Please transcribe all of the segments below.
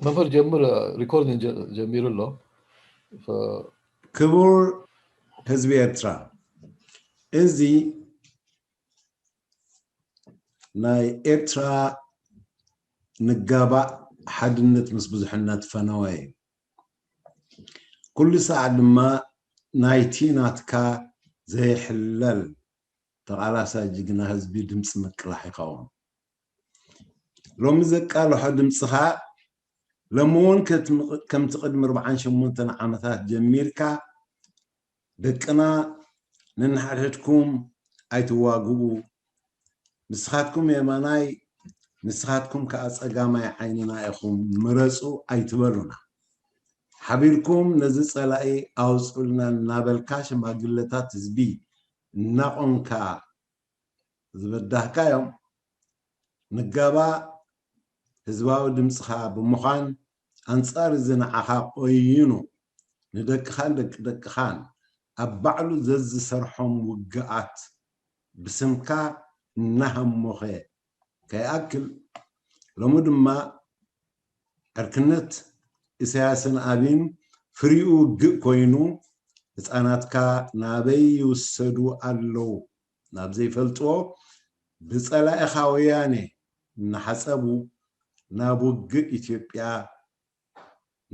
መምህር ጀምር፣ ሪኮርዲንግ ጀሚሩ ኣሎ። ክቡር ህዝቢ ኤርትራ፣ እዚ ናይ ኤርትራ ንጋባእ ሓድነት ምስ ብዙሕነት ፈነወ እዩ። ኩሉ ሰዓት ድማ ናይቲ ናትካ ዘይሕለል ተቓላሳይ ጅግና ህዝቢ ድምፂ ምቅላሕ ይኸውን። ሎሚ ዘቃልሖ ድምፅኻ ሎሚ እውን ከምቲ ቅድሚ ኣርባዓን ሸሞንተን ዓመታት ጀሚርካ ደቅና ነንሓድሕድኩም ኣይትዋግኡ፣ ንስኻትኩም የማናይ ንስኻትኩም ከዓ ፀጋማይ ዓይንና ኢኹም፣ ምረፁ ኣይትበሉና፣ ሓቢርኩም ነዚ ፀላኢ ኣውፅኡልና እናበልካ ሽማግለታት ህዝቢ እናቆምካ ዝበዳህካዮም ንጋባእ ህዝባዊ ድምፅኻ ብምዃን ኣንፃር እዚ ንዓኻ ቆይኑ ንደቅኻን ደቂ ደቅኻን ኣብ ባዕሉ ዘዝሰርሖም ውግኣት ብስምካ እናሃሞኸ ከይኣክል ሎሚ ድማ ዕርክነት ኢሳያስን ኣብይን ፍሪኡ ውግእ ኮይኑ ህፃናትካ ናበይ ይውሰዱ ኣለዉ ናብ ዘይፈልጥዎ ብፀላኢኻ ወያኔ እናሓፀቡ ናብ ውግእ ኢትዮጵያ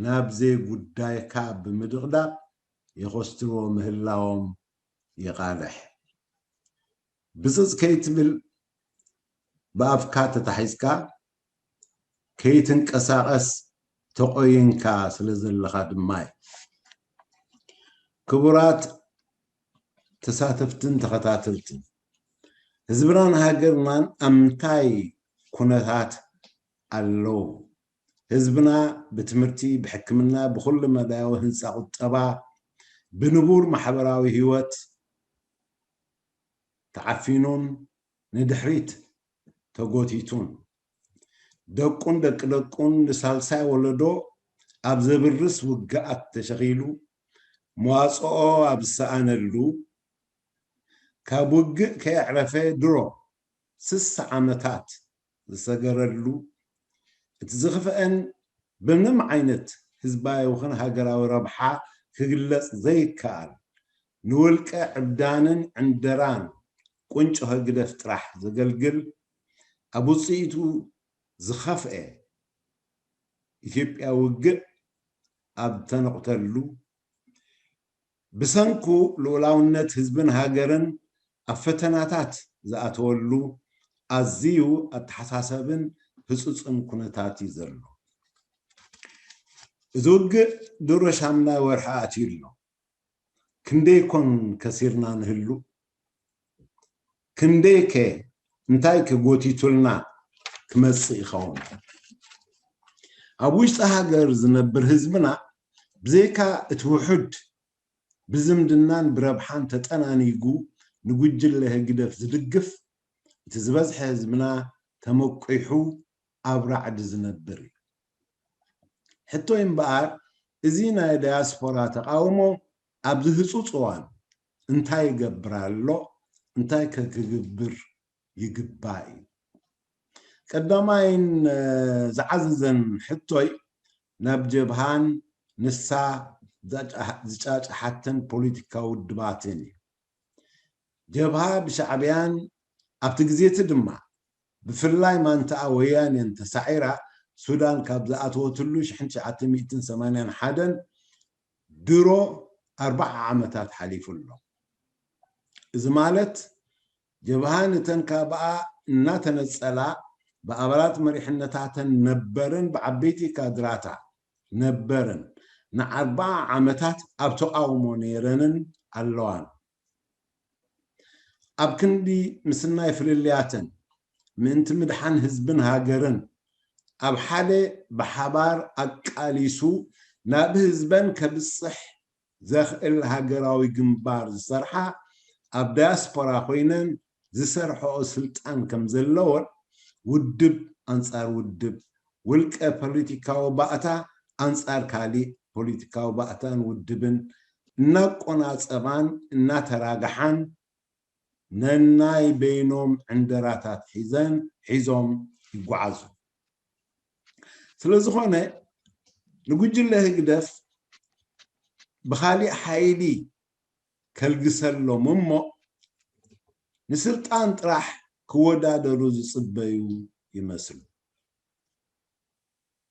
ናብ ዘይጉዳይካ ብምድቕዳቕ የኾስትርዎ ምህላዎም የቓልሕ። ብፅፅ ከይትብል ብኣፍካ ተታሒዝካ ከይትንቀሳቐስ ተቆይንካ ስለ ዘለኻ ድማ እዩ። ክቡራት ተሳተፍትን ተኸታተልትን፣ ህዝብናን ሃገርናን ኣብ ምንታይ ኩነታት ኣለዉ? ህዝብና ብትምህርቲ፣ ብሕክምና፣ ብኩሉ መዳያዊ ህንፃ ቁጠባ፣ ብንቡር ማሕበራዊ ህይወት ተዓፊኑን ንድሕሪት ተጎቲቱን ደቁን ደቂ ደቁን ንሳልሳይ ወለዶ ኣብ ዘብርስ ውግኣት ተሸኺሉ መዋፅኦ ኣብ ዝሰኣነሉ ካብ ውግእ ከየዕረፈ ድሮ ስሳ ዓመታት ዝሰገረሉ እቲ ዝኽፍአን ብምንም ዓይነት ህዝባዊ ይኹን ሃገራዊ ረብሓ ክግለፅ ዘይከኣል ንውልቀ ዕብዳንን ዕንደራን ቁንጮ ህግደፍ ጥራሕ ዘገልግል ኣብ ውፅኢቱ ዝኸፍአ ኢትዮጵያ ውግእ ኣብ ተነቑተሉ ብሰንኩ ልኡላውነት ህዝብን ሃገርን ኣብ ፈተናታት ዝኣተወሉ ኣዝዩ ኣተሓሳሰብን ህፁፅን ኩነታት እዩ ዘሎ። እዚ ውግእ ድሮ ሻምናይ ወርሒ ኣትዩ ኣሎ። ክንደይ ኮን ከሲርና ንህሉ? ክንደይ ከ እንታይ ከ ጎቲቱልና ክመፅእ ይኸውን? ኣብ ውሽጢ ሃገር ዝነብር ህዝብና ብዘይካ እቲ ውሑድ ብዝምድናን ብረብሓን ተጠናኒጉ ንጉጅለ ህግደፍ ዝድግፍ እቲ ዝበዝሐ ህዝብና ተመቂሑ ኣብ ራዕዲ ዝነብር እዩ። ሕቶይ እምበኣር እዚ ናይ ዳያስፖራ ተቃውሞ ኣብዚ ህፁፅ እዋን እንታይ ይገብር ኣሎ? እንታይ ከ ክግብር ይግባእ እዩ? ቀዳማይን ዝዓዘዘን ሕቶይ ናብ ጀብሃን ንሳ ዝጫጭሓተን ፖለቲካዊ ውድባትን እዩ። ጀብሃ ብሻዕብያን ኣብቲ ግዜ እቲ ድማ ብፍላይ ማንታኣ ወያኔን ተሳዒራ ሱዳን ካብ ዝኣተወትሉ ሽሕን ትሽዓተ ሚእትን ሰማንያን ሓደን ድሮ ኣርባዓ ዓመታት ሓሊፉ ኣሎ። እዚ ማለት ጀብሃ ነተን ካብኣ እናተነጸላ ብኣባላት መሪሕነታተን ነበርን ብዓበይቲ ካድራታ ነበርን ንኣርባዓ ዓመታት ኣብ ተቓውሞ ነይረንን ኣለዋን። ኣብ ክንዲ ምስናይ ፍልልያተን ምእንቲ ምድሓን ህዝብን ሃገርን ኣብ ሓደ ብሓባር ኣቃሊሱ ናብ ህዝበን ከብፅሕ ዘኽእል ሃገራዊ ግንባር ዝሰርሓ ኣብ ዳያስፖራ ኮይነን ዝሰርሐኦ ስልጣን ከም ዘለዎን ውድብ ኣንፃር ውድብ ውልቀ ፖለቲካዊ ባእታ ኣንፃር ካሊእ ፖለቲካዊ ባእታን ውድብን እናቆናፀባን እናተራግሓን ነናይ በይኖም ዕንደራታት ሒዘን ሒዞም ይጓዓዙ። ስለዝኾነ ንጉጅለ ህግደፍ ብኻሊእ ሓይሊ ከልግሰሎም እሞ ንስልጣን ጥራሕ ክወዳደሩ ዝጽበዩ ይመስሉ።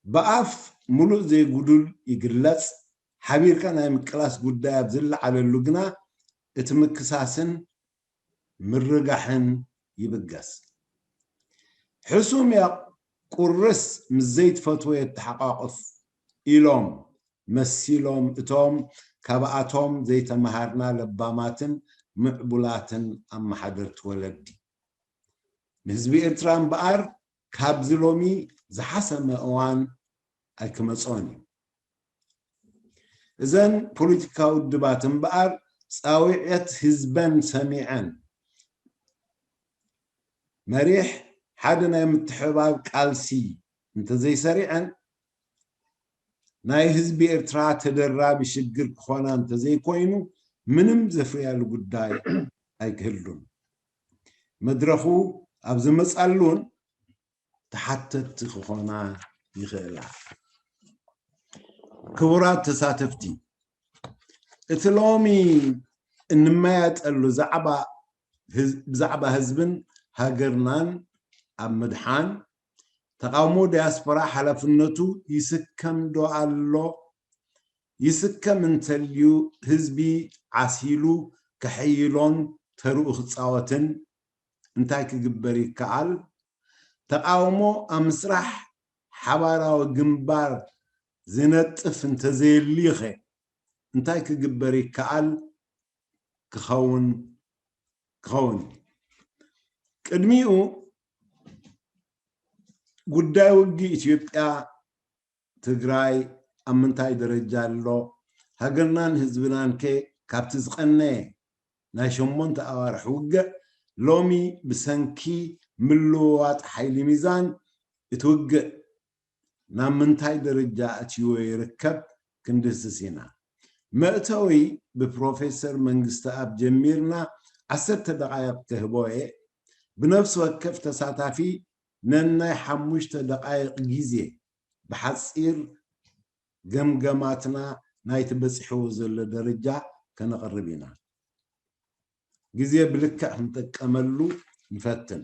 ብኣፍ ምሉእ ዘይጉዱል ይግለጽ፣ ሓቢርካ ናይ ምቅላስ ጉዳይ ኣብ ዝለዓለሉ ግና እቲ ምክሳስን ምርጋሕን ይብገስ። ሕሱም እያ ቁርስ ምስ ዘይትፈትዎ የተሓቋቁፍ ኢሎም መሲሎም እቶም ካብኣቶም ዘይተመሃርና ለባማትን ምዕቡላትን ኣመሓደርቲ ወለዲ። ንህዝቢ ኤርትራ እምበኣር ካብዚ ሎሚ ዝሓሰመ እዋን ኣይክመጾን እዩ። እዘን ፖለቲካዊ ውድባት እምበኣር ጻውዒት ህዝበን ሰሚዐን መሪሕ ሓደ ናይ ምትሕብባር ቃልሲ እንተዘይሰሪዐን ናይ ህዝቢ ኤርትራ ተደራቢ ሽግር ክኾና እንተዘይኮይኑ ምንም ዘፍርያሉ ጉዳይ ኣይክህሉን። መድረኹ ኣብ ዝመጻሉን ተሓተትቲ ክኾና ይኽእላ። ክቡራት ተሳተፍቲ፣ እቲ ሎሚ እንመያጠሉ ዛዕባ ህዝ- ብዛዕባ ህዝብን ሃገርናን ኣብ ምድሓን ተቓውሞ ዲያስፖራ ሓላፍነቱ ይስከም ዶ ኣሎ? ይስከም እንተልዩ ህዝቢ ዓሲሉ ከሐይሎን ተርኡ ክጻወትን እንታይ ክግበር ይከኣል? ተቓውሞ ኣብ ምስራሕ ሓባራዊ ግንባር ዝነጥፍ እንተዘየልዩኸ እንታይ ክግበር ይከኣል? ክኸውን ክኸውን እዩ። ቅድሚኡ ጉዳይ ውግእ ኢትዮጵያ ትግራይ ኣብ ምንታይ ደረጃ ኣሎ? ሃገርናን ህዝብናን ከ ካብቲ ዝቐነየ ናይ ሸሞንተ ኣዋርሕ ውግእ ሎሚ ብሰንኪ ምልውዋጥ ሓይሊ ሚዛን እቲ ውግእ ናብ ምንታይ ደረጃ ኣትይዎ ይርከብ ክንድህስስ ኢና። መእተዊ ብፕሮፌሰር መንግስተኣብ ጀሚርና ዓሰርተ ደቓይቕ ክህቦ እየ። ብነፍሲ ወከፍ ተሳታፊ ነናይ ሓሙሽተ ደቓይቕ ግዜ ብሓጺር ገምገማትና ናይቲ በጺሕዎ ዘሎ ደረጃ ከነቕርብ ኢና። ግዜ ብልክዕ ክንጥቀመሉ ንፈትን።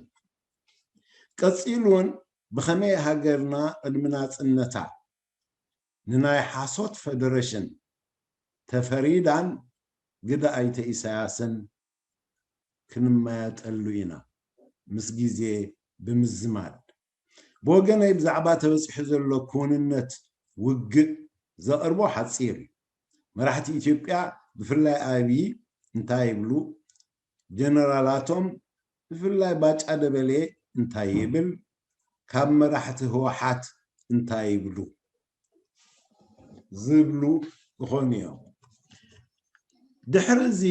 ቀጺሉ እውን ብኸመይ ሃገርና ቅድሚ ናጽነታ ንናይ ሓሶት ፈደረሽን ተፈሪዳን ግደ ኣይተ ኢሳያስን ክንመያጠሉ ኢና። ምስ ግዜ ብምዝማድ ብወገነይ ብዛዕባ ተበጺሑ ዘሎ ክውንነት ውግእ ዘቕርቦ ሓጺር እዩ። መራሕቲ ኢትዮጵያ ብፍላይ ኣብይ እንታይ ይብሉ? ጀነራላቶም ብፍላይ ባጫ ደበሌ እንታይ ይብል? ካብ መራሕቲ ህወሓት እንታይ ይብሉ? ዝብሉ ክኾኑ እዮም። ድሕሪ እዚ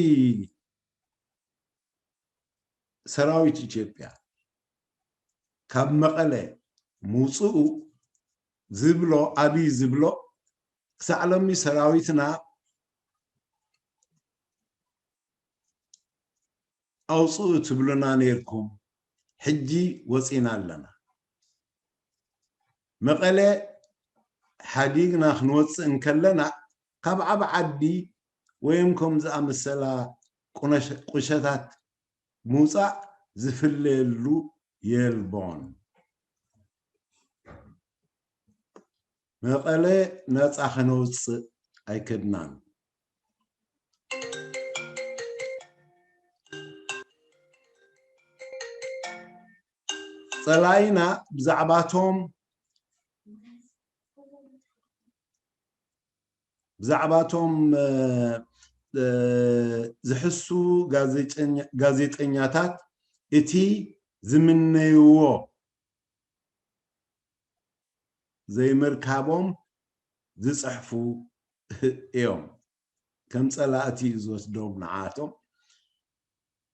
ሰራዊት ኢትዮጵያ ካብ መቐለ ምውፅኡ ዝብሎ ኣብይ ዝብሎ ክሳዕ ሎሚ ሰራዊትና ኣውፅኡ ትብሉና ነይርኩም፣ ሕጂ ወፂና ኣለና። መቐለ ሓዲግና ክንወፅእ እንከለና ካብ ዓብ ዓዲ ወይም ከም ዝኣመሰላ ቁሸታት ምውፃእ ዝፍለየሉ የልቦን። መቐለ ነፃ ከነውፅእ ኣይከድናን። ፀላኢና ብዛዕባቶም ብዛዕባቶም ዝሕሱ ጋዜጠኛታት እቲ ዝምነይዎ ዘይምርካቦም ዝፅሕፉ እዮም። ከም ፀላእቲ እዩ ዝወስዶም ንዓቶም።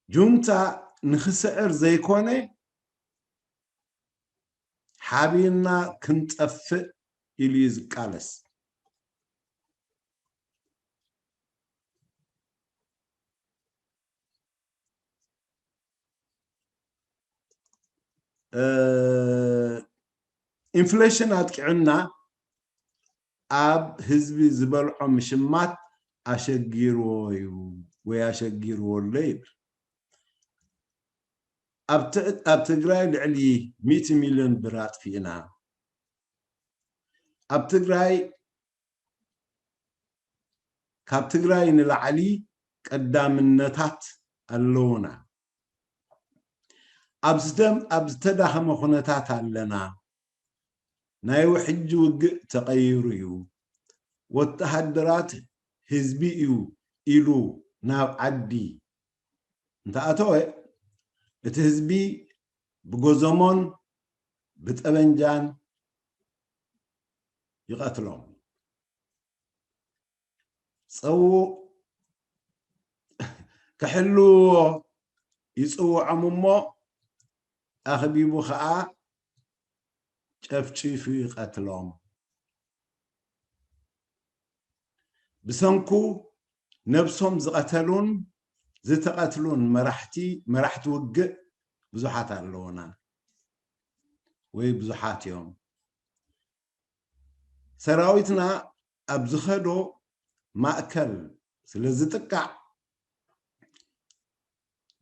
ጁንታ ንክስዕር ዘይኮነ ሓቢርና ክንጠፍእ ኢሉ እዩ ዝቃለስ። ኢንፍሌሽን ኣጥቂዑና ኣብ ህዝቢ ዝበልዖ ምሽማት ኣሸጊርዎ እዩ ወይ ኣሸጊርዎ ኣሎ ይብል። ኣብ ት- ኣብ ትግራይ ልዕሊ ሚእቲ ሚልዮን ብር ኣጥፊእና። ኣብ ትግራይ ካብ ትግራይ ንላዕሊ ቀዳምነታት ኣለውና። ኣብ ዝደም ኣብ ዝተዳኸመ ኩነታት ኣለና። ናይ ውሕጂ ውግእ ተቐይሩ እዩ። ወተሃደራት ህዝቢ እዩ ኢሉ ናብ ዓዲ እንተኣተወ እቲ ህዝቢ ብጎዘሞን ብጠበንጃን ይቐትሎም። ጸውዕ ክሕልዎ ይጽውዖም እሞ ኣኽቢቡ ኸኣ ጨፍጪፉ ይቐትሎም። ብሰንኩ ነብሶም ዝቐተሉን ዝተቐትሉን መራሕቲ መራሕቲ ውግእ ብዙሓት ኣለውና ወይ ብዙሓት እዮም። ሰራዊትና ኣብ ዝኸዶ ማእከል ስለ ዝጥቃዕ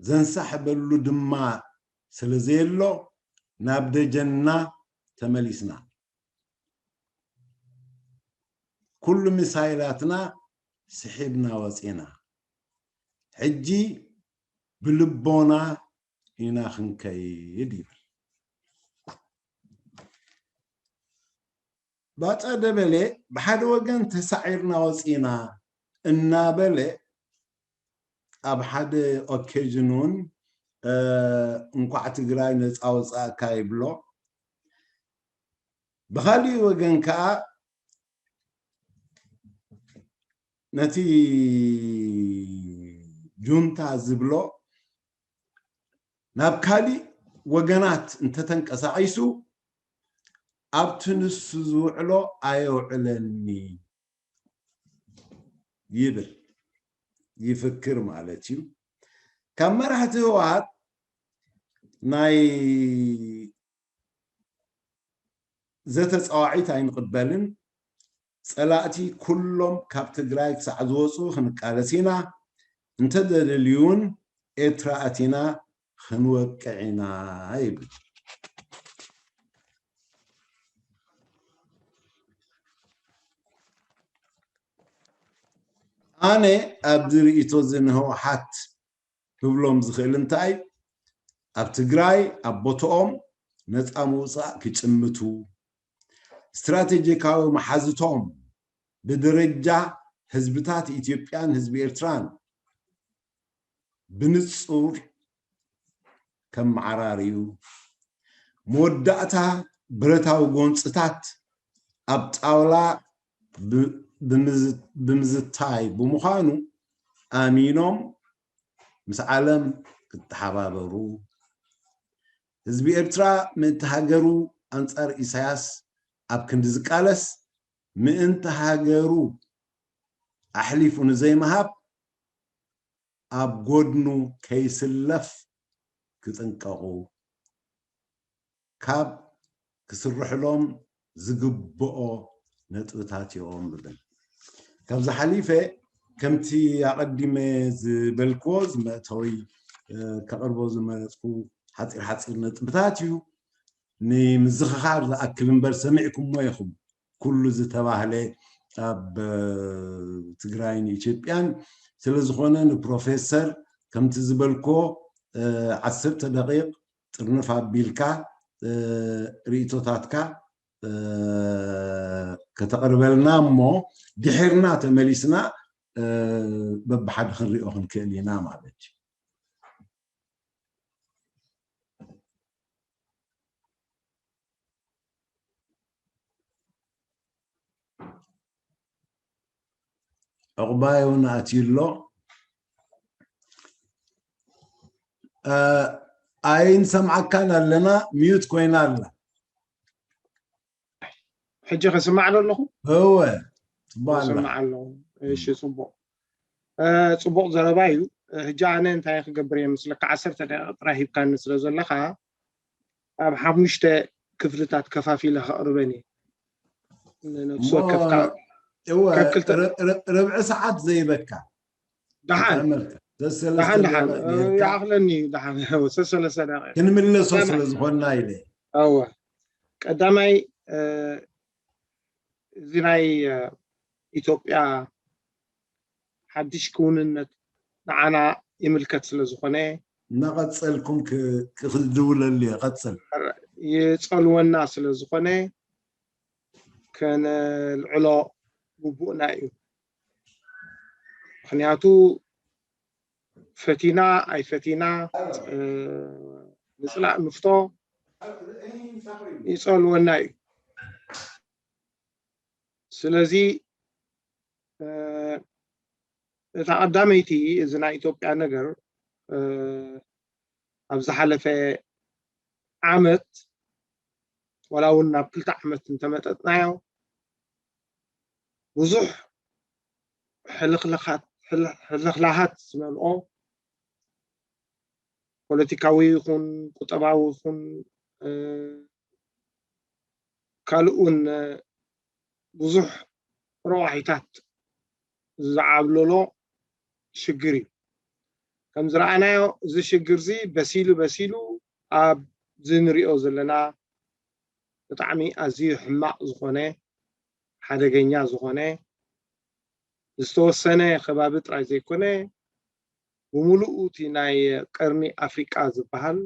ዘንሳሕበሉ ድማ ስለ ዘየሎ ናብ ደጀንና ተመሊስና። ኩሉ ሚሳይላትና ስሒብና ወፂና። ሕጂ ብልቦና ኢና ክንከይድ ይብል። ባጫ ደበሌ ብሓደ ወገን ተሳዒርና ወፂና እናበለ ኣብ ሓደ ኦኬዥን እውን እንኳዕ ትግራይ ነፃ ወፃእካ ይብሎ። ብካሊእ ወገን ከዓ ነቲ ጁንታ ዝብሎ ናብ ካሊእ ወገናት እንተተንቀሳቒሱ ኣብቲ ንሱ ዝውዕሎ ኣየውዕለኒ ይብል ይፍክር ማለት እዩ። ካብ መራሕቲ ህወሓት ናይ ዘተ ፃዋዒት ኣይንቕበልን። ፀላእቲ ኩሎም ካብ ትግራይ ክሳዕ ዝወፁ ክንቃለስ ኢና። እንተደልዩን ኤርትራ ኣቲና ክንወቅዕ ኢና ይብል። ኣነ ኣብዚ ርእይቶ እዚ ንህወሓት ክብሎም ዝኽእል እንታይ ኣብ ትግራይ ኣብ ቦትኦም ነፃ ምውፃእ ክጭምቱ ስትራቴጂካዊ መሓዝቶም ብደረጃ ህዝብታት ኢትዮጵያን ህዝቢ ኤርትራን ብንፁር ከመዓራርዩ መወዳእታ ብረታዊ ጎንፅታት ኣብ ጣውላ ብምዝታይ ብምዃኑ ኣሚኖም ምስ ዓለም ክተሓባበሩ ህዝቢ ኤርትራ ምእንቲ ሃገሩ ኣንፃር ኢሳያስ ኣብ ክንዲ ዝቃለስ ምእንቲ ሃገሩ ኣሕሊፉ ንዘይምሃብ ኣብ ጎድኑ ከይስለፍ ክጥንቀቑ ካብ ክስርሕሎም ዝግብኦ ነጥብታት እዮም ብብል። ካብዚ ሓሊፈ ከምቲ ኣቐዲመ ዝበልክዎ ዝመእተዊ ከቕርቦ ዝመረፅኩ ሓፂር ሓፂር ነጥብታት እዩ። ንምዝኽኻር ዝኣክል እምበር ሰሚዕኩሞ ኢኹም ኩሉ ዝተባህለ ኣብ ትግራይን ኢትዮጵያን። ስለዝኾነ ንፕሮፌሰር ከምቲ ዝበልኮ ዓሰርተ ደቂቕ ጥርንፍ ኣቢልካ ርእቶታትካ ከተቕርበልና እሞ ድሕርና ተመሊስና በብሓደ ክንሪኦ ክንክእል ኢና ማለት እዩ። ዕቑባይ እውን ኣትዩ ኣሎ። ኣይንሰምዓካን ኣለና፣ ሚዩት ኮይና ኣላ። ሕጂ ከስማዕ ዶ ኣለኹ? እወ፣ ጽቡቕ ኣላ። እሰማዕ ኣለኹ። እሺ፣ ጽቡቕ። እ፣ ጽቡቕ ዘረባ እዩ። ሕጂ ኣነ እንታይ ክገብር እየ ምስለካ፣ ዓሰርተ ደቂቕ ጥራይ ሂብካኒ ስለ ዘለኻ፣ ኣብ ሓሙሽተ ክፍልታት ከፋፊለ ከቕርበን እየ። ነፍሲ ወከፍ ካብ እወ ካብ ክልተ- ረ- ረ- ርብዒ ሰዓት ዘይበካ ደሓን ተኣመልካ ደሓን ሰለስተ ደሓን ደቂቕ እ፣ ነይርካ። ይኣኽለኒ እዩ ደሓን ሰለስተ ደቂቕ ክንምለሶ ቀዳማይ- ስለ ዝኾንና ኢለ እወ ቀዳማይ እ፣ እዚ ናይ እ፣ ኢትዮጵያ ሓድሽ ክውንነት ንዓና ይምልከት ስለ ዝኾነ እናቐፀልኩም ክ- ክድውለሉ እየ። ቀፅል። ይፀልወና ስለ ዝኾነ ከነልዕሎ ግቡእና እዩ። ምክንያቱ ፈቲና ኣይፈቲና እ፣ ንፅላእ ንፍቶ ይፀልወና እዩ። ስለዚ እ፣ እታ ቀዳመይቲ እዚ ናይ ኢትዮጵያ ነገር እ፣ ኣብ ዝሓለፈ ዓመት ዋላ እውን ናብ ክልተ ዓመት እንተመጠጥናዮ ብዙሕ ሕልኽልኻት ሕል- ሕልኽላኻት ዝመልኦ ፖለቲካዊ ይኹን ቁጠባዊ ይኹን እ፣ ካልእ እውን እ፣ ብዙሕ ረዋሒታት ዝዓብለሎ ሽግር እዩ። ከም ዝረኣናዮ እዚ ሽግር እዚ በሲሉ በሲሉ ኣብዚ ንሪኦ ዘለና ብጣዕሚ ኣዝዩ ሕማቕ ዝኾነ ሓደገኛ ዝኾነ ዝተወሰነ ከባቢ ጥራይ ዘይኮነ ብምሉኡ እቲ ናይ ቀርኒ ኣፍሪቃ ዝበሃል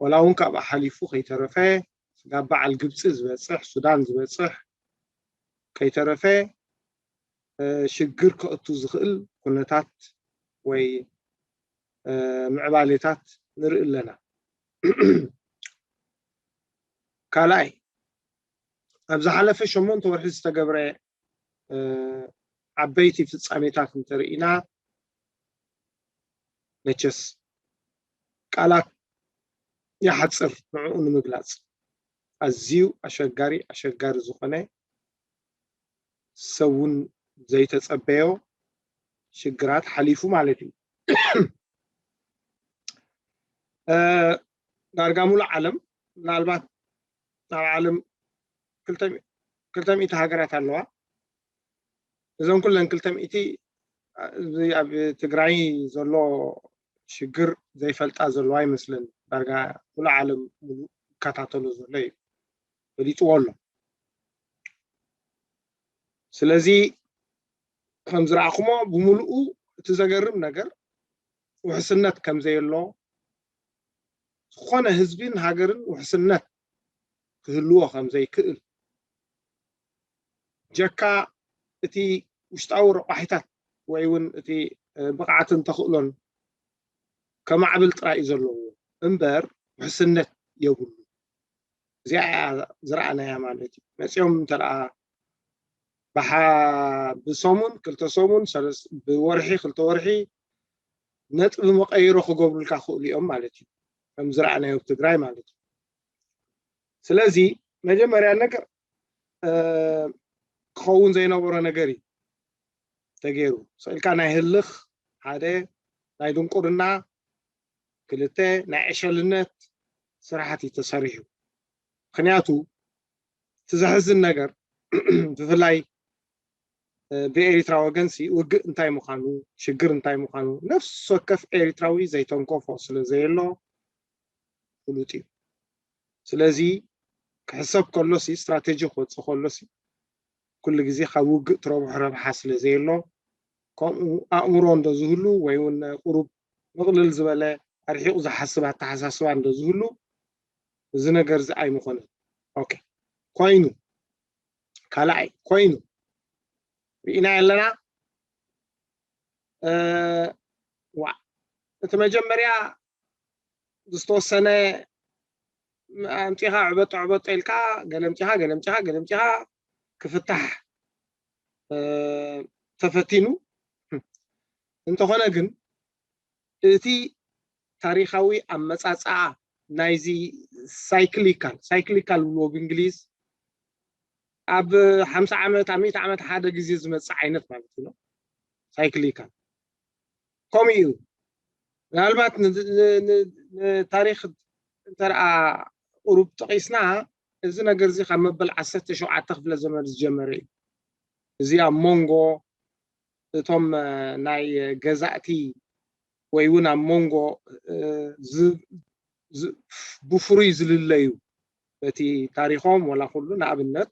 ዋላ እውን ካብኣ ሓሊፉ ከይተረፈ ስጋብ በዓል ግብፂ ዝበፅሕ ሱዳን ዝበፅሕ ከይተረፈ እ፣ ሽግር ከእቱ ዝኽእል ኩነታት ወይ እ፣ ምዕባሌታት ንርኢ ኣለና። ካልኣይ ኣብ ዝሓለፈ ሸሞንተ ወርሒ ዝተገብረ እ፣ ዓበይቲ ፍጻሜታት እንተርኢና መቸስ ቃላት ይሓፅር ንዕኡ ንምግላፅ ኣዝዩ ኣሸጋሪ ኣሸጋሪ ዝኾነ ሰብ እውን ዘይተፀበዮ ሽግራት ሓሊፉ ማለት እዩ። እ፣ ዳርጋ ሙሉእ ዓለም ምናልባት ኣብ ዓለም ክልተ ሚእቲ ሃገራት ኣለዋ። እዞም ኩለን ክልተ ሚእቲ እዚ ኣብ ትግራይ ዘሎ ሽግር ዘይፈልጣ ዘለዋ ይመስለኒ። ዳርጋ ሙሉእ ዓለም ሙሉእ ይከታተሎ ዘሎ እዩ፣ ፈሊጥዎ ኣሎ። ስለዚ ከም ዝረኣኹሞ ብምሉኡ እቲ ዘገርም ነገር ውሕስነት ከም ዘየሎ፣ ዝኾነ ህዝብን ሃገርን ውሕስነት ክህልዎ ከም ዘይክእል ጀካ እቲ ውሽጣዊ ረቋሒታት ወይ እውን እቲ ብቕዓትን ተኽእሎን ከማዕብል ጥራይ እዩ ዘለዎ እምበር ውሕስነት የብሉ። እዚኣ እያ ዝረኣናያ ማለት እዩ። መፂኦም እንተ ደኣ ብሓ- ብሰሙን ክልተ ሰሙን ሰለስ- ብወርሒ ክልተ ወርሒ ነጥቢ መቐይሮ ክገብሩልካ ክእሉ እዮም ማለት እዩ። ከም ዝረኣናዮ ኣብ ትግራይ ማለት እዩ። ስለዚ መጀመርያ ነገር እ፣ ክኸውን ዘይነበሮ ነገር እዩ ተገይሩ። ስእልካ ናይ ህልኽ ሓደ፣ ናይ ድንቁርና ክልተ፣ ናይ ዕሸልነት ስራሓት እዩ ተሰሪሑ። ምክንያቱ እቲ ዘሕዝን ነገር ብፍላይ እ፣ ብኤሪትራ ወገንሲ ውግእ እንታይ ምዃኑ ሽግር እንታይ ምዃኑ ነፍሲ ወከፍ ኤሪትራዊ ዘይተንከፎ ስለ ዘየሎ ፍሉጥ እዩ። ስለዚ ክሕሰብ ከሎሲ ስትራቴጂ ክወፅእ ከሎሲ ኩሉ ግዜ ካብ ውግእ ትረብሖ ረብሓ ስለ ዘየሎ ከምኡ ኣእምሮ እንዶ ዝህሉ ወይ እውን ቁሩብ ምቕልል ዝበለ ኣርሒቑ ዝሓስብ ኣተሓሳስባ እንዶ ዝህሉ እዚ ነገር እዚ ኣይምኾነን። ኦኬ ኮይኑ ካልኣይ ኮይኑ ርኢና ኣለና እ፣ ዋ እቲ መጀመርያ ዝተወሰነ ኣምፂኻ ዕበጦ ዕበጦ ኢልካ ገለምፂኻ ገለምፂኻ ገለምፂኻ ክፍታሕ እ፣ ተፈቲኑ እንተኾነ ግን እቲ ታሪኻዊ ኣመፃፅኣ ናይዚ ሳይክሊካል ሳይክሊካል ብልዎ ብእንግሊዝ ኣብ ሓምሳ ዓመት ኣብ ሚእቲ ዓመት ሓደ ግዜ ዝመፅእ ዓይነት ማለት እዩ ሳይክሊካል ከምኡ እዩ ምናልባት ን- ን- ን- ንታሪክ እንተርኣ ቁሩብ ጠቂስና እዚ ነገር እዚ ካብ መበል ዓሰርተ ሸውዓተ ክፍለ ዘመን ዝጀመረ እዩ። እዚ ኣብ መንጎ እቶም ናይ ገዛእቲ ወይ እውን ኣብ መንጎ ብፍሩይ ዝልለዩ በቲ ታሪኾም ወላ ኩሉ ንኣብነት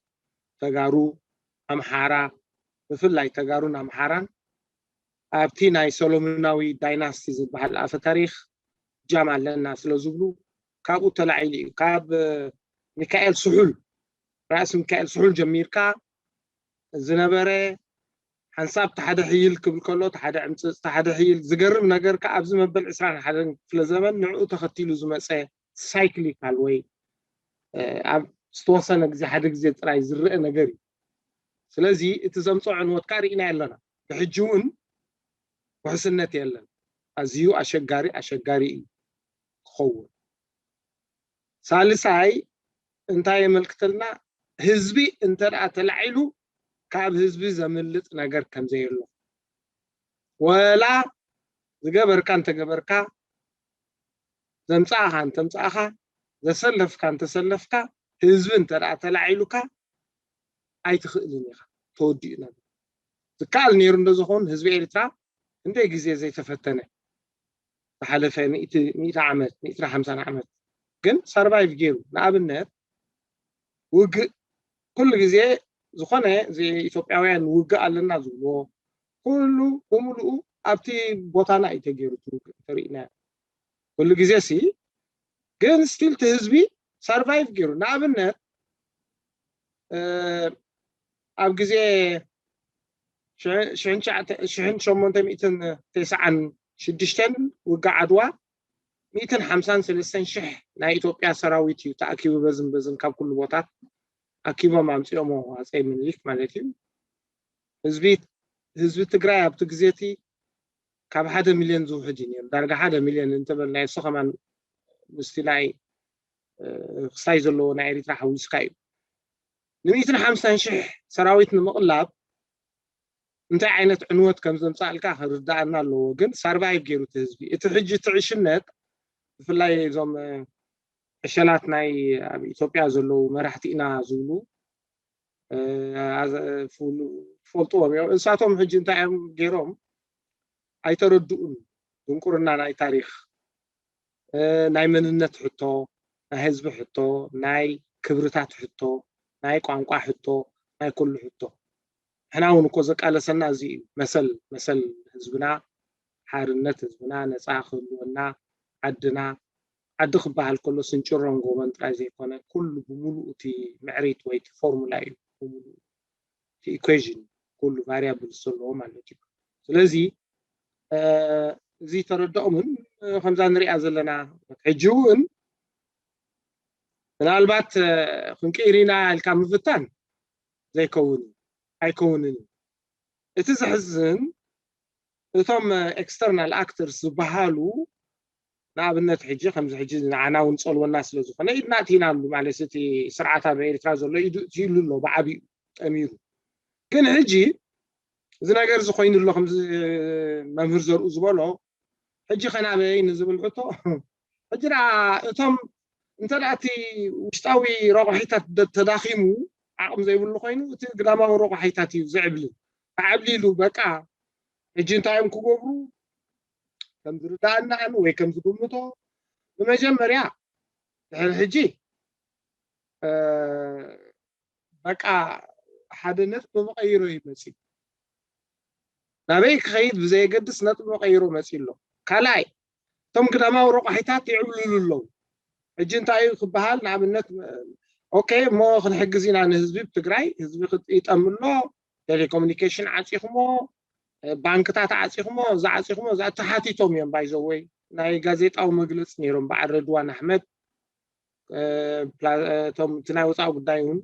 ተጋሩ፣ ኣምሓራ፣ ብፍላይ ተጋሩን ኣምሓራን ኣብቲ ናይ ሰሎሞናዊ ዳይናስቲ ዝበሃል ኣፈ ታሪኽ እጃም ኣለና ስለ ዝብሉ ካብኡ ተላዒሉ እዩ። ካብ ሚካኤል ስሑል ራእሲ ሚካኤል ስሑል ጀሚርካ ዝነበረ ሓንሳብ ተሓደ ሕይል ክብል ከሎ ተሓደ ዕምፅፅ ተሓደ ሕይል ዝገርም ነገር ከዓ ኣብዚ መበል ዕስራን ሓደን ክፍለ ዘመን ንዕኡ ተኸቲሉ ዝመፀ ሳይክሊካል ወይ ኣብ ዝተወሰነ ግዜ ሓደ ግዜ ጥራይ ዝረአ ነገር እዩ። ስለዚ እቲ ዘምፅኦ ዕንወት ከዓ ርኢና ኣለና። ብሕጂ እውን ውሕስነት የለን። ኣዝዩ ኣሸጋሪ ኣሸጋሪ እዩ ክኸውን። ሳልሳይ እንታይ የመልክተልና? ህዝቢ እንተ ደኣ ተላዒሉ ካብ ህዝቢ ዘምልጥ ነገር ከም ዘየሎ ወላ ዝገበርካ እንተገበርካ ዘምፃእኻ እንተምፃእኻ ዘሰለፍካ እንተሰለፍካ ህዝቢ እንተ ደኣ ተላዒሉካ ኣይትኽእልን ኢኻ። ተወዲኡ ነገር ዝከኣል ነይሩ እንዶ ዝኾን ህዝቢ ኤርትራ እንደ ግዜ ዘይተፈተነ ዝሓለፈ ሚእቲ ዓመት ሚእቲ ሓምሳን ዓመት ግን ሰርቫይቭ ገይሩ ንኣብነት ውግእ ኩሉ ግዜ ዝኾነ ኢትዮጵያውያን ውግእ ኣለና ዝብልዎ ኩሉ ብምሉኡ ኣብቲ ቦታና እዩ ተገይሩ ውግእ ተርእና ኩሉ ግዜ ሲ ግን ስቲል እቲ ህዝቢ ሰርቫይቭ ገይሩ ንኣብነት ኣብ ግዜ ሽሕን ሸሞንተ ሚእትን ተስዓን ሽዱሽተን ውግእ ዓድዋ ሚእትን ሓምሳን ሰለስተን ሽሕ ናይ ኢትዮጵያ ሰራዊት እዩ ተኣኪቡ በዝን በዝን ካብ ኩሉ ቦታት ኣኪቦም ኣምፅኦሞ ኣፀይ ምኒልክ ማለት እዩ። ህዝቢ ህዝቢ ትግራይ ኣብቲ ግዜ እቲ ካብ ሓደ ሚልዮን ዝውሕድ እዩ ነይሩ። ዳርጋ ሓደ ሚልዮን እንተበልናዮ እሱ ከማን ምስቲ ናይ ክስታይ ዘለዎ ናይ ኤሪትራ ሓዊስካ እዩ። ንሚእትን ሓምሳን ሽሕ ሰራዊት ንምቕላብ እንታይ ዓይነት ዕንወት ከም ዘምፃእልካ ክርዳእና ኣለዎ። ግን ሳርቫይቭ ገይሩ እቲ ህዝቢ እቲ ሕጂ እቲ ዕሽነት ብፍላይ እዞም ዕሸላት ናይ ኣብ ኢትዮጵያ ዘለዉ መራሕቲ ኢና ዝብሉ ትፈልጥዎም እዮም። እሳቶም ሕጂ እንታይ እዮም ገይሮም ኣይተረድኡን። ድንቁርና ናይ ታሪኽ፣ ናይ መንነት ሕቶ፣ ናይ ህዝቢ ሕቶ፣ ናይ ክብርታት ሕቶ፣ ናይ ቋንቋ ሕቶ፣ ናይ ኩሉ ሕቶ። ንሕና እውን እኮ ዘቃለሰና እዚ እዩ። መሰል መሰል ህዝብና፣ ሓርነት ህዝብና፣ ነፃ ክህልወና ዓድና ዓዲ ክበሃል ከሎ ስንጭሮን ጎቦን ጥራይ ዘይኮነ ኩሉ ብምሉኡ እቲ ምዕሪት ወይ እቲ ፎርሙላ እዩ። ብምሉኡ እቲ ኢኩዌዥን ኩሉ ቫሪያብልስ ዘለዎ ማለት እዩ። ስለዚ እዚ ተረድኦምን ከምዛ ንሪኣ ዘለና ሕጂ እውን ምናልባት ክንቅይር ኢና ኢልካ ምፍታን ዘይከውን እዩ ኣይከውንን እዩ። እቲ ዘሕዝን እቶም ኤክስተርናል ኣክተርስ ዝበሃሉ ንኣብነት ሕጂ ከምዚ ሕጂ ንዓና እውን ፀልወና ስለ ዝኾነ ኢድና ኣእቲናሉ ማለት እቲ ስርዓት ኣብ ኤርትራ ዘሎ ኢዱ እትይሉ ኣሎ ብዓብዩ ጠሚሩ። ግን ሕጂ እዚ ነገር እዚ ኮይኑ ኣሎ ከምዚ መምህር ዘርኡ ዝበሎ ሕጂ ከናበይ ንዝብል ሕቶ ሕጂ ደኣ እቶም እንተ ደኣ እቲ ውሽጣዊ ረቑሒታት ተዳኺሙ ዓቕሚ ዘይብሉ ኮይኑ እቲ ግዳማዊ ረቑሒታት እዩ ዝዕብልል ተዓብሊሉ በቃ ሕጂ እንታይ እዮም ክገብሩ ከም ዝርዳእናን ወይ ከም ዝግምቶ ብመጀመርያ ድሕሪ ሕጂ በቃ ሓደ ነጥቢ መቐይሮ እዩ መፂኡ ናበይ ክኸይድ ብዘየገድስ ነጥቢ መቐይሮ መፂኡ ኣሎ ካልኣይ እቶም ግዳማዊ ረቋሒታት ይዕብልሉ ኣለዉ ሕጂ እንታይ እዩ ክበሃል ንኣብነት ኦኬ እሞ ክንሕግዝ ኢና ንህዝቢ ብትግራይ ህዝቢ ይጠምሎ ቴሌኮሙኒኬሽን ዓፂኹሞ ባንክታት ዓፂኹሞ እዛ ዓፂኹሞ እዛ ተሓቲቶም እዮም ባይዘወይ ናይ ጋዜጣዊ መግለፂ ነይሮም በዓል ረድዋን ኣሕመድ እቶም እቲ ናይ ወፃኢ ጉዳይ እውን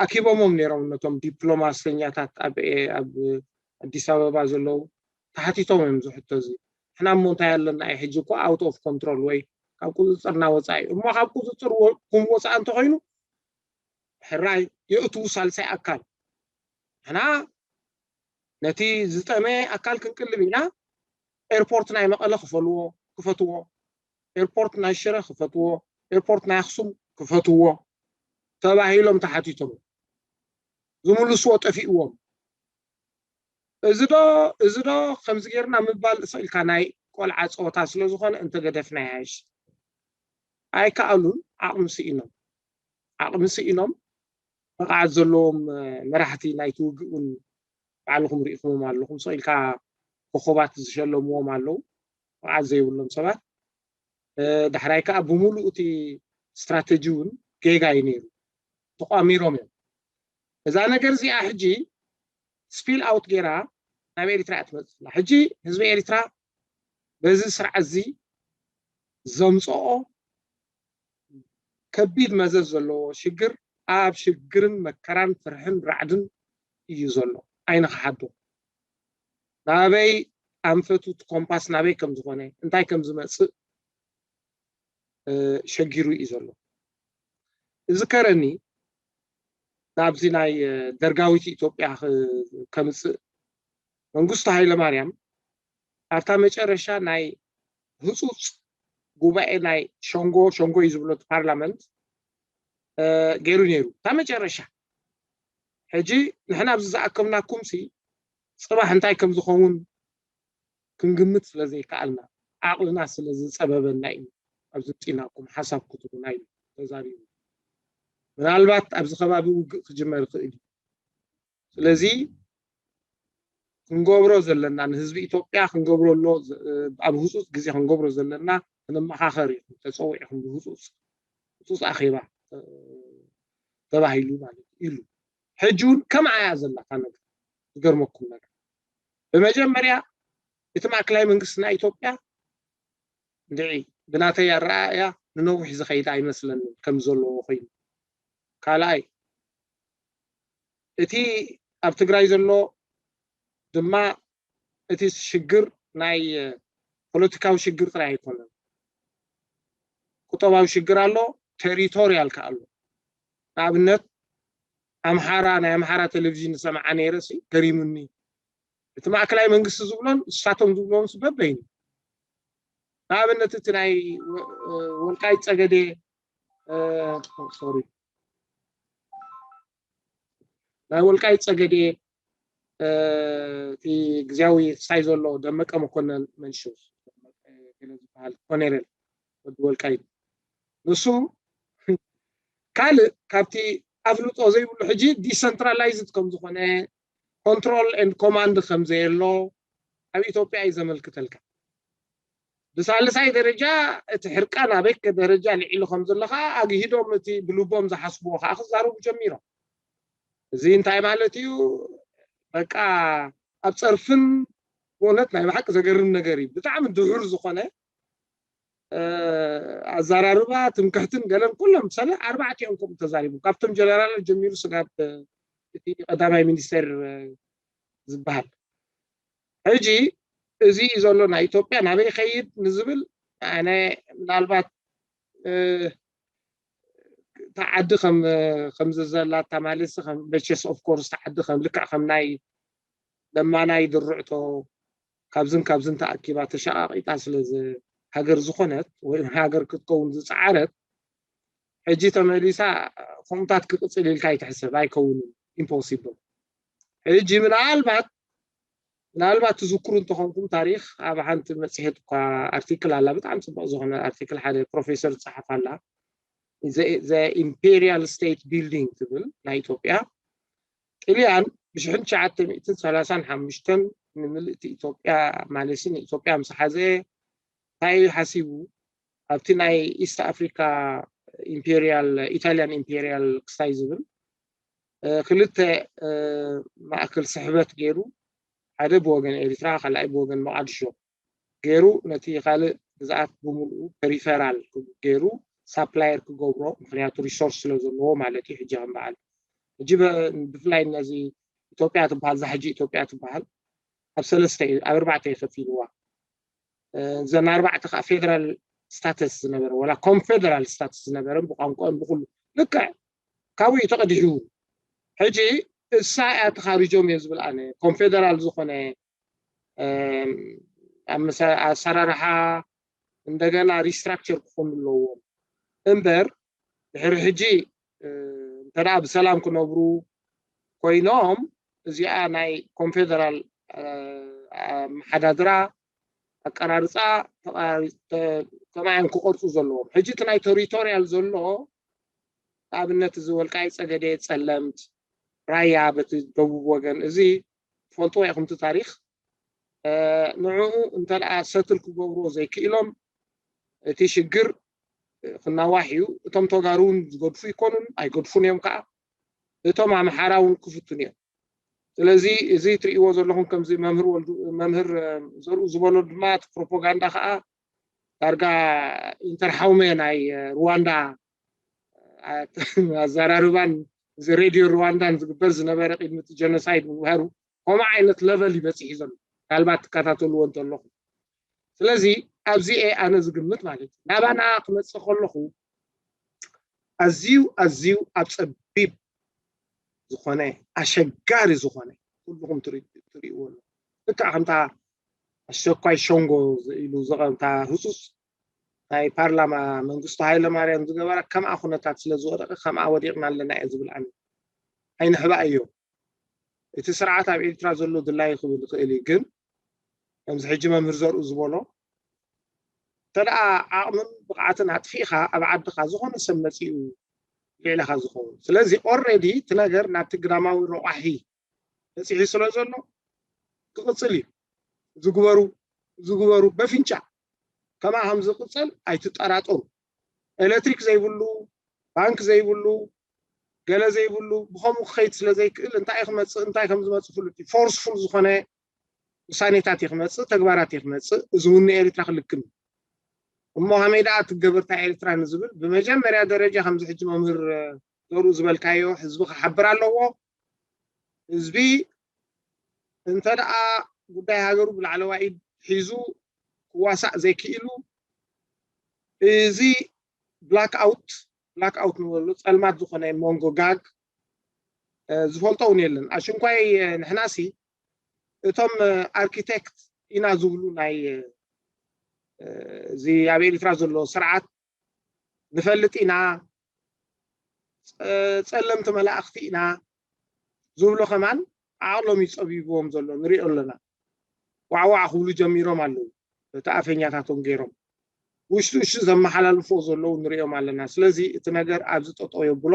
ኣኪቦሞም ነይሮም ነቶም ዲፕሎማሰኛታት ኣብ ኣብ ኣዲስ ኣበባ ዘለዉ ተሓቲቶም እዮም ዝሕቶ እዚ ሕና እሞ እንታይ ኣለና እዩ ሕጂ እኮ ኣውት ኦፍ ኮንትሮል ወይ ካብ ቁፅፅርና ወፃኢ እዩ እሞ ካብ ቁፅፅር ኩም ወፃኢ እንተኮይኑ ሕራይ የእትዉ ሳልሳይ ኣካል ሕና ነቲ ዝጠመየ ኣካል ክንቅልብ ኢና ኤርፖርት ናይ መቐለ ክፈልዎ ክፈትዎ ኤርፖርት ናይ ሽረ ክፈትዎ ኤርፖርት ናይ ኣክሱም ክፈትዎ ተባሂሎም ተሓቲቶም ዝምልስዎ ጠፊእዎም። እዚ ዶ እዚ ዶ ከምዚ ጌርና ምባል ስቕ ኢልካ ናይ ቆልዓ ፀወታ ስለ ዝኾነ እንተገደፍና ይሓይሽ። ኣይከኣሉን። ዓቕሚ ስኢኖም ዓቕሚ ስኢኖም ብቕዓት ዘለዎም መራሕቲ ናይቲ ውግእ እውን ባዕልኹም ርኢኹምም ኣለኹም። ስቕ ኢልካ ኮኾባት ዝሸለምዎም ኣለዉ፣ ብቕዓት ዘይብሎም ሰባት። ዳሕራይ ከዓ ብምሉእ እቲ ስትራተጂ እውን ጌጋ እዩ ነይሩ። ተቋሚሮም እዮም። እዛ ነገር እዚኣ ሕጂ ስፒል ኣውት ጌራ ናብ ኤሪትራ እያ ትመፅእ ዘላ። ሕጂ ህዝቢ ኤሪትራ በዚ ስርዓት እዚ ዘምፀኦ ከቢድ መዘዝ ዘለዎ ሽግር ኣብ ሽግርን መከራን ፍርሕን ራዕድን እዩ ዘሎ። ኣይንኸሓዶ ናበይ ኣንፈቱ እቲ ኮምፓስ ናበይ ከም ዝኾነ እንታይ ከም ዝመፅእ ሸጊሩ እዩ ዘሎ። እዝከረኒ ናብዚ ናይ ደርጋዊት ኢትዮጵያ ከምፅእ መንግስቱ ሃይለማርያም ኣብታ መጨረሻ ናይ ህፁፅ ጉባኤ ናይ ሸንጎ ሸንጎ እዩ ዝብሎ ፓርላመንት ገይሩ ነይሩ። እታ መጨረሻ ሕጂ ንሕና ኣብዚ ዝኣከብናኩም ሲ ፅባሕ እንታይ ከም ዝኸውን ክንግምት ስለ ዘይከኣልና ዓቕልና ስለ ዝፀበበና እዩ ኣብዚ ምፂናኩም ሓሳብ ክትቡና እዩ ተዛሪቡ። ምናልባት ኣብዚ ከባቢ ውግእ ክጅመር ይኽእል እዩ። ስለዚ ክንገብሮ ዘለና ንህዝቢ ኢትዮጵያ ክንገብሮ ኣሎ ኣብ ህፁፅ ግዜ ክንገብሮ ዘለና ክንመኻኸር እዩ ተፀዊዕኩም ብህፁፅ ህፁፅ ኣኼባ ተባሂሉ ማለት ኢሉ። ሕጂ እውን ከምኣ እያ ዘላ እታ ነገር። ዝገርመኩም ነገር ብመጀመርያ እቲ ማእከላይ መንግስቲ ናይ ኢትዮጵያ እንድዒ ብናተይ ኣረኣእያ ንነዊሕ ዝኸይድ ኣይመስለንን ከም ዘለዎ ኮይኑ። ካልኣይ እቲ ኣብ ትግራይ ዘሎ ድማ እቲ ሽግር ናይ ፖለቲካዊ ሽግር ጥራይ ኣይኮነን። ቁጠባዊ ሽግር ኣሎ፣ ቴሪቶሪያል ከ ኣሎ። ንኣብነት ኣምሓራ ናይ ኣምሓራ ቴሌቪዥን ዝሰምዓ ነይረ ሲ ገሪሙኒ። እቲ ማእከላይ መንግስቲ ዝብሎን ንሳቶም ዝብሎን በበይኑ። ንኣብነት እቲ ናይ ወልቃይት ጸገዴ ሶሪ ናይ ወልቃይት ጸገዴ እቲ ግዜያዊ ክሳይ ዘሎ ደመቀ መኮነን መንሽው ገለ ዝበሃል ኮኔሬል ወዲ ወልቃይት ንሱ ካልእ ካብቲ ኣፍልጦ ዘይብሉ ሕጂ ዲሰንትራላይዝድ ከም ዝኾነ ኮንትሮል ኤንድ ኮማንድ ከም ዘየሎ ኣብ ኢትዮጵያ እዩ ዘመልክተልካ። ብሳልሳይ ደረጃ እቲ ሕርቃን ኣበይ ደረጃ ልዒሉ ከም ዘሎ ከዓ ኣግሂዶም እቲ ብልቦም ዝሓስብዎ ከዓ ክዛረቡ ጀሚሮም። እዚ እንታይ ማለት እዩ? በቃ ኣብ ፀርፍን ብእውነት ናይ ብሓቂ ዘገርም ነገር እዩ። ብጣዕሚ ድሑር ዝኾነ ኣዘራርባ ትምክሕትን ገለን ኩሎም ሰለ ኣርባዕቲኦም ከምኡ ተዛሪቡ ካብቶም ጀነራላት ጀሚሩ ስጋብ እቲ ቀዳማይ ሚኒስቴር ዝበሃል። ሕጂ እዚ እዩ ዘሎ ናይ ኢትዮጵያ ናበይ ይኸይድ ንዝብል ኣነ ምናልባት እታ ዓዲ ከም ዘላታ ማለት መቸስ ኦፍኮርስ እታ ዓዲ ከም ልክዕ ከም ናይ ለማናይ ድርዕቶ ካብዝን ካብዝን ተኣኪባ ተሸቃቂጣ ስለ ሃገር ዝኾነት ወይ ሃገር ክትከውን ዝፀዓረት ሕጂ ተመሊሳ ከምኡታት ክቅፅል ኢልካ ይትሕሰብ ኣይከውንን ኢምፖሲብል። ሕጂ ምናልባት ምናልባት ትዝክሩ እንተኾንኩም ታሪክ ኣብ ሓንቲ መፅሄት እኳ ኣርቲክል ኣላ ብጣዕሚ ፅቡቅ ዝኾነ ኣርቲክል ሓደ ፕሮፌሰር ዝፀሓፍ ኣላ ኢምፔሪያል ስቴት ቢልዲንግ ትብል ናይ ኢትዮጵያ ጥልያን ብሽሕን ትሽዓተ ሚእትን ሰላሳን ሓሙሽተን ንምልእቲ ኢትዮጵያ ማለሲ ንኢትዮጵያ ምስ ሓዘ እንታይ ሓሲቡ ኣብቲ ናይ ኢስት ኣፍሪካ ኢምፔሪያል ኢታሊያን ኢምፔሪያል ክስታይ ዝብል ክልተ ማእከል ስሕበት ገይሩ ሓደ ብወገን ኤሪትራ ካልኣይ ብወገን መቃድሾ ገይሩ ነቲ ካልእ ግዝኣት ብምልኡ ፐሪፈራል ገይሩ ሳፕላየር ክገብሮ ምክንያቱ ሪሶርስ ስለ ዘለዎ ማለት እዩ። ሕጂ ከም በዓል ሕጂ ብፍላይ ነዚ ኢትዮጵያ ትበሃል እዛ ሕጂ ኢትዮጵያ ትበሃል ኣብ ሰለስተ ኣብ ኣርባዕተ ይከፊልዋ። እዘን ኣርባዕተ ከዓ ፌደራል ስታተስ ዝነበረ ወላ ኮንፌደራል ስታተስ ዝነበረ ብቋንቋን ብኩሉ ልክዕ ካብኡ እዩ ተቐዲሑ። ሕጂ እሳ እያ ተኻሪጆም እየ ዝብል ኣነ ኮንፌደራል ዝኾነ ኣሰራርሓ እንደገና ሪስትራክቸር ክኾኑ ኣለዎም እምበር ድሕሪ ሕጂ እንተ ደኣ ብሰላም ክነብሩ ኮይኖም፣ እዚኣ ናይ ኮንፌደራል ኣመሓዳድራ ኣቀራርፃ ከማይ እዮም ክቐርፁ ዘለዎም። ሕጂ እቲ ናይ ቴሪቶሪያል ዘሎ ንኣብነት እዚ ወልቃይ ፀገዴ፣ ፀለምት፣ ራያ በቲ ደቡብ ወገን እዚ ትፈልጥዎ ኢኹም እቲ ታሪክ። ንዕኡ እንተ ደኣ ሰትል ክገብርዎ ዘይክኢሎም እቲ ሽግር ክናዋሕ እዩ። እቶም ተጋሩ እውን ዝገድፉ ይኮኑን ኣይገድፉን እዮም ከዓ። እቶም ኣምሓራ እውን ክፍቱን እዮም። ስለዚ እዚ ትርእይዎ ዘለኹም ከምዚ መምህር ወልዱ መምህር ዘርኡ ዝበሎ ድማ እቲ ፕሮፓጋንዳ ከዓ ዳርጋ ኢንተርሃውመ ናይ ሩዋንዳ ኣዘራርባን እዚ ሬድዮ ሩዋንዳን ዝግበር ዝነበረ ቅድሚ እቲ ጀኖሳይድ ምግባሩ ከምኡ ዓይነት ለቨል እዩ በፂሑ ዘሎ። ምናልባት ትከታተልዎ እንተለኹም ስለዚ ኣብዚኤ ኣነ ዝግምት ማለት እዩ ናባና ክመፅእ ከለኹ ኣዝዩ ኣዝዩ ኣብ ፀቢብ ዝኾነ ኣሸጋሪ ዝኾነ ኩልኹም ትርእይዎ ኣሎ። ልክዕ ከምታ ኣሸኳይ ሸንጎ ኢሉ ዝቐምታ ህፁፅ ናይ ፓርላማ መንግስቱ ሃይለማርያም ዝገበራ ከምኣ ኩነታት ስለ ዝወደቐ ከምኣ ወዲቕና ኣለና እየ ዝብል ኣነ ኣይንሕባእዮ። እቲ ስርዓት ኣብ ኤርትራ ዘሎ ድላይ ክብል ይኽእል እዩ ግን ከምዚ ሕጂ መምህር ዘርኡ ዝበሎ እንተ ደኣ ዓቕምን ብቕዓትን ኣጥፊእኻ ኣብ ዓድኻ ዝኾነ ሰብ መፂኡ ልዕለኻ ዝኸውን ስለዚ ኦረዲ እቲ ነገር ናብቲ ግዳማዊ ረቋሒ በፂሑ ስለ ዘሎ ክቕፅል እዩ ዝግበሩ ዝግበሩ በፍንጫ ከማ ከም ዝቕፀል ኣይትጠራጠሩ ኤሌክትሪክ ዘይብሉ ባንክ ዘይብሉ ገለ ዘይብሉ ብኸምኡ ክኸይድ ስለ ዘይክእል እንታይ ክመፅእ እንታይ ከም ዝመፅእ ፍሉጥ እዩ ፎርስፉል ዝኾነ ውሳኔታት እዩ ክመፅእ ተግባራት እዩ ክመፅእ እዚ እውን ንኤርትራ ክልክም እሞ ከመይ ደኣ ትገበርታ ኤርትራ ንዝብል ብመጀመርያ ደረጃ ከምዚ ሕጂ መምህር ዘርኡ ዝበልካዮ ህዝቢ ክሓብር ኣለዎ ህዝቢ እንተ ደኣ ጉዳይ ሃገሩ ብላዕለዋይ ኢድ ሒዙ ክዋሳእ ዘይክኢሉ እዚ ብላክ ኣውት ብላክ ኣውት ንበሉ ፀልማት ዝኾነ መንጎ ጋግ ዝፈልጦ እውን የለን ኣሽንኳይ ንሕናሲ እቶም ኣርኪቴክት ኢና ዝብሉ ናይ እዚ ኣብ ኤርትራ ዘሎ ስርዓት ንፈልጥ ኢና ፀለምቲ መላእኽቲ ኢና ዝብሎ ከማን ዓቕሎም እዩ ፀቢብዎም ዘሎ ንሪኦ ኣለና ዋዕዋዕ ክብሉ ጀሚሮም ኣለዉ እቲ ኣፈኛታቶም ገይሮም ውሽጡ ውሽጡ ዘመሓላልፎ ዘለዉ ንሪኦም ኣለና ስለዚ እቲ ነገር ኣብዚ ጠጠው የብሎ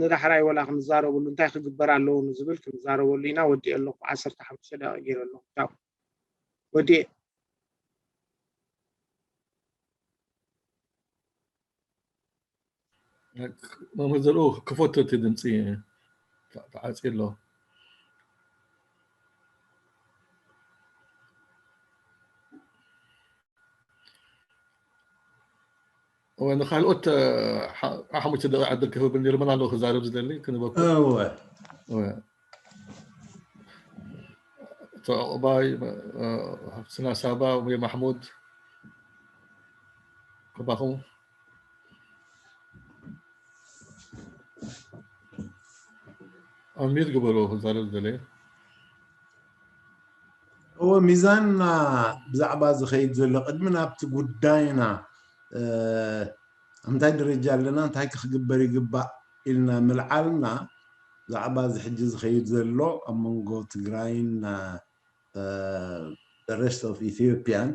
ንዳሕራይ ወላ ክንዛረብሉ እንታይ ክግበር ኣለዎ ንዝብል ክንዛረበሉ ኢና ወዲኤ ኣለኹ ዓሰርተ ሓሙሽተ ደቂቕ ገይረ ኣለኹ ቻው ወዲኤ መምህር ዘርኡ ክፈቶ እቲ ድምፂ ተዓፂ ኣሎ እወ ንካልኦት ሓሙሽተ ደቂ ዕድል ክህብ ኒርመን ኣለዉ ክዛረብ ዝደሊ ክንበኩ እወ ተዕቑባይ ሃብትና ሳባ ወይ ማሕሙድ ክባኹም ኣሚር ግበሮ ክዛረብ ዝደለየ እወ ሚዛንና ብዛዕባ ዝኸይድ ዘሎ ቅድሚ ናብቲ ጉዳይና እንታይ ደረጃ ኣለና እንታይ ክግበር ይግባእ ኢልና ምልዓልና ብዛዕባ እዚ ሕጂ ዝኸይድ ዘሎ ኣብ መንጎ ትግራይን rest of Ethiopian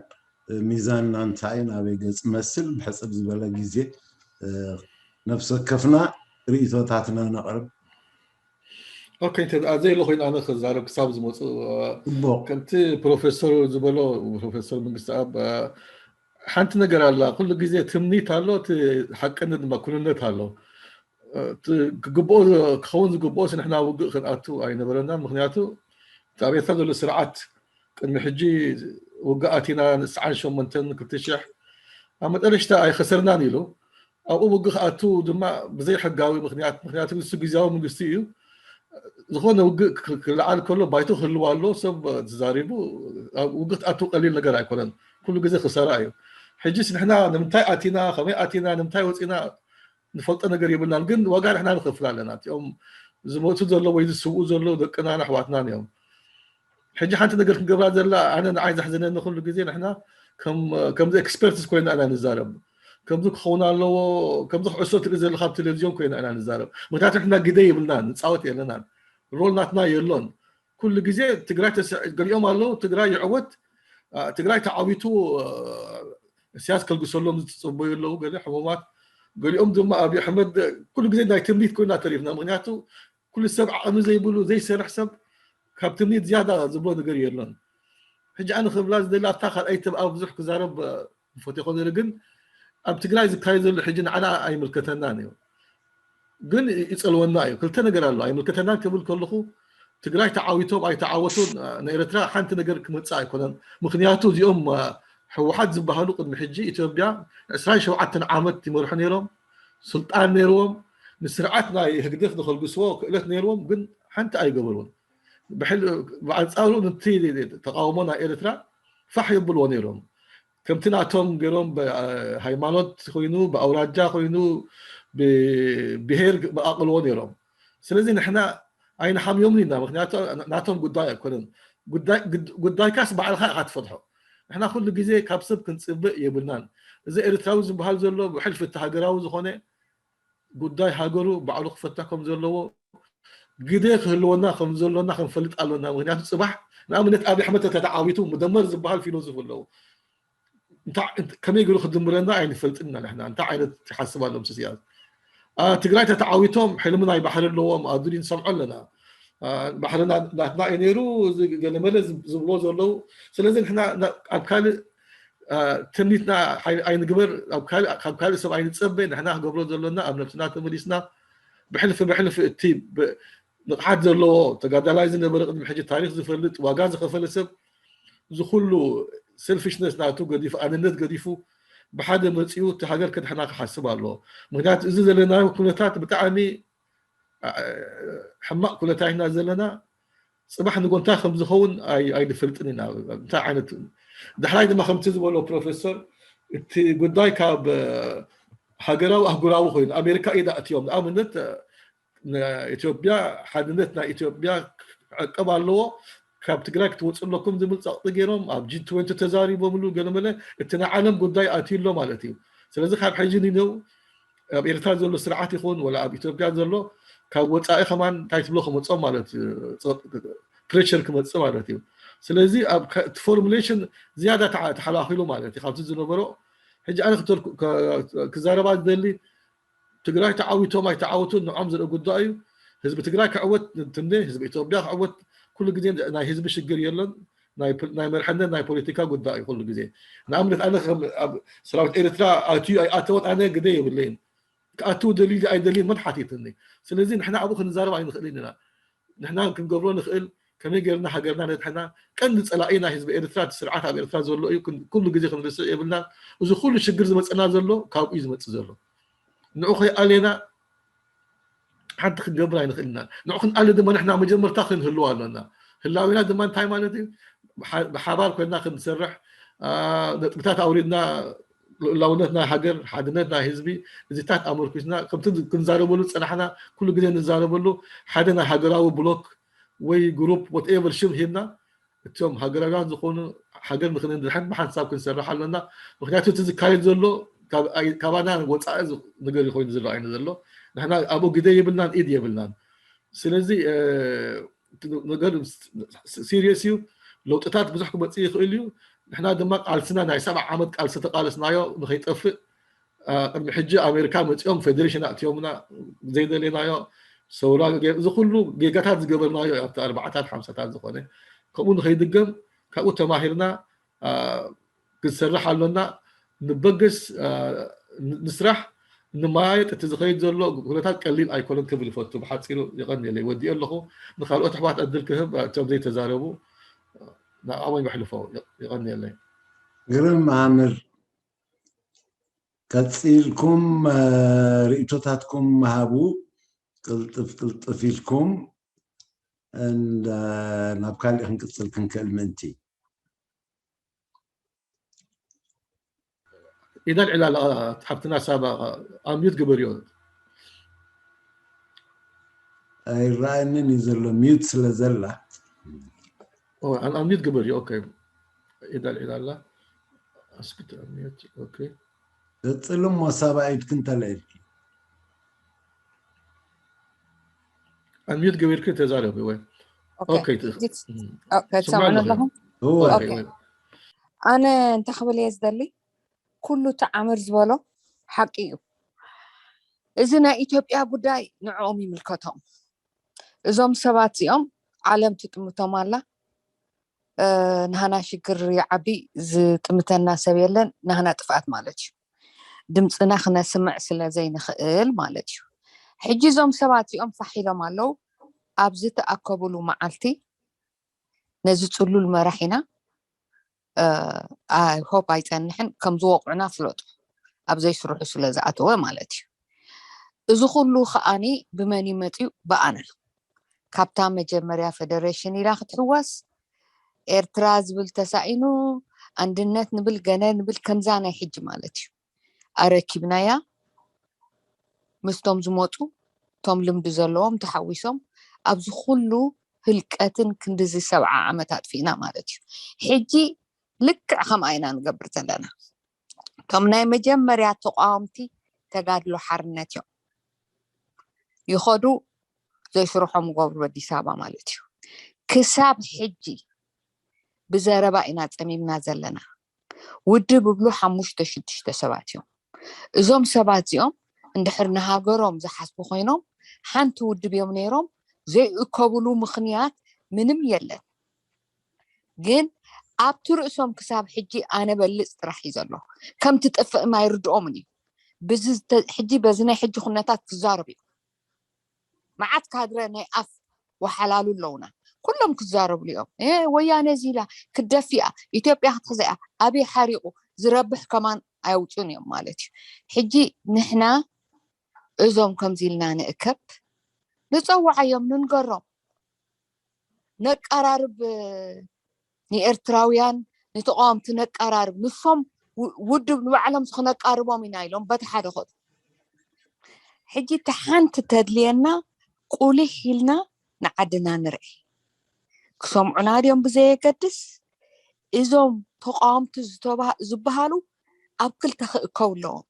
ሚዛንና እንታይ ናበይ ገፅ መስል ብሕፅር ዝበለ ግዜ ነፍሲ ወከፍና ርእይቶታትና ነቕርብ። ኦኬ እንተ ደኣ ዘየለ ኮይኑ ኣነ ክዛረብ ክሳብ ዝመፁ ከምቲ ፕሮፌሰር ዝበሎ ፕሮፌሰር መንግስትኣብ ሓንቲ ነገር ኣላ ኩሉ ግዜ ትምኒት ኣሎ እቲ ሓቅነት ድማ ኩንነት ኣሎ ክግብኦ ክኸውን ዝግብኦስ ንሕና ውግእ ክንኣቱ ኣይነበረናን ምክንያቱ እቲ ኣብ ኤርትራ ዘሎ ስርዓት ቅድሚ ሕጂ ውግእ ኣቲና ንስዓን ሸሞንተን ክልተ ሽሕ ኣብ መጠረሽታ ኣይኸሰርናን ኢሉ ኣብኡ ውግእ ክኣቱ ድማ ብዘይሕጋዊ ምክንያት ምክንያቱ ንሱ ግዜያዊ መንግስቲ እዩ ዝኾነ ውግእ ክለዓል ከሎ ባይቶ ክህልዋ ኣሎ ሰብ ተዛሪቡ ውግእ ክትኣቱ ቀሊል ነገር ኣይኮነን ኩሉ ግዜ ክሰራ እዩ ሕጂስ ንሕና ንምንታይ ኣቲና ከመይ ኣቲና ንምንታይ ወፂና ንፈልጦ ነገር የብልናን ግን ዋጋ ንሕና ንኸፍል ኣለና እቲኦም ዝሞቱ ዘለዉ ወይ ዝስውኡ ዘለዉ ደቅናን ኣሕዋትናን እዮም ሕጂ ሓንቲ ነገር ክንገብራ ዘላ ኣነ ንዓይ ዘሕዝነኒ ኩሉ ግዜ ንሕና ከምዚ ኤክስፐርትስ ኮይና ኢና ንዛረብ ከምዚ ክኸውን ኣለዎ፣ ከምዚ ክዕሶ ትርኢ ዘለካ ኣብ ቴሌቪዝዮን ኮይና ኢና ንዛረብ። ምክንያቱ ንሕና ግደ የብልናን፣ ንፃወት የለናን፣ ሮል ናትና የሎን። ኩሉ ግዜ ትግራይ ተስዕ-፣ ገሊኦም ኣለዉ ትግራይ ይዕወት፣ አ፣ ትግራይ ተዓዊቱ፣ አ፣ እስያስ ከልግሰሎም ዝትፅበዩ ኣለዉ፣ ገለ ሕሙማት። ገሊኦም ድማ ኣብይ ኣሕመድ ኩሉ ግዜ ናይ ትምኒት ኮይና ተሪፍና። ምክንያቱ ኩሉ ሰብ ዓቕሚ ዘይብሉ ዘይሰርሕ ሰብ ካብ ትምኒት ዝያዳ ዝብሎ ነገር የሎን። ሕጂ ኣነ ክብላ ዝደሊ ኣብታ ካልኣይ ተብኣ ብዙሕ ክዛረብ፣ አ፣ ፈትየ ኮነ ግን ኣብ ትግራይ ዝካየድ ዘሎ ሕጂ ንዓና ኣይምልከተናን እዩ። ግን ይጸልወና እዩ። ክልተ ነገር ኣሎ። ኣይምልከተናን ክብል ከለኹ ትግራይ ተዓዊቶም ኣይተዓወቱን፣ አ፣ ንኤርትራ ሓንቲ ነገር ክመጽእ ኣይኮነን። ምክንያቱ እዚኦም፣ አ፣ ህወሓት ዝበሃሉ ቅድሚ ሕጂ ኢትዮጵያ ዕስራን ሸውዓተን ዓመት ይመርሑ ነይሮም። ስልጣን ነይርዎም። ንስርዓት ናይ ህግደፍ ንኸልግስዎ ክእለት ነይርዎም፣ ግን ሓንቲ ኣይገበሩን። ብሕል-፣ ብኣንጻሩ ነቲ ተቃውሞ ናይ ኤርትራ ፋሕ የብልዎ ነይሮም። ከምቲ ናቶም ገይሮም ብ-፣ ሃይማኖት ኮይኑ፣ ብኣውራጃ ኮይኑ፣ ብብሄር መቃቅልዎ ነይሮም። ስለዚ ንሕና ኣይንሓምዮምን ኢና፣ ምክንያቱ ናቶም ጉዳይ ኣይኮነን። ጉዳይ-፣ ግድ-፣ ጉዳይካስ ባዕልኻ ኢኻ ትፈትሖ። ንሕና ኩሉ ግዜ ካብ ሰብ ክንጽብእ የብልናን። እዚ ኤርትራዊ ዝበሃል ዘሎ ብሕልፊ እቲ ሃገራዊ ዝኾነ ጉዳይ ሃገሩ ባዕሉ ክፈትሕ ከም ዘለዎ ግደ ክህልወና ከም ዘሎና ክንፈልጥ ኣሎና። ምክንያቱ ጽባሕ ንኣብነት ኣብይ ኣሕመድ ተተዓዊቱ ምደመር ዝበሃል ፊሎዞፍ ኣለዎ። እንታይ፣ እንት-፣ ከመይ ገይሩ ክድምረና ኣይንፈልጥን ኢና ንሕና። እንታይ ዓይነት ይሓስብ ኣሎ ምስ ስያስ? አ፣ ትግራይ ተተዓዊቶም ሕልሚ ናይ ባሕሪ ኣለዎም፣ ኣብ ዱሪ ንሰምዖ ኣለና። አ፣ ባሕርና ናትና እዩ ነይሩ፣ እዚ ገለመለ ዝብ-፣ ዝብሎ ዘለዉ። ስለዚ ንሕና ና-፣ ኣብ ካልእ፣ አ፣ ትምኒትና ኣይ-፣ ኣይንግበር፣ ኣብ ካልእ፣ ካብ ካልእ ሰብ ኣይንጸበ። ንሕና ክገብሮ ዘሎና ኣብ ነብስና ተመሊስና ብሕልፊ ብሕልፊ እቲ ብ-፣ ንቕሓት ዘለዎ ተጋዳላይ ዝነበረ ቅድሚ ሕጂ ታሪኽ ዝፈልጥ ዋጋ ዝኸፈለ ሰብ እዚ ኩሉ ሰልፊሽነስ ናቱ ገዲፉ፣ ኣነነት ገዲፉ ብሓደ መጺኡ እቲ ሃገር ከድሕና ክሓስብ ኣለዎ። ምክንያቱ እዚ ዘለናዮ ኩነታት ብጣዕሚ፣ አ፣ ሕማቕ ኩነታት ኢና ዘለና። ጽባሕ ንጎንታ ከም ዝኸውን ኣይ-፣ ኣይንፈልጥን ኢና። እንታይ ዓይነት ዳሕራይ ድማ ከምቲ ዝበሎ ፕሮፌሰር እቲ ጉዳይ ካብ፣ እ፣ ሃገራዊ ኣህጉራዊ ኮይኑ ኣሜሪካ ኢዳ ኣእትዮም። ንኣብነት፣ እ፣ ንኢትዮጵያ፣ ሓድነት ናይ ኢትዮጵያ ክዕቀብ ኣለዎ፣ ካብ ትግራይ ክትወፁ ኣለኩም ዝብል ፀቕጢ ገይሮም ኣብ ጂ ትወንቲ ተዛሪቦምሉ። ገለመለ እቲ ናይ ዓለም ጉዳይ ኣትዩ ኣሎ ማለት እዩ። ስለዚ ካብ ሕጂ ንነው ኣብ ኤርትራ ዘሎ ስርዓት ይኹን ወላ ኣብ ኢትዮጵያ ዘሎ ካብ ወፃኢ ከማን እንታይ ትብሎ ክመፆም ማለት እዩ፣ ፕሬሽር ክመፅእ ማለት እዩ። ስለዚ ኣብ ከ-፣ እቲ ፎርሙሌሽን ዝያዳ ተዓ-፣ ተሓላኺሉ ማለት እዩ ካብቲ ዝነበሮ። ሕጂ ኣነ ክተልኩ-፣ ከ-፣ ክዛረባ ዝደሊ ትግራይ ተዓዊቶም ኣይተዓወቱን ንዖም ዝርኢ ጉዳይ እዩ። ህዝቢ ትግራይ ክዕወት ትምነ፣ ህዝቢ ኢትዮጵያ ክዕወት። ኩሉ ግዜ ናይ ህዝቢ ሽግር የለን፣ ናይ ፕ-፣ ናይ መርሕነት ናይ ፖለቲካ ጉዳይ እዩ ኩሉ ግዜ። ንኣብነት ኣነ ከም ኣብ ሰራዊት ኤርትራ ኣትዩ ኣይኣተወን ኣነ ግደ የብለይን። ክኣትው ደልዩ ኣይደልዩን መን ሓቲትኒ? ስለዚ ንሕና ኣብኡ ክንዛረብ ኣይንኽእልን ኢና። ንሕና ክንገብሮ ንኽእል ከመይ ጌርና ሃገርና ነድሕና። ቀንዲ ጸላኢ ናይ ህዝቢ ኤርትራ እቲ ስርዓት ኣብ ኤርትራ ዘሎ እዩ። ክን-፣ ኩሉ ግዜ ክንርስዕ የብልናን። እዚ ኩሉ ሽግር ዝመጸና ዘሎ ካብኡ እዩ ዝመጽእ ዘሎ። ንዑ ከይኣሌና ሓንቲ ክንገብር ኣይንኽእል ኢና። ንዑ ክንኣሊ ድማ ንሕና መጀመርታ ክንህልው ኣሎና። ህላዊና ድማ እንታይ ማለት እዩ? ብሓ-፣ ብሓባር ኮይና ክንሰርሕ፣ አ፣ ነጥብታት ኣውሪድና ልኡላውነት ናይ ሃገር፣ ሓድነት ናይ ህዝቢ፣ እዚታት ኣመርኪስና ከምቲ ክንዛረበሉ ዝጸናሕና፣ ኩሉ ግዜ ንዛረበሉ ሓደ ናይ ሃገራዊ ብሎክ ወይ ግሩፕ፣ ወትኤቨር ሽም ሂብና፣ እቶም ሃገራውያን ዝኾኑ ሃገር ንክንድሕን ብሓንሳብ ክንሰርሕ ኣሎና። ምክንያቱ እቲ ዝካየድ ዘሎ ካብ ኣይ-፣ ካባና ወጻኢ ዝ-፣ ነገር ኮይኑ ዝረኣየኒ ዘሎ። ንሕና ኣብኡ ግደ የብልናን፣ ኢድ የብልናን። ስለዚ፣ እ፣ እቲ ነገር ስ-፣ ስ-፣ ሲሪየስ እዩ። ለውጥታት ብዙሕ ክመጽእ ይኽእል እዩ። ንሕና ድማ ቃልስና ናይ ሰብዓ ዓመት ቃልሲ ተቃለስናዮ ንኸይጠፍእ፣ አ፣ ቅድሚ ሕጂ ኣሜሪካ መጺኦም ፌዴሬሽን ኣእትዮምና፣ ዘይደለናዮ ሰውራ ገ-፣ እዚ ኩሉ ጌጋታት ዝገበርናዮ እዩ ኣብቲ ኣርባዓታት ሓምሳታት ዝኾነ። ከምኡ ንኸይድገም ካብኡ ተማሂርና፣ አ፣ ክንሰርሕ ኣሎና። ንበገስ፣ አ፣ ን-፣ ንስራሕ፣ ንመያየጥ። እቲ ዝኸይድ ዘሎ ኩነታት ቀሊል ኣይኮነን ክብል ይፈቱ ብሓጺሩ። የቐንየለይ፣ ወዲኦ ኣለኹ። ንኻልኦት ኣሕዋት ዕድል ክህብ፣ አ፣ እቶም ዘይተዛረቡ፣ አ፣ ንዕኦም የሕልፎ። የቐንየለይ። ግርም መሃመድ፣ ቀጺልኩም፣ እ፣ ርእይቶታትኩም ሃቡ፣ ቅልጥፍ ቅልጥፍ ኢልኩም፣ እንዳ-፣ ናብ ካሊእ ክንቅጽል ክንክእል ምእንቲ። ኢዳ ኣልዒላ ኣላ፣ ሓፍትና ሳባ፣ ኣንሚዩት ግበርዮ። ኣይረኣየንን እዩ ዘሎ፣ ሚዩት ስለ ዘላ። ኦ፣ ኣን-፣ ኣንሚዩት ግበርዮ፣ ኦኬ። ኢዳ ኣልዒላ ኣላ። ኣስክት ኣንሚዩት፣ ኦኬ። ቀጽሊ እሞ ሳባ ኢድኪ እንተልዒልኪ። ኣንሚዩት ገቢርኪ ተዛረቢ ወይ ኦኬ፣ ኦኬ፣ ት- ሕጂ ትስ- እም፣ ኦኬ፣ ስምዑ ትሰምዑኒ ኣለኹ። ኣለኹም? እወ። ኦኬ፣ ኦኬ። ወይ ኣነ እንታይ ክብል እየ ዝደሊ፣ ኩሉ እቲ ዓምር ዝበሎ ሓቂ እዩ። እዚ ናይ ኢትዮጵያ ጉዳይ ንዕኦም ይምልከቶም። እዞም ሰባት እዚኦም ዓለም ትጥምቶም ኣላ። እ፣ ናህና ሽግር ይዓቢ፣ ዝጥምተና ሰብ የለን፣ ናህና ጥፍኣት ማለት እዩ። ድምፅና ክነስምዕ ስለ ዘይንኽእል ማለት እዩ። ሕጂ እዞም ሰባት እዚኦም ፋሕ ኢሎም ኣለዉ። ኣብ ዝተኣከቡሉ መዓልቲ ነዚ ፅሉል መራሒና፣ እ፣ I hope ኣይፀንሕን፣ ከም ዝወቕዑና ፍለጡ፣ ኣብ ዘይስርሑ ስለ ዝኣተወ ማለት እዩ። እዚ ኩሉ ከዓኒ ብመን እዩ መፅዩ? ብኣና። ካብታ መጀመርያ ፌደሬሽን ኢላ ክትሕወስ፣ ኤርትራ ዝብል ተሳኢኑ፣ ኣንድነት ንብል፣ ገለ ንብል፣ ከምዛ ናይ ሕጂ ማለት እዩ። ኣረኪብናያ ምስቶም ዝመፁ፣ እቶም ልምዲ ዘለዎም ተሓዊሶም፣ ኣብዚ ኩሉ ህልቀትን ክንድዚ ሰብዓ ዓመት ኣጥፊእና ማለት እዩ። ሕጂ ልክዕ ከምኣ ኢና ንገብር ዘለና። እቶም ናይ መጀመርያ ተቃወምቲ ተጋድሎ ሓርነት እዮም። ይኸዱ፣ ዘይስርሖም ይገብሩ ኣዲስ ኣበባ ማለት እዩ። ክሳብ ሕጂ ብዘረባ ኢና ጸሚምና ዘለና። ውድብ ብብሉ ሓሙሽተ ሽዱሽተ ሰባት እዮም። እዞም ሰባት እዚኦም እንድሕር ንሃገሮም ዝሓስቡ ኮይኖም፣ ሓንቲ ውድብ እዮም ነይሮም፣ ዘይእከብሉ ምኽንያት ምንም የለን። ግን ኣብቲ ርእሶም ክሳብ ሕጂ ኣነ በልፅ ጥራሕ እዩ ዘሎ። ከም ትጠፍእም ኣይርድኦምን እዩ። ብዚ ዝተ- ሕጂ በዚ ናይ ሕጂ ኩነታት ክዛረቡ እዮም። መዓት ካድረ ናይ ኣፍ ወሓላሉ ኣለውና። ኩሎም ክዛረብሉ እዮም። እ፣ ወያነ እዚ ኢላ ክትደፊኣ፣ ኢትዮጵያ ክትሕዘያ፣ ኣብይ ሓሪቑ ዝረብሕ ከማን ኣየውፅኡን እዮም ማለት እዩ። ሕጂ ንሕና እዞም ከምዚ ኢልና ንእከብ፣ ንፀውዓዮም፣ ንንገሮም፣ ነቀራርብ፣ ንኤርትራውያን ንተቃወምቲ ነቀራርብ፣ ንሶም ው- ውድብ ንባዕሎም ክነቃርቦም ኢና ኢሎም በቲ ሓደ ኸዱ። ሕጂ እቲ ሓንቲ ተድልየና ቁሊሕ ኢልና ንዓድና ንርኢ። ክሰምዑና ድዮም ብዘየገድስ፣ እዞም ተቃወምቲ ዝተባ- ዝበሃሉ ኣብ ክልተ ክእከቡ ኣለዎም።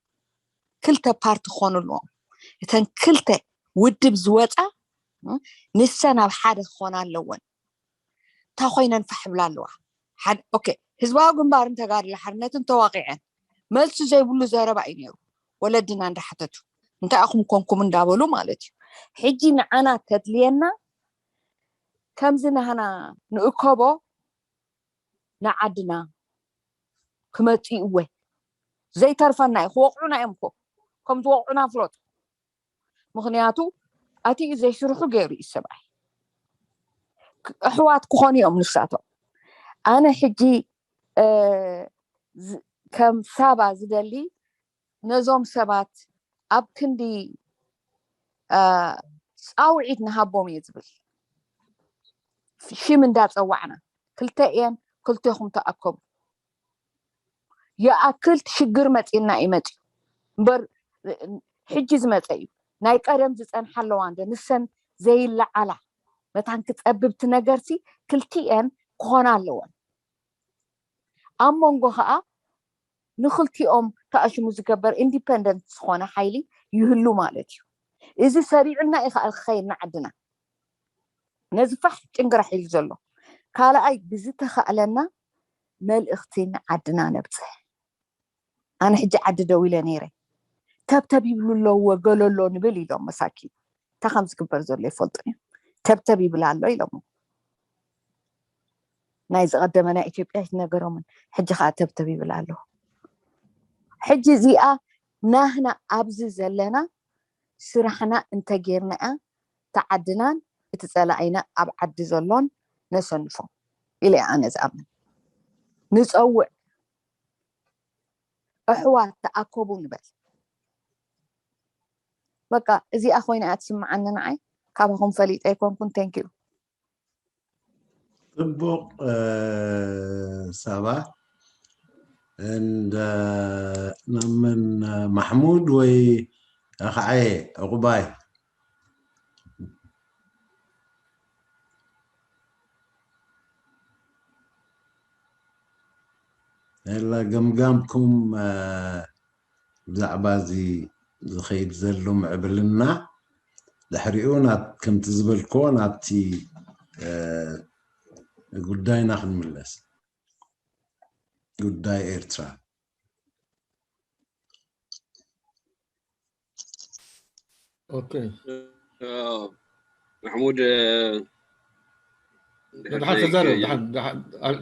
ክልተ ፓርቲ ክኾኑ ኣለዎም። እተን ክልተ ውድብ ዝወፃ፣ እ፣ ንሰን ኣብ ሓደ ክኾና ኣለወን። እንታይ ኮይነን ፋሕ ብላ ኣለዋ? ሓደ፣ ኦኬ፣ ህዝባዊ ግንባርን ተጋድሎ ሓርነትን ተዋቂዐን፣ መልሲ ዘይብሉ ዘረባ እዩ ነይሩ። ወለድና እንዳሓተቱ፣ እንታይ ኢኹም ኮንኩም እንዳበሉ ማለት እዩ። ሕጂ ንዓና ተድልየና፣ ከምዚ ናህና ንእከቦ፣ ንዓድና ክመፅኡ እወ፣ ዘይተርፈና እዩ። ክወቕዑና እዮም እኮ፣ ከም ዝወቕዑና ፍለጡ። ምኽንያቱ ኣቲኡ ዘይስርሑ ገይሩ እዩ ሰብኣይ። ክ- ኣሕዋት ክኾኑ እዮም ንሳቶም። ኣነ ሕጂ፣ እ፣ ዝ- ከም ሳባ ዝደሊ፣ ነዞም ሰባት ኣብ ክንዲ፣ እ፣ ፃውዒት ንሃቦም እየ ዝብል። ሽም እንዳፀዋዕና፣ ክልተ እየን፣ ክልቴኹም ተኣከቡ። ይኣክል ሽግር መፂና እዩ መፂኡ እምበር፣ ሕጂ ዝመፀ እዩ። ናይ ቀደም ዝፀንሓ ኣለዋ እንደ ንሰን ዘይለዓላ መታን ክፀብብቲ ነገርሲ ክልቲኤን ክኾና ኣለወን። ኣብ መንጎ ከዓ ንክልቲኦም ተኣሽሙ ዝገበር ኢንዲፐንደንት ዝኾነ ሓይሊ ይህሉ ማለት እዩ። እዚ ሰሪዑና እዩ ከዓ ክኸይድ ንዓድና። ነዚ ፋሕ ጭንግራሕ ኢሉ ዘሎ ካልኣይ ብዝተኻእለና መልእኽቲ ንዓድና ነብፅሕ። ኣነ ሕጂ ዓዲ ደው ኢለ ነይረ። ተብተብ ይብሉ ኣለዎ፣ ገለሎ ንብል ኢሎም መሳኪን። እንታይ ከም ዝግበር ዘሎ ይፈልጡ እዮም። ተብተብ ይብል ኣሎ ኢሎም። ናይ ዝቐደመ ናይ ኢትዮጵያ ኣይትነገሮምን። ሕጂ ከዓ ተብተብ ይብል ኣሎ። ሕጂ እዚኣ ናህና ኣብዚ ዘለና ስራሕና እንተጌርናያ ተዓድናን እቲ ጸላኢና ኣብ ዓዲ ዘሎን ነሰንፎ ኢለ እየ ኣነ ዝኣምን። ንጸውዕ፣ ኣሕዋት ተኣከቡ ንበል። በቃ እዚኣ ኮይና እያ ትስምዓኒ ንዓይ። ካባኹም ፈሊጠ ኣይኮንኩን። Thank you። ጽቡቕ፣ እ፣ ሳባ። And፣ እ፣ ናብ መን፣ እ፣ ማሕሙድ ወይ ኣኽዓየ ዕቑባይ? የላ ገምጋምኩም፣ እ፣ ብዛዕባ እዚ ዝኸይድ ዘሎ ምዕብልና ድሕሪኡ ናብ ከምቲ ዝበልክዎ ናብቲ ጉዳይና ክንምለስ። ጉዳይ ኤርትራ። ኦኬ ማሕሙድ ደሓን ተዛረብ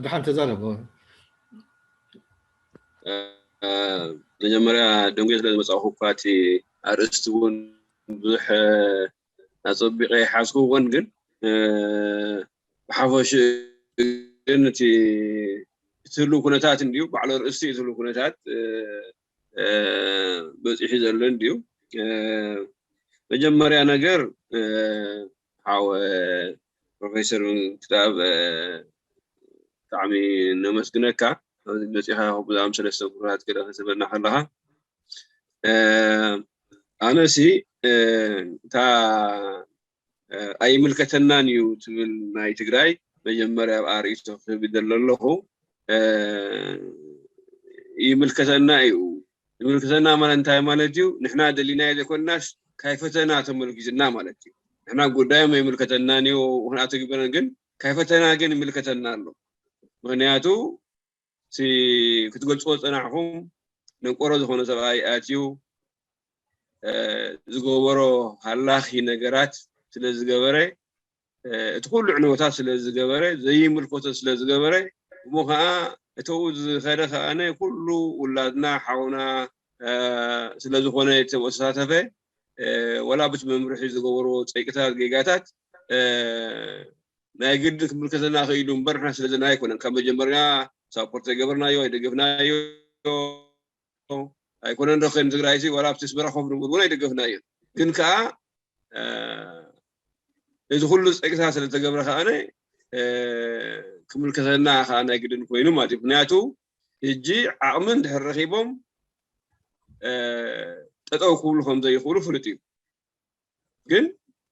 ደሓን ተዛረብ መጀመርያ ደንጎ ስለ ዝመፃኹ እኳ እቲ ኣርእስቲ እውን ብዙሕ ኣፀቢቀ ይሓዝኩዎን ግን ብሓፈሽ ግን እቲ እቲ ህልው ኩነታት እንድዩ ባዕሎ ርእስቲ እቲ ህልው ኩነታት በፂሑ ዘሎ እንድዩ መጀመርያ ነገር ሓወ ፕሮፌሰር ክታብ ብጣዕሚ ነመስግነካ መፂኻ ብዛም ሰለስተ ጉራት ገለ ክትበልና ከለካ ኣነሲ እታ ኣይምልከተናን እዩ ትብል ናይ ትግራይ መጀመርያ ኣብ ኣርእስቶ ክህብ ይደለ ኣለኹ ይምልከተና እዩ ይምልከተና ማለት እንታይ ማለት እዩ ንሕና ደሊናዮ ዘይኮንናስ ካይፈተና ተመልኪትና ማለት እዩ ንሕና ጉዳዮም ኣይምልከተናን እዩ ክንኣተግበረን ግን ካይፈተና ግን ይምልከተና ኣሎ ምክንያቱ ክትገልፅዎ ዝፀናሕኹም ደንቆሮ ዝኾነ ሰብኣይ ኣትዩ ዝገበሮ ሃላኺ ነገራት ስለ ዝገበረ እቲ ኩሉ ዕንወታት ስለ ዝገበረ ዘይምልከቶ ስለ ዝገበረ እሞ ከዓ እተኡ ዝኸደ ከኣነ ኩሉ ውላድና ሓውና ስለ ዝኾነ ተሳተፈ ወላ ብቲ መምርሒ ዝገበርዎ ፀይቅታት ጌጋታት ናይ ግድን ክምልከተና ክኢሉ እምበር ንሕና ስለዘና ኣይኮነን ካብ መጀመርያ ሳፖርት ኣይገበርናዮ ኣይደገፍናዮ ኣይኮነን ዶ ከይኑ ትግራይ ሲ ዋላ ኣብቲ ኣስመራ ኮፍ ንብል እውን ኣይደገፍናዮ ግን ከዓ እዚ ኩሉ ፀቅታ ስለተገብረ ከዓነ ክምልከተና ከዓ ናይ ግድን ኮይኑ ማለት እዩ ምክንያቱ ሕጂ ዓቕሚ እንድሕር ረኪቦም ጠጠው ክብሉ ከም ዘይኽእሉ ፍሉጥ እዩ ግን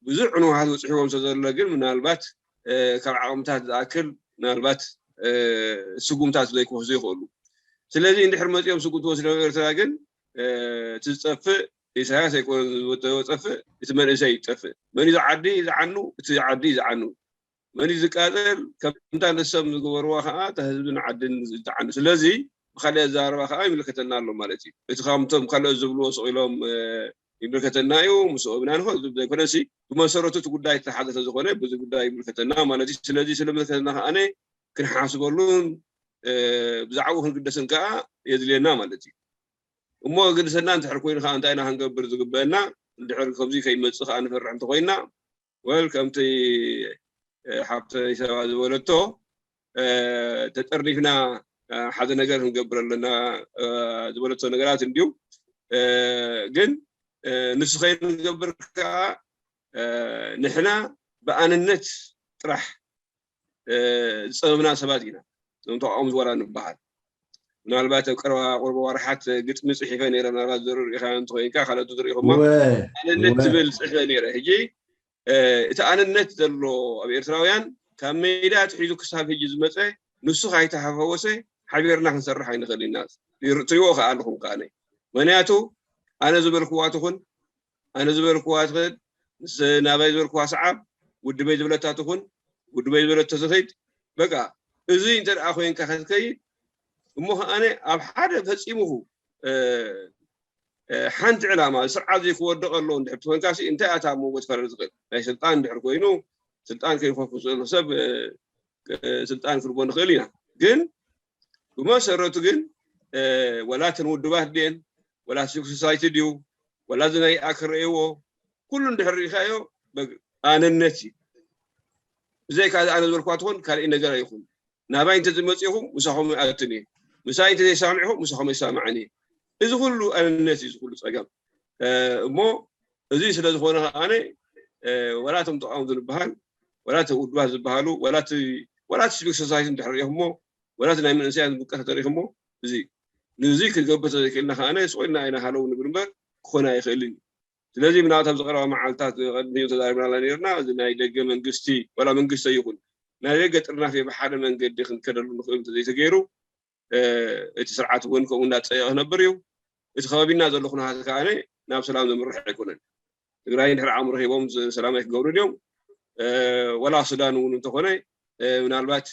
ብዙሕ ዕንዋሓት በፅሕዎም ስለዘሎ ግን ምናልባት ካብ ዓቕምታት ዝኣክል ምናልባት ስጉምታት ዘይክወስዱ ይኽእሉ ስለዚ እንድሕር መፂኦም ስጉምቲ ወስዶም ኤርትራ ግን እቲ ዝጠፍእ ኢሳያስ ኣይኮነ ዝጠፍእ እቲ መንእሰይ ይጠፍእ መን እዚ ዓዲ ዝዓኑ እቲ ዓዲ ዝዓኑ መን ዝቃፀል ከምታ ንሰም ዝገበርዋ ከዓ እታ ህዝብን ዓድን ዝተዓኑ ስለዚ ብካሊእ ኣዘራርባ ከዓ ይምልከተና ኣሎ ማለት እዩ እቲ ከምቶም ካልኦት ዝብልዎ ስቕ ኢሎም ይምልከተና እዩ ምስኦም ኢና ንኸ ዝብል ዘይኮነሲ ብመሰረቱ እቲ ጉዳይ ዝተሓዘ ስለዝኾነ በዚ ጉዳይ ይምልከተና ማለት እዩ ስለዚ ስለምልከተና ከዓነ ክንሓስበሉን ብዛዕባኡ ክንግደስን ከዓ የድልየና ማለት እዩ እሞ ግድሰና እንድሕር ኮይኑ ከዓ እንታይ ኢና ክንገብር ዝግበአና እንድሕር ከምዚ ከይመፅእ ከዓ ንፈርሕ እንተኮይና ወል ከምቲ ሓብተይ ሰባ ዝበለቶ ተጠርኒፍና ሓደ ነገር ክንገብር ኣለና ዝበለቶ ነገራት እንድዩ ግን ንሱ ከይንገብር ከዓ ንሕና ብኣንነት ጥራሕ ዝፀበብና ሰባት ኢና እዞም ተቃውሞ ዝወራ ንበሃል ምናልባት ኣብ ቀረባ ቁርበ ወርሓት ግጥሚ ፅሒፈ ነረ ምናልባት ዘሩ ርኢኻ እንተኮይንካ ካልኦት ዝርኢኹማ ኣንነት ትብል ፅሒፈ ነረ ሕጂ እቲ ኣንነት ዘሎ ኣብ ኤርትራውያን ካብ ሜዳ ትሒዙ ክሳብ ሕጂ ዝመፀ ንሱ ካይተሓፈወሰ ሓቢርና ክንሰርሕ ኣይንኽእል ኢና ትሪዎ ከዓ ኣለኹም ከዓ ምክንያቱ ኣነ ዝበልክዋ ትኹን ኣነ ዝበልክዋ ትኽእል ምስ ናባይ ዝበልክዋ ሰዓብ ውድበይ ዝበለታ ትኹን ውድበይ ዝበለቶ ዝኽድ በቃ እዚ እንተ ደኣ ኮይንካ ከትከይድ እሞ ከኣነ ኣብ ሓደ ፈጺሙኹ ሓንቲ ዕላማ ስርዓት ዘይክወድቕ ኣሎ እንድሕር ትኾንካ ሲ እንታይ ኣታ ኣብ መንጎ ትፈረድ ዝኽእል ናይ ስልጣን እንድሕር ኮይኑ ስልጣን ከይኮንኩ ዝኽእል ሰብ ስልጣን ክልቦ ንኽእል ኢና ግን ብመሰረቱ ግን ወላ እተን ውድባት ድየን ወላ ሲቪል ሶሳይቲ ድዩ ወላ እዚ ናይ ኣክረእዎ ኩሉ እንድሕር ርኢኻዮ ኣነነት እዩ ብዘይካ ኣነ ዝበልኳ ትኾን ካልእ ነገር ኣይኹን ናባይ እንተ ዝመፅኹም ምሳኹም ኣትን እየ ምሳይ እንተ ዘይሰማሚዕኹም ምሳኹም ኣይሰማማዕን እየ እዚ ኩሉ ኣነነት እዩ እዚ ኩሉ ፀገም እሞ እዚ ስለ ዝኾነ ከዓነ ወላ እቶም ተቃወምቲ ዝበሃል ወላ እቲ ውድባት ዝበሃሉ ወላ እቲ ሲቪክ ሶሳይቲ እንድሕር ሪኢኹሞ ወላ እቲ ናይ መንእሰያት ዝብቀ ተሪኽሞ እዚ ንዚ ክንገብር ተዘይክእልና ከዓነ ስቆልና ኣይና ሃለው ንብል እምበር ክኾነ ኣይኽእልን እዩ ስለዚ ምናልባት ኣብ ዝቀረባ መዓልታት ቀድሚኡ ተዛሪብናላ ነርና እዚ ናይ ደገ መንግስቲ ወላ መንግስቲ ይኹን ናይ ደገ ጥርናፍ ብሓደ መንገዲ ክንከደሉ ንኽእል እንተዘይተገይሩ እቲ ስርዓት እውን ከምኡ እንዳፀየ ክነብር እዩ እቲ ከባቢና ዘሎ ኩነታት ከኣ ናብ ሰላም ዘምርሕ ኣይኮነን። ትግራይ እንድሕር ዓቕሚ ረኺቦም ሰላም ኣይክገብሩ ድዮም? ወላ ሱዳን እውን እንተኾነ ምናልባት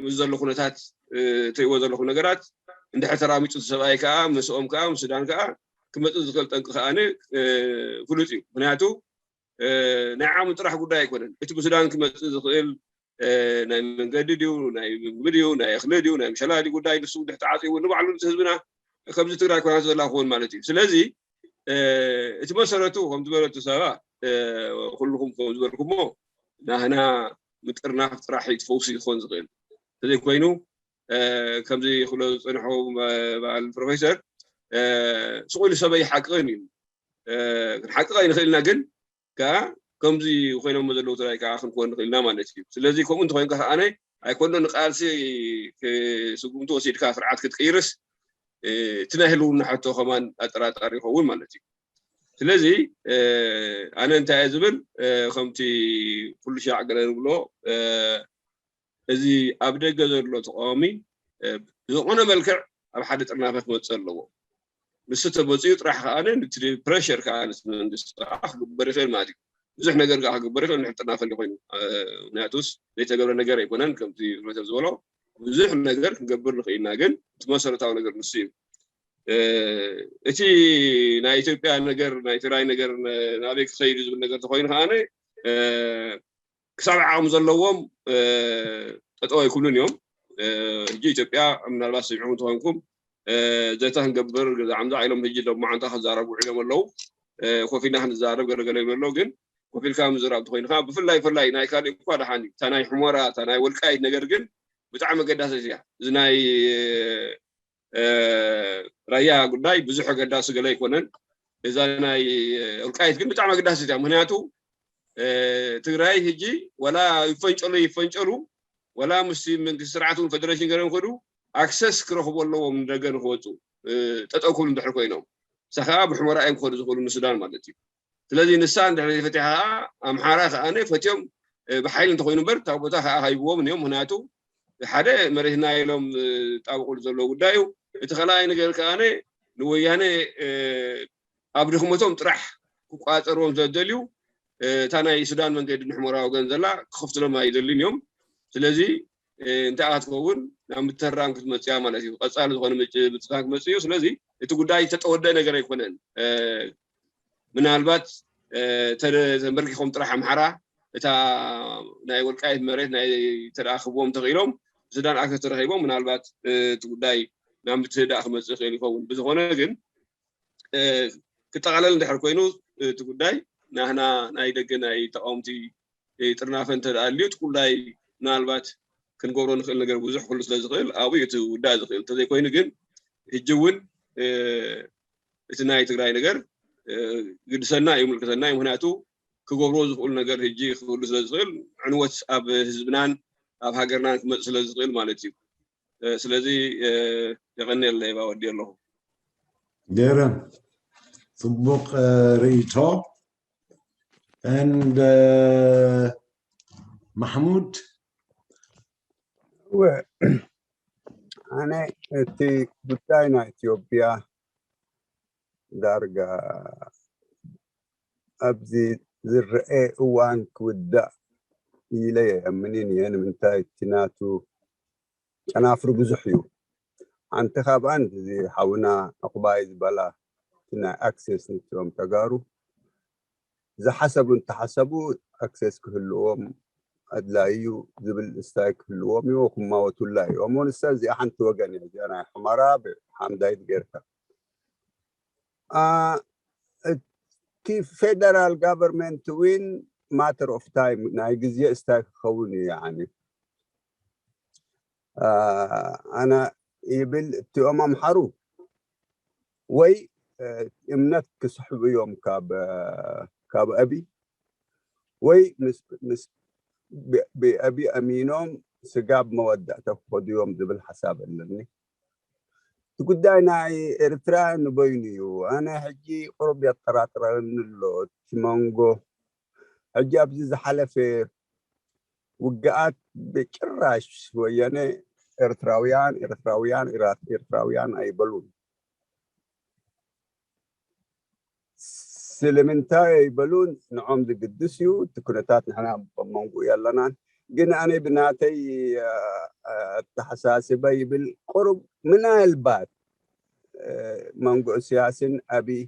ምስ ዘሎ ኩነታት እትሪእዎ ዘለኹም ነገራት እንድሕር ተራሚጡ እቲ ሰብኣይ ከዓ ምስኦም ከዓ ምስ ሱዳን ከዓ ክመፅእ ዝኽእል ጠንቂ ከዓ ፍሉጥ እዩ። ምክንያቱ ናይ ዓቕሚ ጥራሕ ጉዳይ ኣይኮነን። እቲ ብሱዳን ክመፅእ ዝኽእል ናይ መንገዲ ድዩ፣ ናይ ምግቢ ድዩ፣ ናይ እኽሊ ድዩ፣ ናይ ምሸላ ድዩ ጉዳይ ንሱ ድሕር ተዓፂቡ ንባዕሉ እቲ ህዝብና ከምዚ ትግራይ ኮይና ዘላ ክኸውን ማለት እዩ። ስለዚ እቲ መሰረቱ ከም ዝበለቱ ሰባ ኩልኹም ከም ዝበልኩሞ ናህና ምጥርናፍ ጥራሕ እዩ ፈውሲ ክኾን ዝኽእል። እንተዘይኮይኑ ከምዚ ክብሎ ዝፀንሑ በዓል ፕሮፌሰር ስቕ ኢሉ ሰበይ ሓቅን እዩ። ክንሓቅቕ ኣይንኽእልና ግን ከዓ ከምዚ ኮይኖሞ ዘለዉ ትግራይ ከዓ ክንኮን ንኽእልና ማለት እዩ። ስለዚ ከምኡ እንተኮይንካ ከዓነ ኣይኮኖ ንቃልሲ ስጉምቲ ወሲድካ ስርዓት ክትቅይርስ እቲ ናይ ህልውና ሕቶ ከማን ኣጠራጣሪ ይኸውን ማለት እዩ። ስለዚ ኣነ እንታይ እየ ዝብል ከምቲ ኩሉ ሻዕ ገለ ንብሎ እዚ ኣብ ደገ ዘሎ ተቃዋሚ ብዝኾነ መልክዕ ኣብ ሓደ ጥርናፈ ክመፅእ ኣለዎ። ንሱ ተመፅኡ ጥራሕ ከዓ ነቲ ፕረሸር ከዓ ነቲ መንግስቲ ከዓ ክግበር ይኽእል ማለት እዩ። ብዙሕ ነገር ከዓ ክግበር ይኽእል ንሕጥርናፈ ኮይኑ ምክንያቱስ ዘይተገብረ ነገር ኣይኮነን። ከምቲ ፕሮፌሰር ዝበሎ ብዙሕ ነገር ክንገብር ንኽእልና ግን እቲ መሰረታዊ ነገር ንሱ እዩ። እቲ ናይ ኢትዮጵያ ነገር ናይ ትግራይ ነገር ናበይ ክኸይዱ ዝብል ነገር ተኮይኑ ከዓ ክሳብ ዓቕሚ ዘለዎም ጠጠው ኣይክብሉን እዮም። ሕጂ ኢትዮጵያ ምናልባት ሰሚዕኩም ተኮንኩም ዘተ ክንገብር ገዛ ዓምዛ ኢሎም ሕጂ ሎማዓንታ ክዛረቡ ውዒሎም ኣለዉ። ኮፍ ኢልና ክንዛረብ ገለገለ ይብሉ ኣለዉ። ግን ኮፍ ኢልካ ምዝራብ ተኮይኑ ከዓ ብፍላይ ፍላይ ናይ ካልእ እኳ ደሓን እዩ። እታ ናይ ሕሞራ እታ ናይ ወልቃይት ነገር ግን ብጣዕሚ ኣገዳሲት እያ። እዚ ናይ ራያ ጉዳይ ብዙሕ ኣገዳሲ ገለ ኣይኮነን። እዛ ናይ ወልቃይት ግን ብጣዕሚ ኣገዳሲት እያ። ምክንያቱ ትግራይ ሕጂ ወላ ይፈንጨሉ ይፈንጨሉ ወላ ምስቲ መንግስቲ ስርዓት እውን ፌደሬሽን ገለ ንክዱ ኣክሰስ ክረኽቡ ኣለዎም ንደገ ንክወፁ ጠጠው ክብሉ እንድሕር ኮይኖም እሳ ከዓ ብሕመራ እዮም ክኸዱ ዝኽእሉ ንሱዳን ማለት እዩ። ስለዚ ንሳ እንድሕር ፈቲሓ ከዓ ኣምሓራ ከዓ ፈትዮም ብሓይሊ እንተኮይኑ እምበር እታ ቦታ ከዓ ሃይብዎም እዮም። ምክንያቱ ሓደ መሬትና ኢሎም ጣብቁሉ ዘለዎ ጉዳይ እዩ። እቲ ካልኣይ ነገር ከዓ ንወያነ ኣብ ድኽመቶም ጥራሕ ክቋፀርዎም ስለዝደልዩ እታ ናይ ሱዳን መንገዲ ንሕመራ ወገን ዘላ ክኸፍትሎም ኣይደልን እዮም። ስለዚ እንታይ ክትኸውን ናብ ምትህራም ክትመፅያ ማለት እዩ። ቀፃሊ ዝኾነ ምፅፃን ክመፅእ እዩ። ስለዚ እቲ ጉዳይ ዝተጠወደ ነገር ኣይኮነን። ምናልባት ተንበርኪኾም ጥራሕ ኣምሓራ እታ ናይ ወልቃይት መሬት ናይ ተደኣኽብዎም ተኽኢሎም ሱዳን ኣክሰስ ተረኺቦም ምናልባት እቲ ጉዳይ ናብ ምትህዳእ ክመፅእ ይኽእል ይኸውን። ብዝኾነ ግን ክጠቓለል እንድሕር ኮይኑ እቲ ጉዳይ ናህና ናይ ደገ ናይ ተቃወምቲ ጥርናፈ እንተ ኣልዩ እቲ ጉዳይ ምናልባት ክንገብሮ ንኽእል ነገር ብዙሕ ክህሉ ስለ ዝኽእል ኣብኡ እዩ እቲ ውዳእ ዝኽእል። እንተዘይኮይኑ ግን ሕጂ እውን እቲ ናይ ትግራይ ነገር ግድሰና እዩ ምልክተና እዩ። ምክንያቱ ክገብርዎ ዝኽእሉ ነገር ሕጂ ክህሉ ስለ ዝኽእል ዕንወት ኣብ ህዝብናን ኣብ ሃገርናን ክመፅእ ስለ ዝኽእል ማለት እዩ። ስለዚ የቐንየለይ ባወዲ ኣለኹ። ገይረ ጽቡቕ ርእይቶ። And ማሕሙድ ኣነ እቲ ጉዳይ ናይ ኢትዮጵያ ዳርጋ ኣብዚ ዝረአ እዋን ክውዳእ ኢለ የምንን እየ። ንምንታይ እቲ ናቱ ጨናፍሩ ብዙሕ እዩ። ሓንቲ ካብኣን እዚ ሓውና ዕቑባይ ዝበላ እቲ ናይ ኣክሴስ ንትዮም ተጋሩ ዝሓሰቡ እንተሓሰቡ ኣክሴስ ክህልዎም ኣድላይ እዩ ዝብል ስታይ ክህልዎም እዩ ክማወቱላ እዩ። እሞ ንሳ እዚኣ ሓንቲ ወገን እያ። እዚኣ ናይ ሑመራ ብሓምዳይት ጌርካ እቲ ፌደራል ጋቨርንመንት እውን ማተር ኦፍ ታይም ናይ ግዜ እስታይ ክኸውን እዩ። ያኒ ኣነ ይብል እቲኦም ኣምሓሩ ወይ እምነት ክስሕቡ እዮም ካብ ካብ ኣቢ ወይ ምስ ምስ ብኣቢ ኣሚኖም ስጋብ መወዳእታ ክኸዱ እዮም ዝብል ሓሳብ ኣለኒ። እቲ ጉዳይ ናይ ኤርትራ ንበይኑ እዩ። ኣነ ሕጂ ቁሩብ የጠራጥረኒ ኣሎ። እቲ መንጎ ሕጂ ኣብዚ ዝሓለፈ ውግኣት ብጭራሽ ወያነ ኤርትራውያን ኤርትራውያን ኤርትራውያን ኣይበሉን። ስለምንታይ ኣይበሉን፣ ንዖም ዝግድስ እዩ። እቲ ኩነታት ንሕና ኣብ መንጎኡ የለናን። ግን ኣነ ብናተይ ኣተሓሳስበ ይብል፣ ቁሩብ ምናልባት መንጎ እስያስን ኣብይ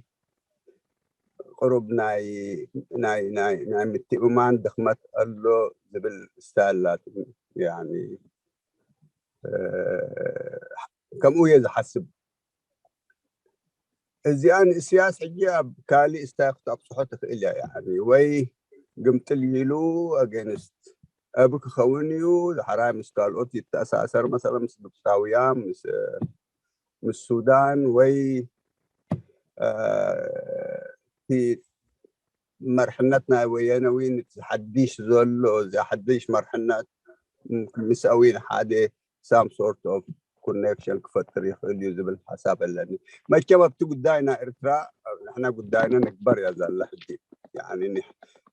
ቁሩብ ናይ ናይ ናይ ናይ ምትእምማን ድኽመት ኣሎ ዝብል ስታይል ኣላትኒ። ከምኡ እየ ዝሓስብ። እዚኣ ንእስያስ ሕጂ ኣብ ካሊእ ስታይ ክትኣብፅሖ ትኽእል እያ። ወይ ግምጥል ኢሉ ኣገንስት ኣብ ክኸውን እዩ። ዝሓራይ ምስ ካልኦት ይተኣሳሰር፣ መሰለ ምስ ግብፃውያን፣ ምስ ሱዳን ወይ እቲ መርሕነት ናይ ወየነ እውን እቲ ሓድሽ ዘሎ፣ እዚ ሓድሽ መርሕነት ምስ ኣዊን ሓደ some sort of connection ክፈጥር ይኽእል እዩ ዝብል ሓሳብ ኣለኒ። መቸም ኣብቲ ጉዳይ ናይ ኤርትራ ንሕና ጉዳይና ንግበር እያ ዘላ ሕጂ።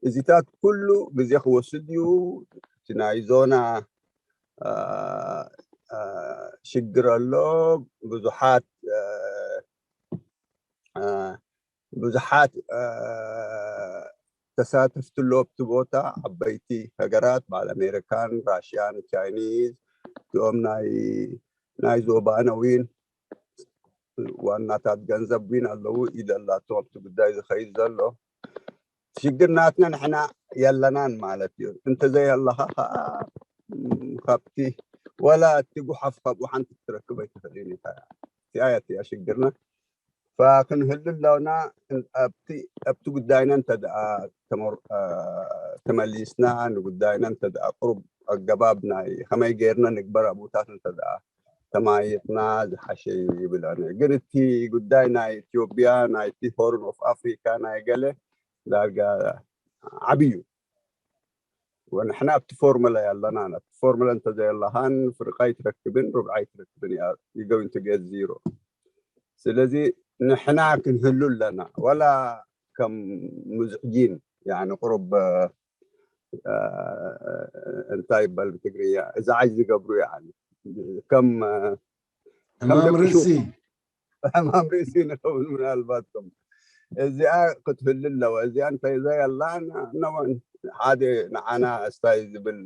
እዚታት ኩሉ ግዜ ክወስድ እዩ። እቲ ናይ ዞና ሽግር ኣሎ። ብዙሓት ብዙሓት ተሳተፍቲ ኣሎ ኣብቲ ቦታ፣ ዓበይቲ ሃገራት በዓል ኣሜሪካን ራሽያን ቻይኒዝ እቲኦም ናይ ናይ ዞባና እውን ዋናታት ገንዘብ እውን ኣለዉ። ኢድ ኣላቶም ኣብቲ ጉዳይ ዝኸይድ ዘሎ። ሽግር ናትና ንሕና የለናን ማለት እዩ። እንተዘየለኻ ከዓ ካብቲ ወላ እቲ ጉሓፍ ካብኡ ሓንቲ ክትረክብ ኣይትኽእልን ኢኻ። እቲኣ እያ እቲኣ ሽግርና። ክንህሉ ኣለና። ኣብቲ ጉዳይና እንተ ተመሊስና፣ ንጉዳይና እንተ ቁሩብ ኣገባብ ናይ ከመይ ገይርና ንግበር ኣብኡታት እንተ ተማይጥና ዝሓሸ እዩ ይብል ኣነ። ግን እቲ ጉዳይ ናይ ኢትዮጵያ፣ ናይቲ ሆርን ኦፍ ኣፍሪካ ናይ ገለ ዳርጋ ዓብዩ። ወንሕና ኣብቲ ፎርሙላ ያለና፣ ኣብቲ ፎርሙላ እንተዘየለኻን ፍርቃ ኣይትረክብን፣ ርብዓ ኣይትረክብን እያ፣ you going to get zero። ስለዚ ንሕና ክንህሉ ኣለና፣ ወላ ከም ሙዝዕጂን፣ ያኒ ቁሩብ እንታይ ይበል ብትግርኛ፣ እዛዓይ ዝገብሩ፣ ያኒ ከም ከም ሕማም ደቂ ርእሲ። ሹቕ ሕማም ርእሲ ንኸውን ምናልባት ከም እዚኣ ክትህሉ ኣለዋ። እዚኣ እንተዘየላ ሓደ ንዓና እስታይ ዝብል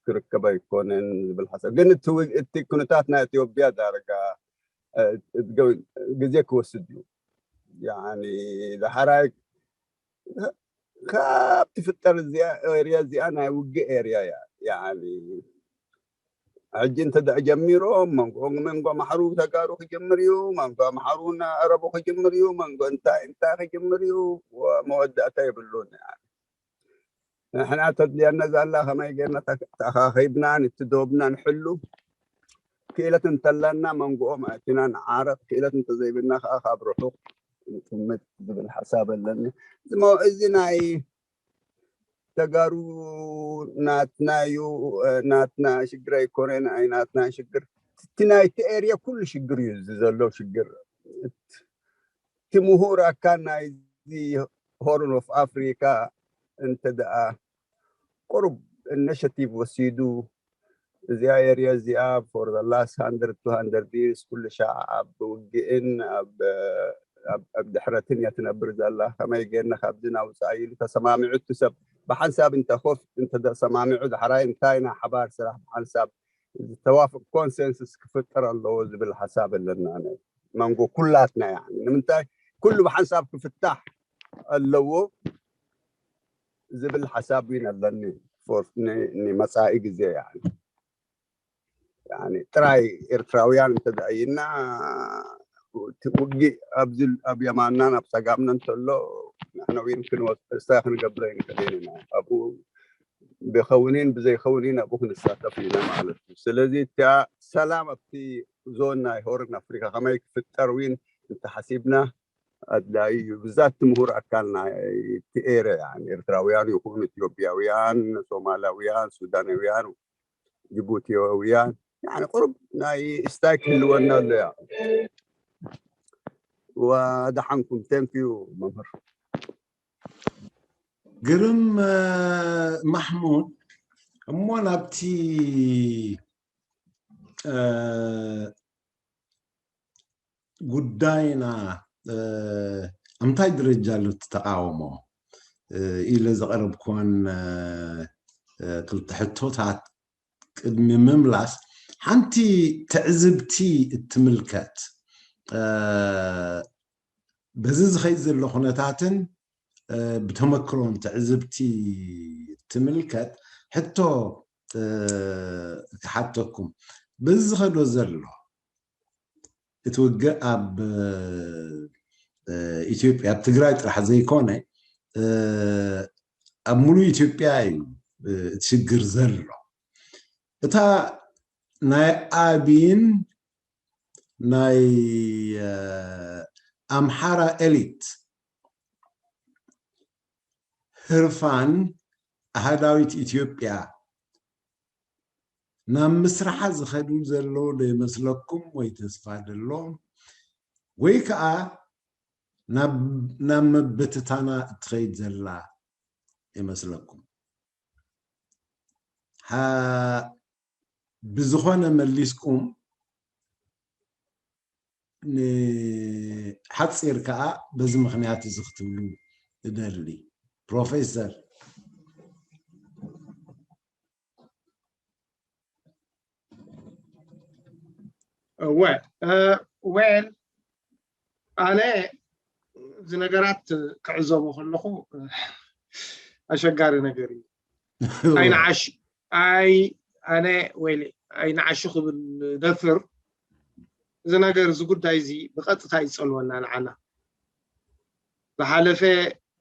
ክርከብ ኣይኮነን ዝብል ሓሳብ። ግን እቲ ውግ-፣ እቲ ኩነታት ናይ ኢትዮጵያ ዳርጋ፣ እ፣ ግዜ ክወስድ እዩ። ያኒ፣ ዳሕራይ ካብ ትፍጠር እዚኣ፣ ኤርያ እዚኣ ናይ ውግእ ኤርያ እያ። ያኒ፣ ሕጂ እንተ ደኣ ጀሚሮም፣ መንጎ፣ መንጎ ኣምሓሩ ተጋሩ ክጅምር እዩ፣ መንጎ ኣምሓሩ እና ኣረቡ ክጅምር እዩ፣ መንጎ እንታይ እንታይ ክጅምር እዩ፣ ወ-፣ መወዳእታ የብሉን። ያኒ፣ ንሕና ተድልየና ዛላ ከመይ ጌርና ተክ-፣ ተኣኻኺብና፣ ነቲ ዶብና ንሕሉ ክኢለት እንተለና፣ መንጎኦም ኣእቲና ንዓረቕ፣ ክኢለት እንተዘይብልና ከኣ ካብ ርሑቕ ንጥምት ዝብል ሓሳብ ኣለኒ። እሞ እዚ ናይ ተጋሩ ናትና እዩ፣ እ፣ ናትና ሽግር ኣይኮነን፣ ኣይ ናትና ሽግር። እቲ ናይቲ ኤርያ ኩሉ ሽግር እዩ፣ እዚ ዘሎ ሽግር። እቲ ምሁር ኣካል ናይዚ ሆርን ኦፍ ኣፍሪካ እንተ ደኣ ቁሩብ ኢኒሽቲቭ ወሲዱ፣ እዚኣ ኤርያ እዚኣ for the last hundred, two hundred years ኩሉ ሻዕ ኣብ ውግእን ኣብ፣ ኣብ፣ ኣብ ድሕረትን እያ ትነብር ዘላ። ከመይ ጌርና ካብዚ ናውፅኣ ኢሉ ተሰማሚዑ፣ እቲ ሰብ ብሓንሳብ እንተ ኮፍ እንተ ተሰማሚዑ፣ ዳሕራይ እንታይ ናይ ሓባር ስራሕ ብሓንሳብ ዝተዋፍቅ ኮንሰንስስ ክፍጠር ኣለዎ ዝብል ሓሳብ ኣለና። ኣነ መንጎ ኩላትና፣ ያኒ፣ ንምንታይ ኩሉ ብሓንሳብ ክፍታሕ ኣለዎ ዝብል ሓሳብ እውን ኣለኒ። ፎር-፣ ን-፣ ንመጻኢ ግዜ፣ ያኒ፣ ያኒ፣ ጥራይ ኤርትራውያን እንተደኣይና፣ እቲ ውግእ ኣብዚ ኣብ የማንናን ኣብ ጸጋምናን እንተሎ፣ ንሕና እውን ክንወጽእ፣ እስታ ክንገብሮ ኣይንኽእልን ኢና። ኣብኡ ብኸውንን ብዘይኸውንን ኣብኡ ክንሳተፍ ኢና ማለት እዩ። ስለዚ እቲኣ ሰላም ኣብቲ ዞን ናይ ሆርን ኣፍሪካ ከመይ ክፍጠር እውን እንተሓሲብና ኣድላዪ እዩ። ብዛት ምሁር ኣካል ናይቲ ኤርያ፣ ያኒ፣ ኤርትራውያን ይኹኑ ኢትዮጵያውያን፣ ሶማላውያን፣ ሱዳናውያን፣ ጅቡቲያውያን፣ ያኒ፣ ቁሩብ ናይ ስታይ ክህልወና ኣሎ እያ። ወደሓንኩም። Thank you መምህር። ግርም፣ እ፣ ማሕሙድ፣ እሞ ናብቲ፣ እ፣ ጉዳይና፣ እ፣ ኣብ ምንታይ ደረጃ ኣሎ እቲ ተቓውሞ ኢለ ዘቐረብኩወን ክልተ ሕቶታት ቅድሚ ምምላስ፣ ሓንቲ ትዕዝብቲ እትምልከት፣ በዚ ዝኸይድ ዘሎ ኩነታትን ብተመክሮን ትዕዝብቲ እትምልከት ሕቶ ክሓተኩም። በዚ ዝኸዶ ዘሎ እቲ ውግእ ኣብ ኢትዮጵያ፣ ኣብ ትግራይ ጥራሕ ዘይኮነ፣ ኣብ ሙሉእ ኢትዮጵያ እዩ እቲ ሽግር ዘሎ። እታ ናይ ኣቢን ናይ ኣምሓራ ኤሊት ህርፋን ኣሃዳዊት ኢትዮጵያ ናብ ምስራሓ ዝኸዱ ዘሎ ዶ ይመስለኩም ወይ ተስፋ ደሎ ወይ ከዓ ናብ ናብ ምብትታና እትኸይድ ዘላ ይመስለኩም? ብዝኾነ መሊስኩም ንሓፂር ከዓ በዚ ምክንያት እዚ ክትብሉ እደሊ። ፕሮፌሰር እወ፣ well፣ ኣነ እዚ ነገራት ክዕዘቦ ከለኹ ኣሸጋሪ ነገር እዩ። ኣይንዓሽ ኣይ ኣነ ወይ ኣይንዓሹ ክብል ደፍር። እዚ ነገር እዚ ጉዳይ እዚ ብቐጥታ ይፀልወና ንዓና። ዝሓለፈ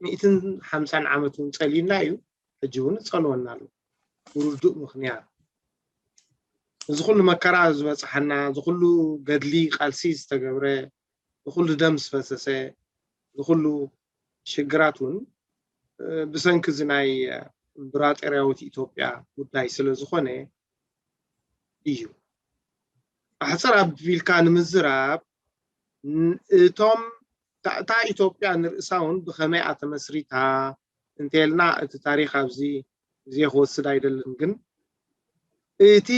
ሚእትን ሓምሳን ዓመት እውን ፀልዩና እዩ። ሕጂ እውን ይፀልወና ኣሎ ብርዱእ ምክንያት። እዚ ኩሉ መከራ ዝበፅሓና፣ እዚ ኩሉ ገድሊ ቃልሲ ዝተገብረ፣ እዚ ኩሉ ደም ዝፈሰሰ፣ እዚ ኩሉ ሽግራት እውን ብሰንኪ እዚ ናይ እምብራጦርያዊት ኢትዮጵያ ጉዳይ ስለ ዝኾነ እዩ። ኣሕፅር ኣቢልካ ንምዝራብ እቶም እታ ኢትዮጵያ ንርእሳ እውን ብኸመይ እያ ተመስሪታ እንተልና እቲ ታሪኽ ኣብዚ ግዜ ክወስድ ኣይደልን፣ ግን እቲ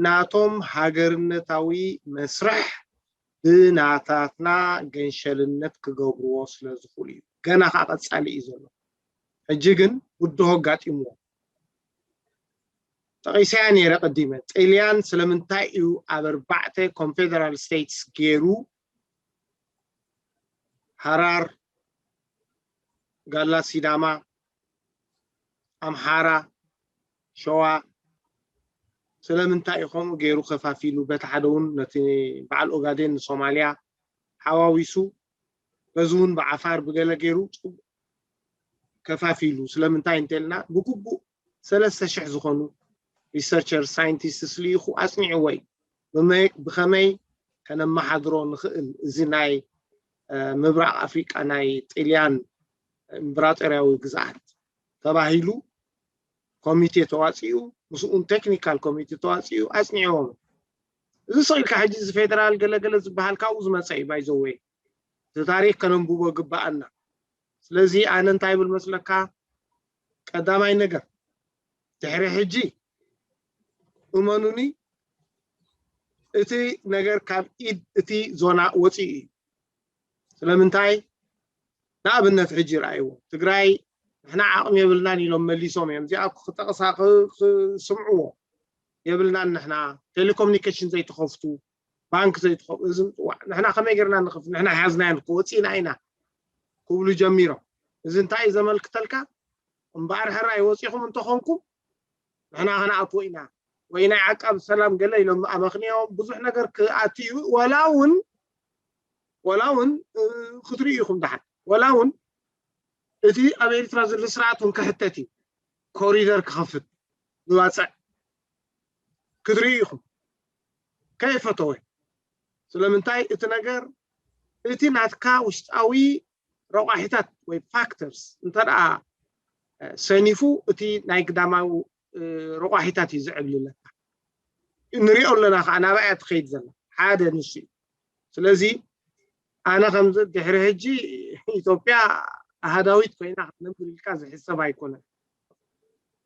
ናቶም ሃገርነታዊ መስርሕ ብናታትና ገንሸልነት ክገብርዎ ስለ ዝኽእሉ እዩ። ገና ከዓ ቀፃሊ እዩ ዘሎ። ሕጂ ግን ብድሆ ኣጋጢምዎ። ጠቒሰያ ነይረ ቀዲመ። ጥልያን ስለምንታይ እዩ ኣብ ኣርባዕተ ኮንፌደራል ስቴትስ ገይሩ ሃራር፣ ጋላ ሲዳማ፣ ኣምሓራ፣ ሸዋ ስለምንታይ እዩ ከምኡ ገይሩ ከፋፊሉ? በቲ ሓደ እውን ነቲ በዓል ኦጋዴን ንሶማልያ ሓዋዊሱ፣ በዚ እውን ብዓፋር ብገለ ገይሩ ከፋፊሉ። ስለምንታይ እንተልና ብግቡእ ሰለስተ ሽሕ ዝኾኑ ሪሰርቸር ሳይንቲስትስ ልኢኹ ኣፅኒዕዎ እዩ። ብመይ- ብኸመይ ከነመሓድሮ ንኽእል እዚ ናይ ምብራቕ ኣፍሪቃ ናይ ጥልያን እምብራጦርያዊ ግዝኣት ተባሂሉ ኮሚቴ ተዋፂኡ፣ ምስኡን ቴክኒካል ኮሚቴ ተዋፂኡ ኣፅኒዕዎም። እዚ ስቕ ኢልካ ሕጂ እዚ ፌደራል ገለገለ ዝበሃል ካብኡ ዝመፀ እዩ። ባይዘወይ እቲ ታሪክ ከነንብቦ ግባኣና። ስለዚ ኣነ እንታይ ይብል መስለካ፣ ቀዳማይ ነገር ድሕሪ ሕጂ እመኑኒ እቲ ነገር ካብ ኢድ እቲ ዞና ወፂኡ እዩ። ስለምንታይ? ንኣብነት ሕጂ ረኣይዎ፣ ትግራይ ንሕና ዓቕሚ የብልናን ኢሎም መሊሶም እዮም። እዚኣ ክጠቕሳ ክስምዕዎ የብልናን። ንሕና ቴሌኮሙኒኬሽን ዘይትኸፍቱ፣ ባንክ ዘይትኸፍቱ፣ እዚ ምፅዋዕ ንሕና ከመይ ጌርና ንኽፍት? ንሕና ሓዝናዮ ንኮ ወፂና ኢና ክብሉ ጀሚሮም። እዚ እንታይ እዩ ዘመልክተልካ? እምበኣር ሕራይ ወፂኹም እንተኾንኩም ንሕና ከነኣትዎ ኢና ወይ ናይ ዓቃብ ሰላም ገለ ኢሎም ኣመኽንዮም ብዙሕ ነገር ክኣትዩ፣ ዋላ እውን ዋላ እውን ክትርእዩ ኢኹም ደሓን፣ ዋላ እውን እቲ ኣብ ኤርትራ ዘሎ ስርዓት እውን ክሕተት እዩ፣ ኮሪደር ክኸፍት ንባፅዕ ክትርእዩ ኢኹም። ከይፈተወ ስለምንታይ እቲ ነገር እቲ ናትካ ውሽጣዊ ረቋሒታት ወይ ፋክተርስ እንተ ደኣ ሰኒፉ እቲ ናይ ግዳማዊ ረቋሒታት እዩ ዝዕብልለካ። ንሪኦ ኣለና ከዓ ናብኣ እያ ትኸይድ ዘላ። ሓደ ንሱ እዩ። ስለዚ ኣነ ከምዚ ድሕሪ ሕጂ ኢትዮጵያ ኣሃዳዊት ኮይና ክትነብር ኢልካ ዝሕሰብ ኣይኮነን።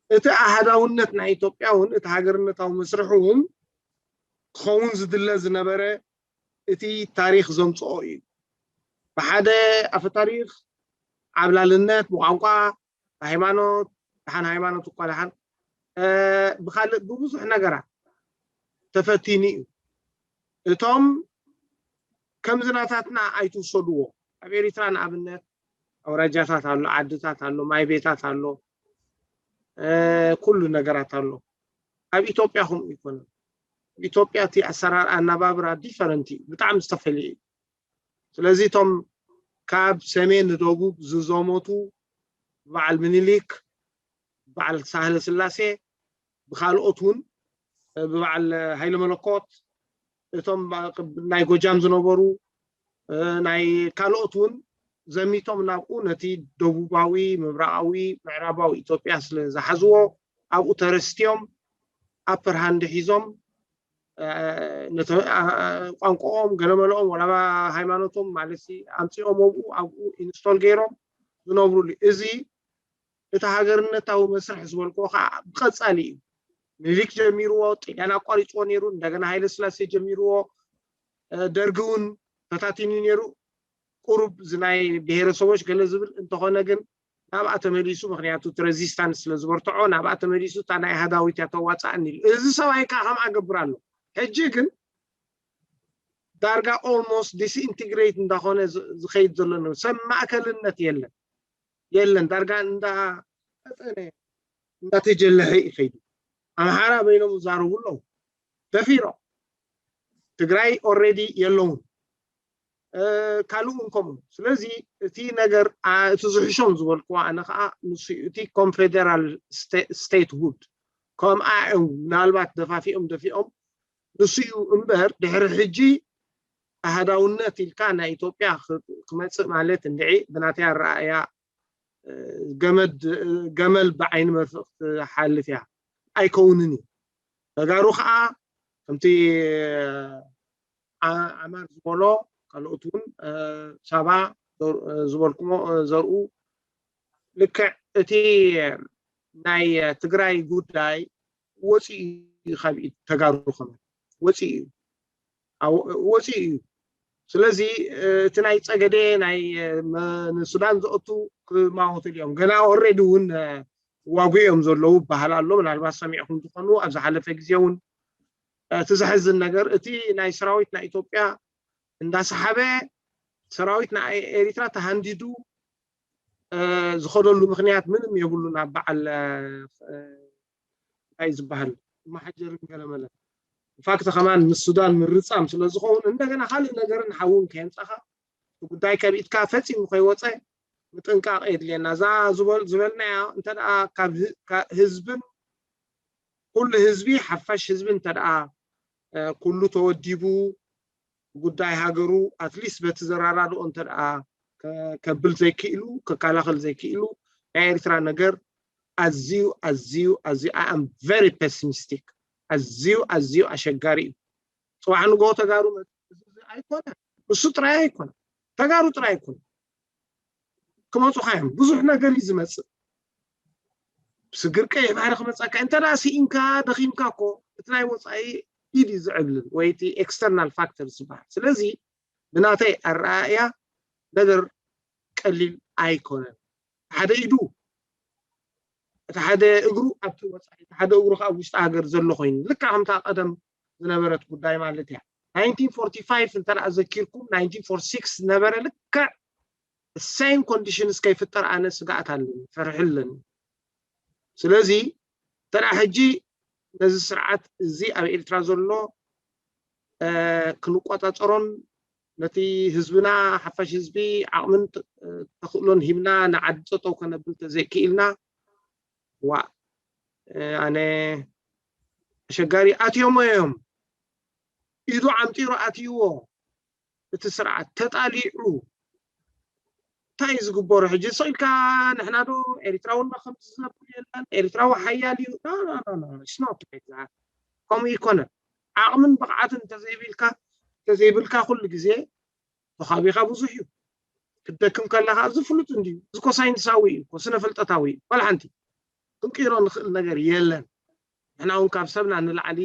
እቲ ኣሃዳውነት ናይ ኢትዮጵያ እውን እቲ ሃገርነታዊ መስርሑ እውን ክኸውን ዝድለ ዝነበረ እቲ ታሪኽ ዘምፅኦ እዩ። ብሓደ ኣፈ ታሪኽ ዓብላልነት ብቋንቋ ብሃይማኖት ደሓን ሃይማኖት እኳ ደሓን ብካልእ ብብዙሕ ነገራት ተፈቲኑ እዩ። እቶም ከምዚ ናታትና ኣይትውሰድዎ። ኣብ ኤሪትራ ንኣብነት ኣውራጃታት ኣሎ፣ ዓድታት ኣሎ፣ ማይ ቤታት ኣሎ፣ ኩሉ ነገራት ኣሎ። ኣብ ኢትዮጵያ ከምኡ ይኮነ። ኢትዮጵያ እቲ ኣሰራር ኣናባብራ ዲፈረንት እዩ፣ ብጣዕሚ ዝተፈልየ እዩ። ስለዚ እቶም ካብ ሰሜን ንደቡብ ዝዘመቱ በዓል ምኒልክ፣ በዓል ሳህለ ስላሴ፣ ብካልኦት እውን ብበዓል ሃይለ መለኮት፣ እቶም ናይ ጎጃም ዝነበሩ ናይ ካልኦት እውን ዘሚቶም ናብኡ ነቲ ደቡባዊ ምብራቃዊ ምዕራባዊ ኢትዮጵያ ስለ ዝሓዝዎ ኣብኡ ተረስትዮም ኣፐር ሃንድ ሒዞም ቋንቋኦም ገለመለኦም ወላ ሃይማኖቶም ማለት ኣምፂኦም ኣብኡ ኣብኡ ኢንስቶል ገይሮም ዝነብሩሉ። እዚ እቲ ሃገርነታዊ መስርሕ ዝበልክዎ ከዓ ብቐፃሊ እዩ። ምኒልክ ጀሚርዎ፣ ጥልያን ኣቋሪፅዎ ነይሩ፣ እንደገና ሃይለ ስላሴ ጀሚርዎ፣ ደርጊ እውን ፈታቲኑ ነይሩ። ቁሩብ እዚ ናይ ብሄረሰቦች ገለ ዝብል እንተኾነ ግን ናብኣ ተመሊሱ፣ ምክንያቱ እቲ ሬዚስታንስ ስለ ዝበርትዖ ናብኣ ተመሊሱ እታ ናይ ኣሃዳዊት እያ ተዋፅኣኒ ኢሉ። እዚ ሰብኣይ ከዓ ከምኣ ገብር ኣሎ። ሕጂ ግን ዳርጋ ኦልሞስት ዲስኢንቲግሬት እንዳኾነ ዝኸይድ ዘሎ ሰብ ማእከልነት የለን የለን ዳርጋ እንዳቀጠነ እንዳተጀለሐ ይኸይዱ። ኣምሓራ በይኖም ይዛረቡ ኣለዉ ደፊሮም። ትግራይ ኦልሬዲ የለውን። ካልእ እውን ከምኡ። ስለዚ እቲ ነገር እቲ ዝሕሾም ዝበልክዎ ኣነ ከዓ ንሱ እቲ ኮንፌደራል ስቴትሁድ ከምኣ እዮም ምናልባት ደፋፊኦም ደፊኦም ንሱ እዩ እምበር ድሕሪ ሕጂ ኣሃዳውነት ኢልካ ናይ ኢትዮጵያ ክመፅእ ማለት እንድዒ ብናተይ ኣረኣእያ ገመድ ገመል ብዓይኒ መርፍእ ክትሓልፍ እያ ኣይከውንን እዩ። ተጋሩ ከዓ ከምቲ ዓማር ዝበሎ ካልኦት እውን ሳባ ዝበልኩሞ ዘርኡ ልክዕ እቲ ናይ ትግራይ ጉዳይ ወፂኡ እዩ ካብ ኢድ ተጋሩ ከመ ወፂኡ እዩ ወፂኡ እዩ። ስለዚ እቲ ናይ ፀገዴ ናይ ንሱዳን ዘእቱ ክማወትሉ እዮም ገና ኦልሬዲ እውን ዋጉ እዮም ዘለዉ ይበሃል ኣሎ። ምናልባት ሰሚዕኩም ትኾኑ ኣብ ዝሓለፈ ግዜ እውን እቲ ዘሕዝን ነገር እቲ ናይ ሰራዊት ናይ ኢትዮጵያ እንዳሰሓበ ሰራዊት ናይ ኤሪትራ ተሃንዲዱ ዝኸደሉ ምክንያት ምንም የብሉን። ኣብ በዓል እንታይ ዝበሃል መሓጀርን ገለመለ ፋክተ ከማን ምስ ሱዳን ምርፃም ስለ ዝኸውን እንደገና ካልእ ነገርን ሓውን ከየምፃኻ ጉዳይ ካብ ኢድካ ፈፂሙ ከይወፀ ምጥንቃቕ የድልየና። እዛ ዝበልናያ እንተ ህዝብን ኩሉ ህዝቢ ሓፋሽ ህዝቢ እንተ ኩሉ ተወዲቡ ጉዳይ ሃገሩ ኣትሊስት በቲ ዘራዳድኦ እንተ ከብል ዘይክእሉ ከከላኸል ዘይክእሉ ናይ ኤርትራ ነገር ኣዝዩ ኣዝዩ ኣዝዩ I am very pessimistic ኣዝዩ ኣዝዩ ኣሸጋሪ እዩ። ፅባሕ ንጎ ተጋሩ ኣይኮነ እሱ ጥራይ ኣይኮነ ተጋሩ ጥራይ ኣይኮነ ክመፁኻ እዮም ብዙሕ ነገር እዩ ዝመፅእ ስግር ቀይሕ ባሕሪ ክመፀካ እንተ ስኢንካ ደኺምካ እኮ እቲ ናይ ወፃኢ ኢድ እዩ ዝዕብልል ወይ እቲ external factor ዝበሃል ስለዚ ብናተይ ኣረኣእያ ነገር ቀሊል ኣይኮነን ሓደ ኢዱ እቲ ሓደ እግሩ ኣብቲ ወፃኢ እቲ ሓደ እግሩ ከዓ ውሽጢ ሃገር ዘሎ ኮይኑ ልክዕ ከምታ ቀደም ዝነበረት ጉዳይ ማለት እያ nineteen forty-five እንተ ዘኪርኩም nineteen forty-six ዝነበረ ልክዕ same conditions ከይፍጠር ኣነ ስግኣት ኣለኒ ፈርሒ ኣለኒ ስለዚ እንተ ሕጂ ነዚ ስርዓት እዚ ኣብ ኤርትራ ዘሎ ክንቆፃፀሮን ነቲ ህዝብና ሓፋሽ ህዝቢ ዓቕምን ተኽእሎን ሂብና ንዓዲ ጠጠው ከነብል ተዘይክኢልና ዋ ኣነ ኣሸጋሪ ኣትዮሞ እዮም ኢዱ ዓምጢሩ ኣትይዎ እቲ ስርዓት ተጣሊዑ እንታይ እዩ ዝግበሩ ሕጂ ስቕ ኢልካ ንሕና ዶ ኤርትራውና ከምዚ ዝነብር የለን ኤርትራዊ ሓያል እዩ ከምኡ ይኮነ ዓቕምን ብቕዓትን እንተዘይብልካ እንተዘይብልካ ኩሉ ግዜ ተኻቢኻ ብዙሕ እዩ ክትደክም ከለካ እዚ ፍሉጥ እንድዩ እዚ ኮ ሳይንሳዊ እዩ ኮ ስነ ፍልጠታዊ እዩ ዋላ ሓንቲ ክንቅይሮ ንኽእል ነገር የለን ንሕና እውን ካብ ሰብና ንላዕሊ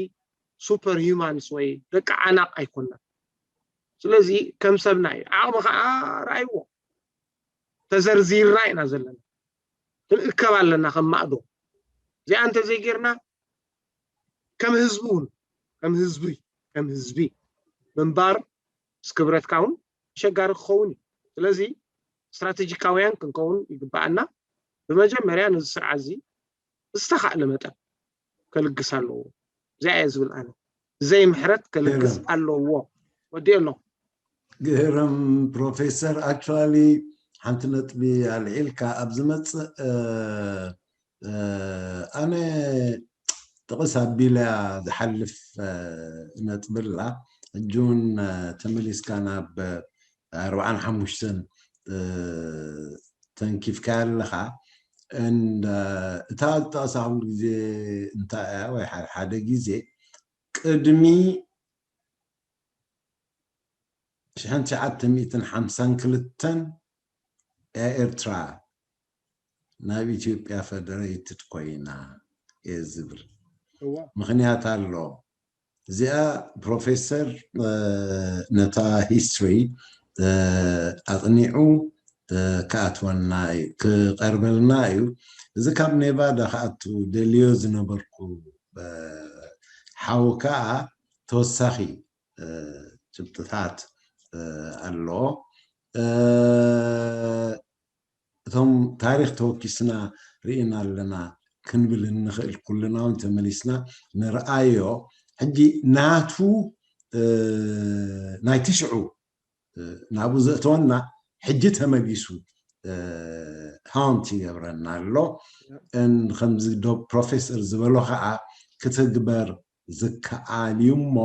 super humans ወይ ደቂ ዓናቕ ኣይኮናን ስለዚ ከም ሰብና እዩ። ዓቕሚ ከዓ ረኣይዎ። ተዘርዚርና ኢና ዘለና። ክንእከብ ኣለና ከም ማእዶ። እዚኣ እንተዘይጌርና ከም ህዝቢ እውን ከም ህዝቢ ከም ህዝቢ ምንባር ምስ ክብረትካ እውን ኣሸጋሪ ክኸውን እዩ። ስለዚ ስትራቴጂካውያን ክንከውን ይግባኣና። ብመጀመርያ ነዚ ስርዓት እዚ ዝተኻእለ መጠን ከልግስ ኣለዎ። እዚኣ እየ ዝብል ኣነ። ዘይምሕረት ከልግስ ኣለዎ። ወዲኤ ኣለኹ። ግህርም ፕሮፌሰር፣ ኣክቹዋሊ ሓንቲ ነጥቢ ኣልዒልካ ኣብ ዝመፅእ ኣነ ጥቕስ ኣቢለ ዝሓልፍ ነጥቢ ኣላ። ሕጂ እውን ተመሊስካ ናብ ኣርባዓን ሓሙሽተን ተንኪፍካ ኣለኻ። እታ ዝጠቕሳ ኩሉ ግዜ እንታይ እያ ወይ ሓደ ግዜ ቅድሚ ሽሕን ትሽዓተ ሚእትን ሓምሳን ክልተን ኤርትራ ናብ ኢትዮጵያ ፈደረይትድ ኮይና እየ ዝብል። ምኽንያት ኣሎ። እዚኣ ፕሮፌሰር ነታ ሂስትሪ ኣቕኒዑ ክኣትወና እዩ፣ ክቐርበልና እዩ። እዚ ካብ ኔቫዳ ክኣቱ ደልዮ ዝነበርኩ ሓው ከዓ ተወሳኺ ጭብጥታት ኣሎ። እቶም ታሪክ ተወኪስና ርኢና ኣለና ክንብል እንኽእል ኩልና እውን ተመሊስና ንርኣዮ። ሕጂ ናቱ ናይቲ ሽዑ ናብኡ ዘእተወና ሕጂ ተመሊሱ ሃውንት ይገብረና ኣሎ። ከምዚ ዶ ፕሮፌሰር ዝበሎ ከዓ ክትግበር ዝከኣል እዩ እሞ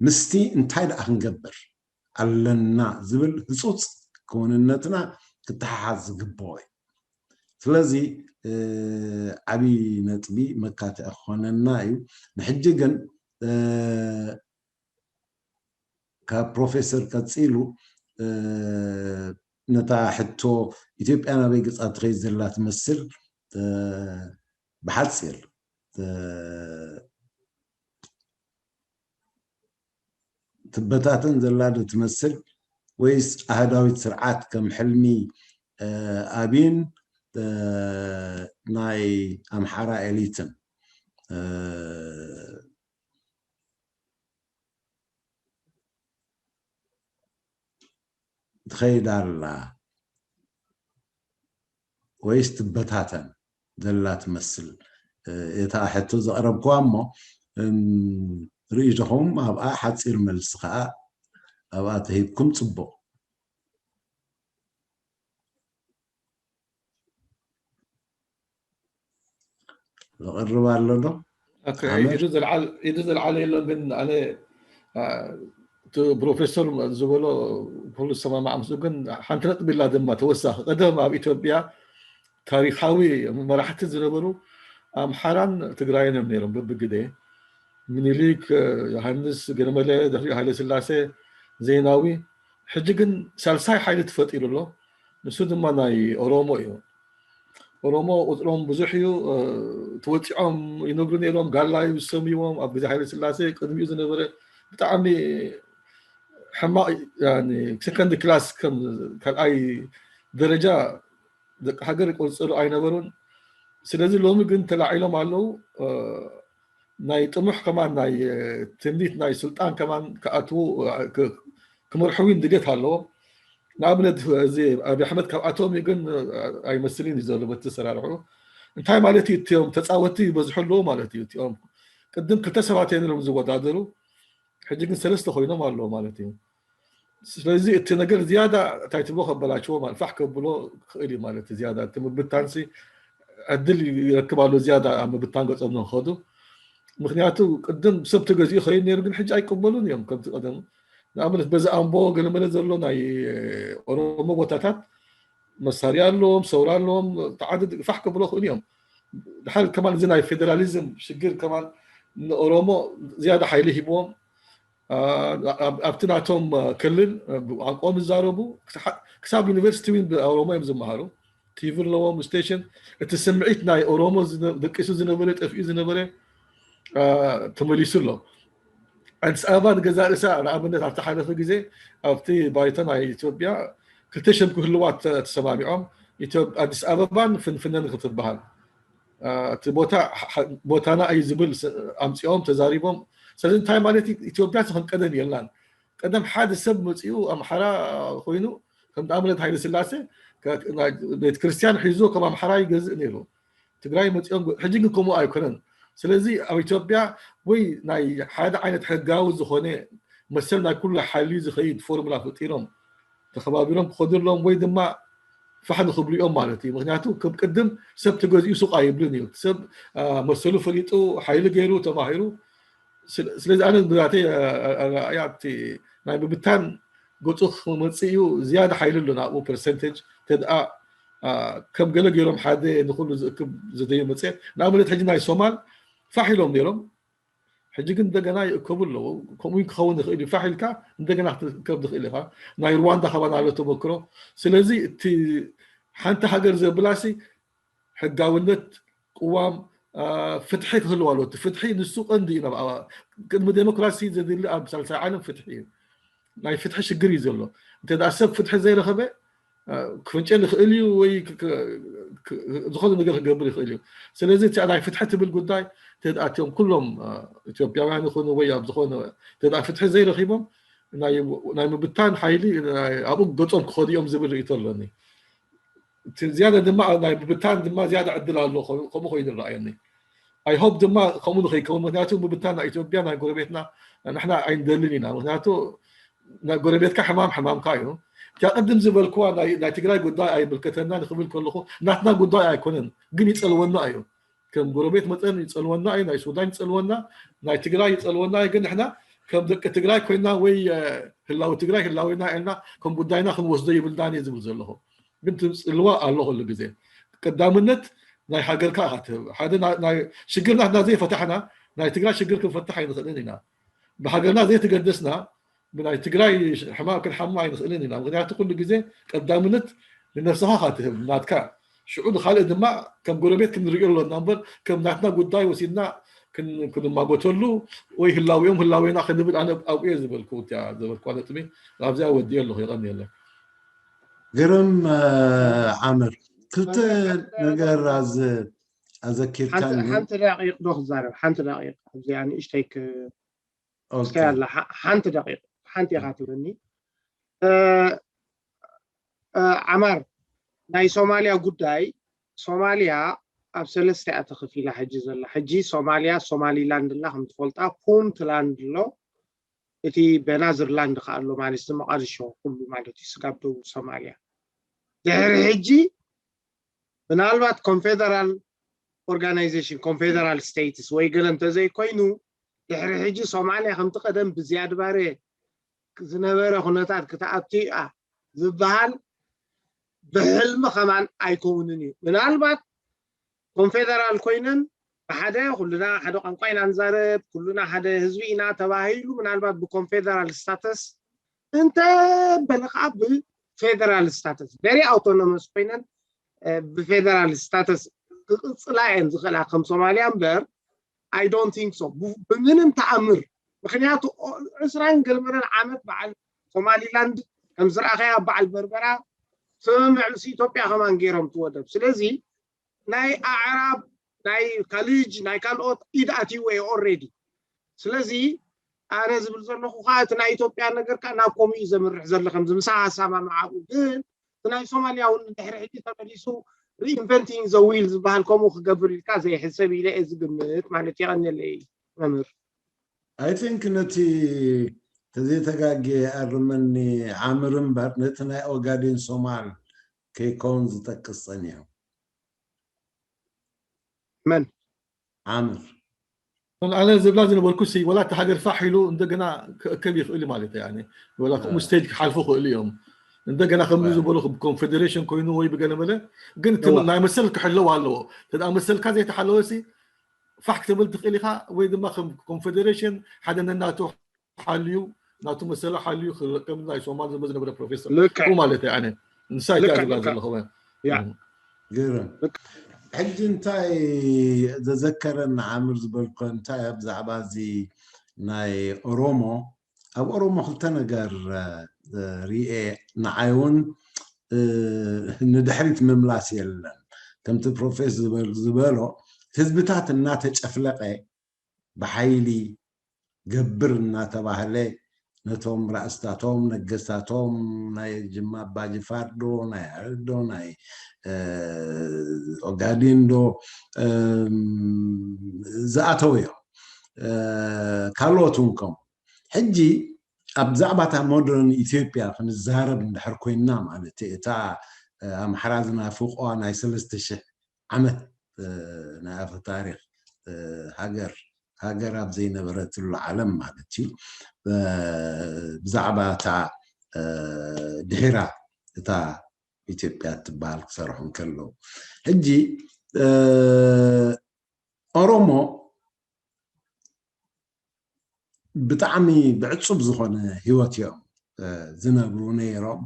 ምስቲ እንታይ ደኣ ክንገብር ኣለና ዝብል ህፁፅ ክውንነትና ክተሓሓዝ ዝግብኦ እዩ። ስለዚ ዓብዪ ነጥቢ መካትዒ ክኾነና እዩ። ንሕጂ ግን ካብ ፕሮፌሰር ቀፂሉ ነታ ሕቶ ኢትዮጵያ ናበይ ገፃ ትኸይድ ዘላ ትመስል ብሓፂር ትበታተን ዘላ ዶ ትመስል ወይስ ኣህዳዊት ስርዓት ከም ሕልሚ ኣብይን ናይ ኣምሓራ ኤሊትን ትኸይድ ኣላ ወይስ ትበታተን ዘላ ትመስል? እታ ሕቶ ዘቕረብክዋ እሞ ርእይቶኹም ኣብኣ ሓፂር መልሲ ከዓ ኣብኣ ተሂብኩም ፅቡቕ። ዝቐርብ ኣሎ ዶ? ኢዱ ዘልዓለ የለን፣ ግን ኣነ እቲ ፕሮፌሰር ዝበሎ ኩሉ ዝሰማማዕ ምስኡ፣ ግን ሓንቲ ነጥቢ ኢላ ድማ ተወሳኺ። ቀደም ኣብ ኢትዮጵያ ታሪካዊ መራሕቲ ዝነበሩ ኣምሓራን ትግራይን እዮም ነይሮም። በብግዜ ምኒልክ፣ ዮሃንስ፣ ገለመለ፣ ድሕሪኡ ሃይለ ስላሴ፣ ዜናዊ። ሕጂ ግን ሳልሳይ ሓይሊ ተፈጢሩ ኣሎ። ንሱ ድማ ናይ ኦሮሞ እዩ። ኦሮሞ ቁፅሮም ብዙሕ እዩ። ተወፂዖም ይነግሩ ነይሮም፣ ጋላ እዩ ዝሰምይዎም። ኣብ ግዜ ሃይለ ስላሴ ቅድሚኡ ዝነበረ ብጣዕሚ ሕማቕ ሰከንድ ክላስ፣ ከም ካልኣይ ደረጃ ደቂ ሃገር ይቆፅሩ ኣይነበሩን። ስለዚ ሎሚ ግን ተላዒሎም ኣለዉ። ናይ ጥሙሕ ከማን ናይ ትምኒት ናይ ስልጣን ከማን ክኣትዉ ክመርሕዊ ድሌት ኣለዎም። ንኣብነት እዚ ኣብይ ኣሕመድ ካብኣቶም እዩ፣ ግን ኣይመስልን እዩ ዘሎ በቲ ሰራርሑ። እንታይ ማለት እዩ? እቲኦም ተፃወቲ ይበዝሑ ኣለዉ ማለት እዩ። እቲኦም ቅድም ክልተ ሰባት እዮም ነይሮም ዝወዳደሩ፣ ሕጂ ግን ሰለስተ ኮይኖም ኣለዉ ማለት እዩ። ስለዚ እቲ ነገር ዝያዳ እንታይ ትብሎ ከበላሽዎ ማለት ፋሕ ከብሎ ክእል እዩ ማለት እዩ። ዝያዳ እቲ ምብታንሲ ዕድል ይረክብ ኣሎ ዝያዳ ኣብ ምብታን ገጾም ንክኸዱ። ምክንያቱ ቅድም ሰብ ተገዚኡ ከይድ ነይሩ፣ ግን ሕጂ ኣይቅበሉን እዮም ከምቲ ቀደም። ንኣብነት በዚ ኣምቦ ገለመለ ዘሎ ናይ ኦሮሞ ቦታታት መሳርያ ኣለዎም፣ ሰውራ ኣለዎም፣ ተዓደድ ፋሕ ከብሎ ክእሉ እዮም። ድሓር ከማን እዚ ናይ ፌደራሊዝም ሽግር ከማን ንኦሮሞ ዝያዳ ሓይሊ ሂብዎም። ኣብቲ ናቶም ክልል ብቋንቋኦም ዝዛረቡ ክሳብ ዩኒቨርሲቲ እውን ብኦሮሞ እዮም ዝመሃሩ። ቲቪ ኣለዎም፣ ስቴሽን። እቲ ስምዒት ናይ ኦሮሞ ደቂሱ ዝነበረ፣ ጠፊኡ ዝነበረ ተመሊሱ ኣሎ። ኣዲስ ኣበባ ንገዛእ ርእሳ ንኣብነት ኣብቲ ሓለፈ ግዜ ኣብቲ ባይቶ ናይ ኢትዮጵያ ክልተ ሽም ክህልዋ ተሰማሚዖም። ኣዲስ ኣበባን ፍንፍነን ክትበሃል እቲ ቦታ ቦታና እዩ ዝብል ኣምፅኦም ተዛሪቦም። ስለዚ እንታይ ማለት ኢትዮጵያ ከም ቀደም የላን። ቀደም ሓደ ሰብ መፂኡ ኣምሓራ ኮይኑ ከም ንኣብነት ሃይለ ስላሴ ቤተክርስትያን ሒዞ ከም ኣምሓራ ይገዝእ ነይሩ። ትግራይ መፂኦም ሕጂ ግን ከምኡ ኣይኮነን። ስለዚ ኣብ ኢትዮጵያ ወይ ናይ ሓደ ዓይነት ሕጋዊ ዝኾነ መሰል ናይ ኩሉ ሓልዩ ዝኸይድ ፎርሙላ ፈጢሮም ተኸባቢሮም ክኸዱ ኣለዎም ወይ ድማ ፋሕ ንክብሉ እዮም ማለት እዩ። ምክንያቱ ከም ቅድም ሰብ ተገዚኡ ሱቕ ኣይብልን እዩ። ሰብ መሰሉ ፈሊጡ ሓይሊ ገይሩ ተማሂሩ። ስለዚ ኣነ ብዛተይ ኣረኣእያ ናይ ምብታን ገፁ ክመፅእ እዩ። ዝያዳ ሓይሊ ኣሎ ናብኡ ፐርሰንቴጅ ተድኣ ከም ገለ ገይሮም ሓደ ንኩሉ ዝእክብ ዘተዩ መፀ። ንኣብነት ሕጂ ናይ ሶማል ፋሕ ኢሎም ነይሮም። ሕጂ ግን እንደገና ይእከቡ ኣለዉ። ከምኡ ክኸውን ይኽእል እዩ። ፋሕ ኢልካ እንደገና ክትእከብ ትኽእል ኢኻ። ናይ ሩዋንዳ ካባና ኣሎ ተመክሮ። ስለዚ እቲ ሓንቲ ሃገር ዘብላሲ ሕጋውነት ቅዋም ፍትሒ ክህልዋ ኣለዎ። እቲ ፍትሒ ንሱ ቀንዲ እዩ። ቅድሚ ዴሞክራሲ ዘድሊ ኣብ ሳልሳይ ዓለም ፍትሒ እዩ። ናይ ፍትሒ ሽግር እዩ ዘሎ። እንተ ደኣ ሰብ ፍትሒ ዘይረኸበ ክፍንጨል ይኽእል እዩ ወይ ዝኾነ ነገር ክገብር ይኽእል እዩ። ስለዚ እቲ ናይ ፍትሒ ትብል ጉዳይ ተድኣትዮም ኩሎም ኢትዮጵያውያን ይኹኑ ወይ ኣብ ዝኾነ ተድኣ ፍትሒ ዘይረኺቦም ናይ ምብታን ሓይሊ ኣብኡ ገጾም ክኸዱ እዮም ዝብል ርእይቶ ኣለኒ። ዝያዳ ድማ ናይ ምብታን ድማ ዝያዳ ዕድል ኣሎ ከምኡ ኮይኑ ይረኣየኒ። ኣይ ሆፕ ድማ ከምኡ ንኸይከውን ምክንያቱ ምብታን ናይ ኢትዮጵያ ናይ ጎረቤትና ንሕና ኣይንደልን ኢና። ምክንያቱ ጎረቤትካ ሕማም ሕማምካ እዩ። እቲያ ቅድም ዝበልክዋ ናይ ትግራይ ጉዳይ ኣይምልከተና ንክብል ከለኹ ናትና ጉዳይ ኣይኮነን፣ ግን ይፀልወና እዩ። ከም ጎረቤት መጠን ይፀልወና እዩ። ናይ ሱዳን ይፀልወና፣ ናይ ትግራይ ይፀልወና እዩ። ግን ንሕና ከም ደቂ ትግራይ ኮይና ወይ ህላዊ ትግራይ ህላዊና ኢልና ከም ጉዳይና ክንወስዶ ይብልናን እየ ዝብል ዘለኹ። ግን ትፅልዋ ኣሎ ኩሉ ግዜ። ቀዳምነት ናይ ሃገርካ ኢኻ ትህብ። ሓደ ሽግር ናትና ዘይፈታሕና ናይ ትግራይ ሽግር ክንፈትሕ ኣይንኽእልን ኢና። ብሃገርና ዘይተገደስና ብናይ ትግራይ ሕማም ክንሓማ ኣይንኽእልን ኢና። ምክንያቱ ኩሉ ግዜ ቀዳምነት ንነብስኻ ኢኻ ትህብ ናትካ። ሽዑ ንካልእ ድማ ከም ጎረቤት ክንሪኦ ኣሎና እምበር ከም ናትና ጉዳይ ወሲድና ክንማጎተሉ ወይ ህላዊኦም ህላዌና ክንብል ኣነ ኣብኡ እየ ዝበልኩ እቲያ ዝበልኩዋ ነጥቢ ኣብዚኣ ወዲኦ ኣለኹ። የቐንየለይ። ግርም ዓምር ክልተ ነገር ኣዘኪርካኒ። ሓንቲ ደቂቕ ዶ ክዛረብ? ሓንቲ ደቂቕ ኣብዚኣ ንእሽተይ ክስከይ ኣላ። ሓንቲ ደቂቕ ሓንቲ ኢኻ ትብለኒ። ዓማር ናይ ሶማልያ ጉዳይ ሶማልያ ኣብ ሰለስተ እያ ተኸፊላ ሕጂ ዘላ። ሕጂ ሶማልያ ሶማሊላንድ ላ ከም ትፈልጣ ፑንትላንድ ኣሎ እቲ በናዝርላንድ ከዓ ኣሎ ማለት እዚ መቃድሾ ኩሉ ማለት እዩ ስጋብ ደቡብ ሶማልያ ድሕሪ ሕጂ ምናልባት ኮንፌደራል ኦርጋናይዜሽን ኮንፌደራል ስቴትስ ወይ ገለ እንተዘይኮይኑ ድሕሪ ሕጂ ሶማልያ ከምቲ ቀደም ብዝያድ ባሬ ዝነበረ ኩነታት ክትኣቱ እያ ዝበሃል ብሕልሚ ከማን ኣይከውንን እዩ። ምናልባት ኮንፌደራል ኮይነን ብሓደ ኩልና ሓደ ቋንቋ ኢና ንዛረብ፣ ኩልና ሓደ ህዝቢ ኢና ተባሂሉ ምናልባት ብኮንፌደራል ስታተስ እንተ በለ ከዓ ብፌደራል ስታተስ very autonomous ኮይነን ብፌደራል ስታተስ ክቅፅላ እየን ዝኽእላ ከም ሶማልያ እምበር I don't think so ብምንም ተኣምር። ምክንያቱ ዕስራን ገልመረን ዓመት በዓል ሶማሊላንድ ከም ዝረኣኸያ በዓል በርበራ ስምምዕ ምስ ኢትዮጵያ ከማን ገይሮም ትወደብ። ስለዚ ናይ ኣዕራብ ናይ ካልጅ ናይ ካልኦት ኢድ ኣትይዎ እዩ already። ስለዚ ኣነ ዝብል ዘለኹ ከዓ እቲ ናይ ኢትዮጵያ ነገር ከዓ ናብ ከምኡ እዩ ዘምርሕ ዘሎ ከምዚ ምሳኻ ኣሰማምዓ ኣብኡ ግን እቲ ናይ ሶማልያ እውን ድሕሪ ሕጂ ተመሊሱ reinventing the wheel ዝበሃል ከምኡ ክገብር ኢልካ ዘይሕሰብ ኢለ እየ ዝግምት ማለት የቐንየለይ መምህር። I think ነቲ ተዘይተጋጌ ኣርመኒ ዓምር እምበር ነቲ ናይ ኦጋዴን ሶማል ከይከውን ዝጠቅስ ጸኒሑ። መን ዓምር ኣነ ዝብላ ዝነበርኩ ሲ ወላ እቲ ሃገር ፋሕ ኢሉ እንደገና ክእከብ ይኽእል ማለት እዩ። ወላ ከምኡ ስቴጅ ክሓልፉ ክእሉ እዮም። እንደገና ከም ዝበሉ ኮንፌዴሬሽን ኮይኑ ወይ ብገለ መለ ግን ናይ መሰል ክሕለው ኣለዎ። ተዳ መሰልካ ዘይተሓለወ ሲ ፋሕ ክትብል ትኽእል ኢኻ ወይ ድማ ከም ኮንፌዴሬሽን ሓደ ነናቱ ሓልዩ ናቱ መሰሉ ሓልዩ ከም ናይ ሶማል ዝመ ዝነበረ ፕሮፌሰር ማለት ኣነ ንሳ ይካ ዝብላ ዘለኹ ገርም ሕጂ እንታይ ዘዘከረና ዓምር ዝበልኮ እንታይ ኣብ ዛዕባ እዚ ናይ ኦሮሞ ኣብ ኦሮሞ ክልተ ነገር ርኤ። ንዓይ እውን ንድሕሪት ምምላስ የለን። ከምቲ ፕሮፌስ ዝበሎ ህዝብታት እናተጨፍለቀ ብሓይሊ ገብር እናተባህለ ነቶም ራእስታቶም ነገስታቶም ናይ ጅማ ኣባጅፋር ዶ ናይ ኣረዶ ናይ ኦጋዴን ዶ ዝኣተው እዮም። ካልኦት እውን ከምኡ። ሕጂ ኣብ ዛዕባታ ሞደርን ኢትዮጵያ ክንዛረብ እንድሕር ኮይንና ማለት እታ ኣምሓራ ዝናፍቆ ናይ ሰለስተ ሽሕ ዓመት ናይ ኣፈ ታሪክ ሃገር ሃገር ኣብ ዘይነበረትሉ ዓለም ማለት እዩ። ብዛዕባ እታ ድሒራ እታ ኢትዮጵያ ትበሃል ክሰርሑ እንከለዉ ሕጂ ኦሮሞ ብጣዕሚ ብዕፁብ ዝኾነ ህይወት እዮም ዝነብሩ ነይሮም።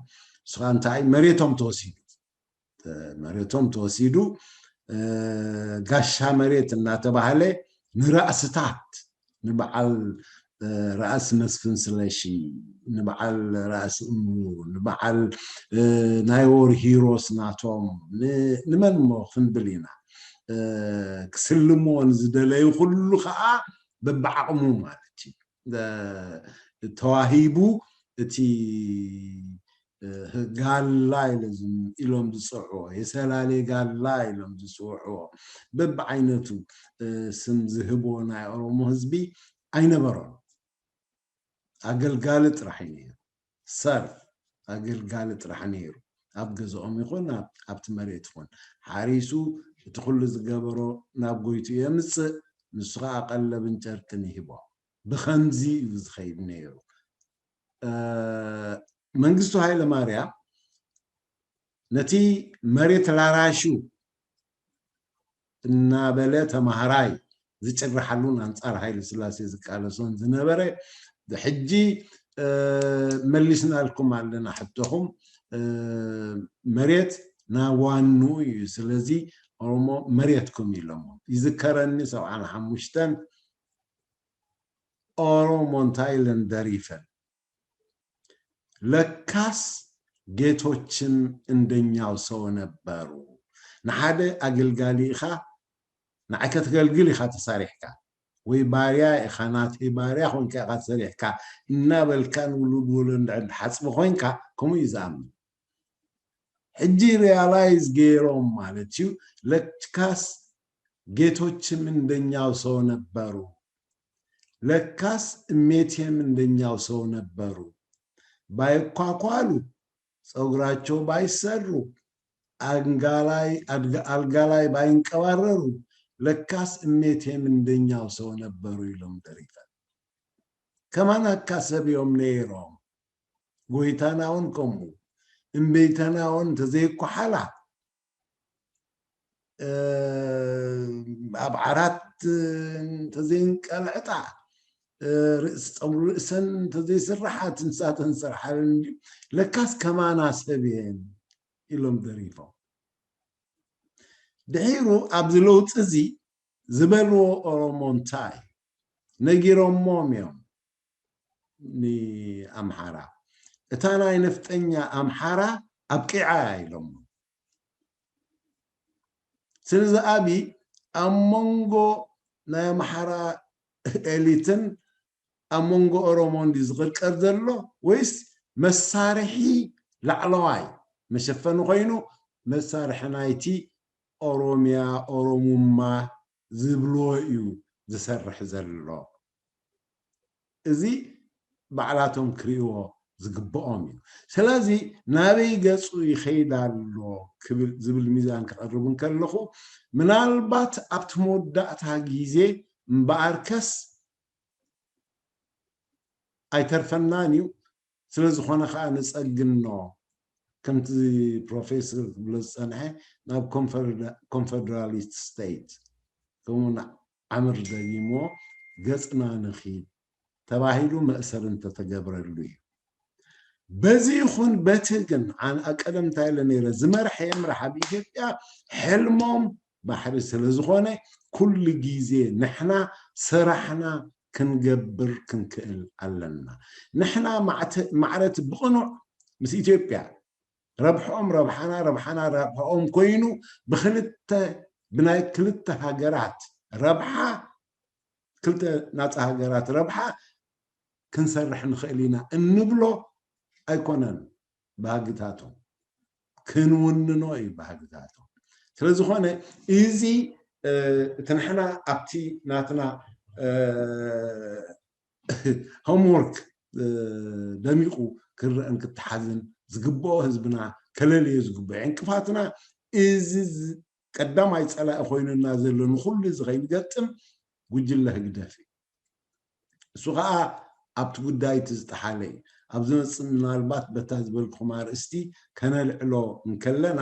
ንስኻ እንታይ መሬቶም ተወሲዱ መሬቶም ተወሲዱ ጋሻ መሬት እናተባህለ ንራእስታት ንበዓል ራእሲ መስፍን ስለሺ ንበዓል ራእሲ እሙ ንበዓል ናይ ወር ሂሮስ ናቶም ንመን ሞ ክንብል ኢና ክስልምዎ ንዝደለዩ ኩሉ ከዓ በብዓቕሙ ማለት እዩ ተዋሂቡ እቲ ጋላ ኢሎም ዝፅውዕዎ የሰላሌ ጋላ ኢሎም ዝፅውዕዎ በብዓይነቱ ስም ዝህብዎ ናይ ኦሮሞ ህዝቢ ኣይነበሮም። ኣገልጋሊ ጥራሕ እዩ ነይሩ። ሰርፍ ኣገልጋሊ ጥራሕ ነይሩ። ኣብ ገዝኦም ይኹን ኣብቲ መሬት ይኹን ሓሪሱ እቲ ኩሉ ዝገበሮ ናብ ጎይቱ የምፅእ። ንሱ ከዓ ቀለብን ጨርቅን ይህቦ። ብኸምዚ እዩ ዝኸይድ ነይሩ። መንግስቱ ሃይለ ማርያም ነቲ መሬት ላራሹ እናበለ ተማሃራይ ዝጭርሓሉን ኣንፃር ሃይለ ስላሴ ዝቃለሶን ዝነበረ ሕጂ መሊስናልኩም ኣለና ሕቶኹም መሬት ናብ ዋንኡ እዩ። ስለዚ ኦሮሞ መሬትኩም ኢሎሞ ይዝከረኒ ሰብዓን ሓሙሽተን ኦሮሞ እንታይ ኢለን ደሪፈን ለካስ ጌቶችም እንደኛው ሰው ነበሩ። ንሓደ ኣገልጋሊ ኢኻ ንዓይ ከተገልግል ኢኻ ተሳሪሕካ ወይ ባርያ ኢኻ ናተይ ባርያ ኮንካ ኢኻ ተሰሪሕካ እናበልካ ንውሉድ ወለንዶ ሓፅቢ ኮንካ ከምኡ እዩ ዝኣምን። ሕጂ ሪያላይዝ ገይሮም ማለት እዩ ለካስ ጌቶችም እንደኛው ሰው ነበሩ። ለካስ እሜቴም እንደኛው ሰው ነበሩ። ባይኳኳሉ ፀጉራቸው ባይሰሩ አልጋ ላይ ባይንቀባረሩ ለካስ እሜቴም እንደኛው ሰው ነበሩ ኢሎም ደሪፈን። ከማን ኣካሰብ እዮም ነይሮም። ጎይታና እውን ከምኡ እምበይተና እውን እንተዘይኳሓላ ኣብ ዓራት እንተዘይንቀልዕጣ ርእሲ ፀጉሪ ርእሰን እንተዘይስራሓ ትንሳተን ስርሓለን ለካስ ከማና ሰብ እየን ኢሎም ደሪፎም። ድሒሩ ኣብዚ ለውጢ እዚ ዝበልዎ ኦሮሞ እንታይ ነጊሮሞም እዮም ንኣምሓራ እታ ናይ ነፍጠኛ ኣምሓራ ኣብቂዓ ኢሎሞ። ስለዚ ኣብይ ኣብ መንጎ ናይ ኣምሓራ ኤሊትን ኣብ መንጎ ኦሮሞን ድዩ ዝቕርቀር ዘሎ ወይስ መሳርሒ ላዕለዋይ መሸፈኒ ኮይኑ መሳርሒ ናይቲ ኦሮሚያ ኦሮሙማ ዝብልዎ እዩ ዝሰርሕ ዘሎ። እዚ ባዕላቶም ክርእይዎ ዝግብኦም እዩ። ስለዚ ናበይ ገፁ ይኸይድ ኣሎ ዝብል ሚዛን ክቐርብ እንከለኹ ምናልባት ኣብቲ መወዳእታ ግዜ እምበኣርከስ ኣይተርፈናን እዩ። ስለ ዝኾነ ከዓ ንፀግኖ ከምቲ ፕሮፌሰር ክብሎ ዝፀንሐ ናብ ኮንፈደራሊስት ስቴት ከምኡ ዓምር ደጊሞ ገፅና ንኺድ ተባሂሉ መእሰሪ እንተተገብረሉ እዩ። በዚ ይኹን በቲ ግን ኣቀደምታ ኢለ ነይረ ዝመርሐ የምራሕ ኣብ ኢትዮጵያ ሕልሞም ባሕሪ ስለ ዝኾነ ኩሉ ግዜ ንሕና ስራሕና ክንገብር ክንክእል ኣለና። ንሕና ማዕረቲ ብቕኑዕ ምስ ኢትዮጵያ ረብሐኦም ረብሓና ረብሓና ረብሐኦም ኮይኑ ብክልተ ብናይ ክልተ ሃገራት ረብሓ ክልተ ናፃ ሃገራት ረብሓ ክንሰርሕ ንኽእል ኢና እንብሎ ኣይኮነን። ባህግታቶም ክንውንኖ እዩ ባህግታቶም። ስለዝኾነ እዚ እቲ ንሕና ኣብቲ ናትና ሆምወርክ ደሚቑ ክረአን ክተሓዝን ዝግብኦ ህዝብና ከለልዮ ዝግብኦ ዕንቅፋትና እዚ ቀዳማይ ፀላኢ ኮይኑና ዘሎ ንኩሉ እዚ ከይንገጥም ጉጅለ ህግደፍ እዩ። እሱ ከዓ ኣብቲ ጉዳይ እቲ ዝጠሓለ እዩ። ኣብ ዝመፅእ ምናልባት በታ ዝበልኩም ኣርእስቲ ከነልዕሎ እንከለና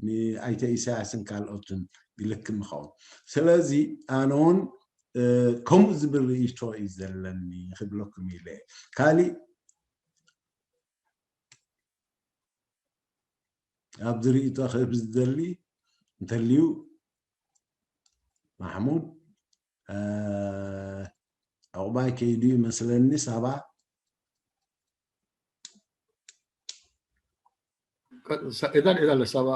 ንኣይተ ኢሳያስን ካልኦትን ይልክም ይኸውን። ስለዚ ኣነ እውን ከምኡ ዝብል ርእይቶ እዩ ዘለኒ ክብለኩም ኢለ። ካሊእ ኣብዚ ርእይቶ ክህብ ዝደሊ እንተልዩ ማሕሙድ ዕቑባይ ከይዱ ይመስለኒ። ሳባ ኢዳን ኢዳ ለሳባ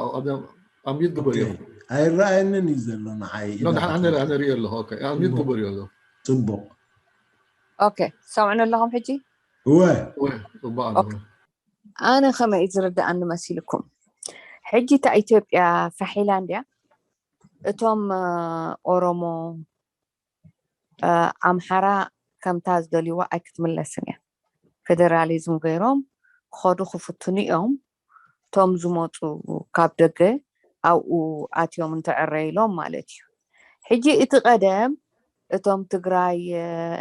ኣሚት ግበር እዮም ኣይረኣየንን እዩ ዘሎ ንዓይ። ኣነ ርእዮ ኣለኹ። ኣሚት ግበር እዩ ኣሎ። ፅቡቕ ኦኬ፣ ሰምዑን ኣለኹም ሕጂ? እወ ጽቡቕ ኣሎ። ኣነ ከመይ እዩ ዝርድኣኒ መሲልኩም? ሕጂ እታ ኢትዮጵያ ፋሕ ኢላ እንድያ። እቶም ኦሮሞ ኣምሓራ ከምታ ዝደልይዋ ኣይክትምለስን እያ። ፌደራሊዝም ገይሮም ክኸዱ ክፍትኑ እዮም። እቶም ዝመፁ ካብ ደገ ኣብኡ ኣትዮም እንተዕረይሎም ማለት እዩ። ሕጂ እቲ ቀደም እቶም ትግራይ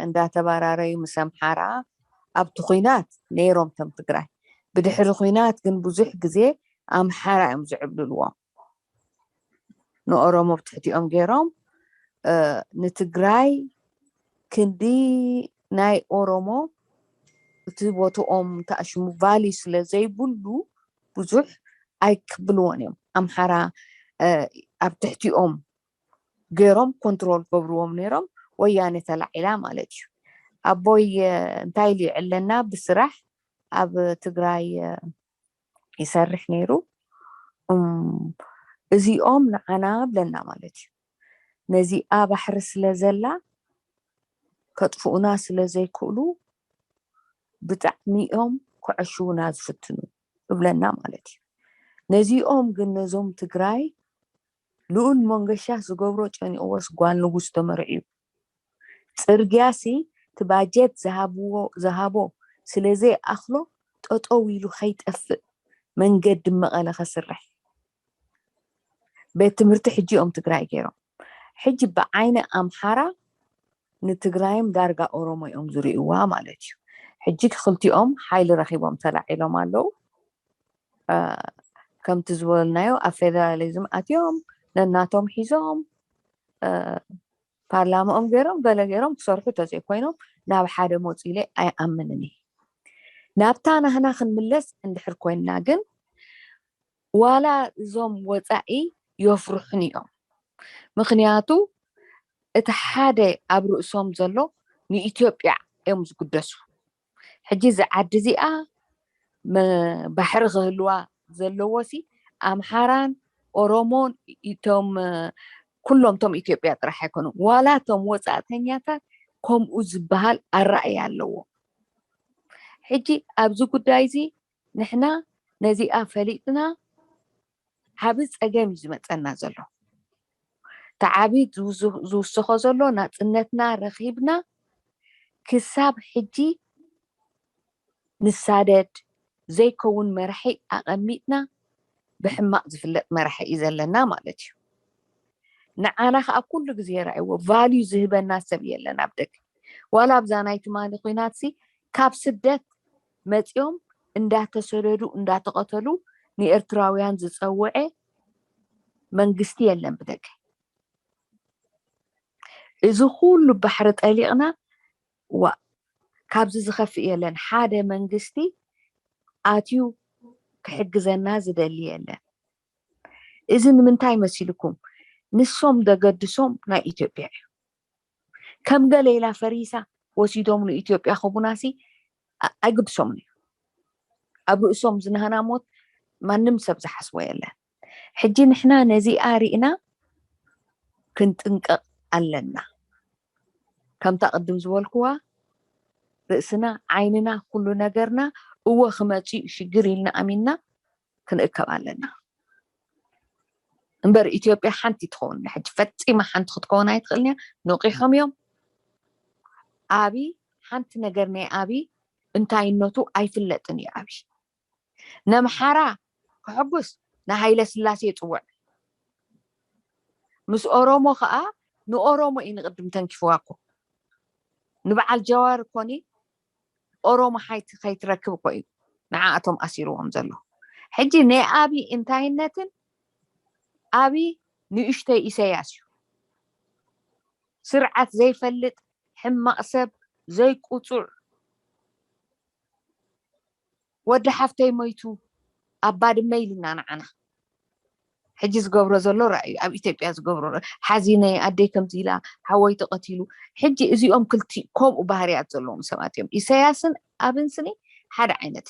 እንዳተባራረዩ ምስ ኣምሓራ ኣብቲ ኹናት ነይሮም። እቶም ትግራይ ብድሕሪ ኹናት ግን ብዙሕ ግዜ ኣምሓራ እዮም ዝዕብልልዎም። ንኦሮሞ ብትሕቲኦም ገይሮም ንትግራይ ክንዲ ናይ ኦሮሞ እቲ ቦትኦም ተኣሽሙ ቫሊ ስለ ዘይብሉ ብዙሕ ኣይክብልዎን እዮም። ኣምሓራ ኣብ ትሕቲኦም ገይሮም ኮንትሮል ገብርዎም ነይሮም። ወያኔ ተላዒላ ማለት እዩ። ኣቦይ እንታይ ኢሉ ይዕለና ብስራሕ ኣብ ትግራይ ይሰርሕ ነይሩ። እዚኦም ንዓና ብለና ማለት እዩ። ነዚኣ ባሕሪ ስለ ዘላ ከጥፍኡና ስለ ዘይክእሉ ብጣዕሚ እዮም ክዕሽውና ዝፍትኑ እብለና ማለት እዩ። ነዚኦም ግን ነዞም ትግራይ ልኡል መንገሻ ዝገብሮ ጨኒቕዎስ ጓል ንጉስ ተመርዕዩ። ጽርግያሲ እቲ ባጀት ዝሃብዎ ዝሃቦ ስለ ዘይኣኽሎ ጠጠው ኢሉ ከይጠፍእ መንገዲ መቐለ ከስርሕ ቤት ትምህርቲ ሕጂ እዮም ትግራይ ገይሮም። ሕጂ ብዓይኒ ኣምሓራ ንትግራይም ዳርጋ ኦሮሞ እዮም ዝርእይዋ ማለት እዩ። ሕጂ ክልቲኦም ሓይሊ ረኺቦም ተላዒሎም ኣለዉ። ከምቲ ዝበልናዮ ኣብ ፌደራሊዝም ኣትዮም ነናቶም ሒዞም ፓርላማኦም ገይሮም ገለ ገይሮም ክሰርሑ ተዘይኮይኖም ናብ ሓደ መፁ ኢለ ኣይኣምንን እየ። ናብታ ናህና ክንምለስ እንድሕር ኮይንና ግን ዋላ እዞም ወፃኢ የፍርሑን እዮም። ምክንያቱ እቲ ሓደ ኣብ ርእሶም ዘሎ ንኢትዮጵያ እዮም ዝግደሱ። ሕጂ እዚ ዓዲ እዚኣ ባሕሪ ክህልዋ ዘለዎ ሲ ኣምሓራን ኦሮሞን እቶም ኩሎም ቶም ኢትዮጵያ ጥራሕ ኣይኮኑን። ዋላ ቶም ወፃእተኛታት ከምኡ ዝበሃል ኣረኣእያ ኣለዎም። ሕጂ ኣብዚ ጉዳይ እዚ ንሕና ነዚኣ ፈሊጥና ዓቢ ጸገም እዩ ዝመጸና ዘሎ። እቲ ዓቢ ዝውስኾ ዘሎ ናጽነትና ረኺብና ክሳብ ሕጂ ንሳደድ ዘይከውን መራሒ ኣቐሚጥና ብሕማቕ ዝፍለጥ መራሒ እዩ ዘለና ማለት እዩ። ንዓና ከዓ ኩሉ ግዜ የርኣይዎ ቫልዩ ዝህበና ሰብ የለን ኣብ ደገ። ዋላ ኣብዛ ናይ ትማሊ ኲናት ሲ ካብ ስደት መፂኦም እንዳተሰደዱ እንዳተቐተሉ ንኤርትራውያን ዝፀውዐ መንግስቲ የለን ብደገ። እዚ ኩሉ ባሕሪ ጠሊቕና ዋ ካብዚ ዝኸፍእ የለን። ሓደ መንግስቲ ኣትዩ ክሕግዘና ዝደሊ የለን። እዚ ንምንታይ መሲልኩም? ንሶም ዘገድሶም ናይ ኢትዮጵያ እዩ። ከም ገለ ኢላ ፈሪሳ ወሲዶም ንኢትዮጵያ ክቡናሲ ኣይግድሶምን እዩ። ኣብ ርእሶም ዝነህና ሞት ማንም ሰብ ዝሓስቦ የለን። ሕጂ ንሕና ነዚኣ ርኢና ክንጥንቀቕ ኣለና። ከምታ ቅድም ዝበልክዋ ርእስና ዓይንና ኩሉ ነገርና እወ ክመፅእ ሽግር ኢልና ኣሚንና ክንእከብ ኣለና። እምበር ኢትዮጵያ ሓንቲ ትኸውን ሕጂ ፈፂማ ሓንቲ ክትከውን ኣይትኽእልን እያ። ነቂሖም እዮም። ኣቢ ሓንቲ ነገር ናይ ኣቢ እንታይነቱ ኣይፍለጥን እዩ። ኣቢ ነምሓራ ክሕጉስ ንሃይለ ስላሴ ይፅውዕ። ምስ ኦሮሞ ከዓ ንኦሮሞ እዩ ንቅድም ተንኪፍዋ እኮ። ንበዓል ጀዋር እኮኒ ኦሮሞ ሓይቲ ከይትረክብ እኮ እዩ ንዓኣቶም ኣሲርዎም ዘሎ። ሕጂ ናይ ኣቢ እንታይነትን ኣቢ ንእሽተይ ኢሰያስ እዩ። ስርዓት ዘይፈልጥ ሕማቕ ሰብ ዘይቁፁዕ ወዲ ሓፍተይ ሞይቱ ኣብ ባድመ ኢልና ንዓና ሕጂ ዝገብሮ ዘሎ ራእዩ ኣብ ኢትዮጵያ ዝገብሮ ሓዚነ ኣደይ ከምዚ ኢላ ሓወይ ተቐቲሉ። ሕጂ እዚኦም ክልቲ ከምኡ ባህርያት ዘለዎም ሰባት እዮም። ኢሳያስን ኣብን ስኒ ሓደ ዓይነት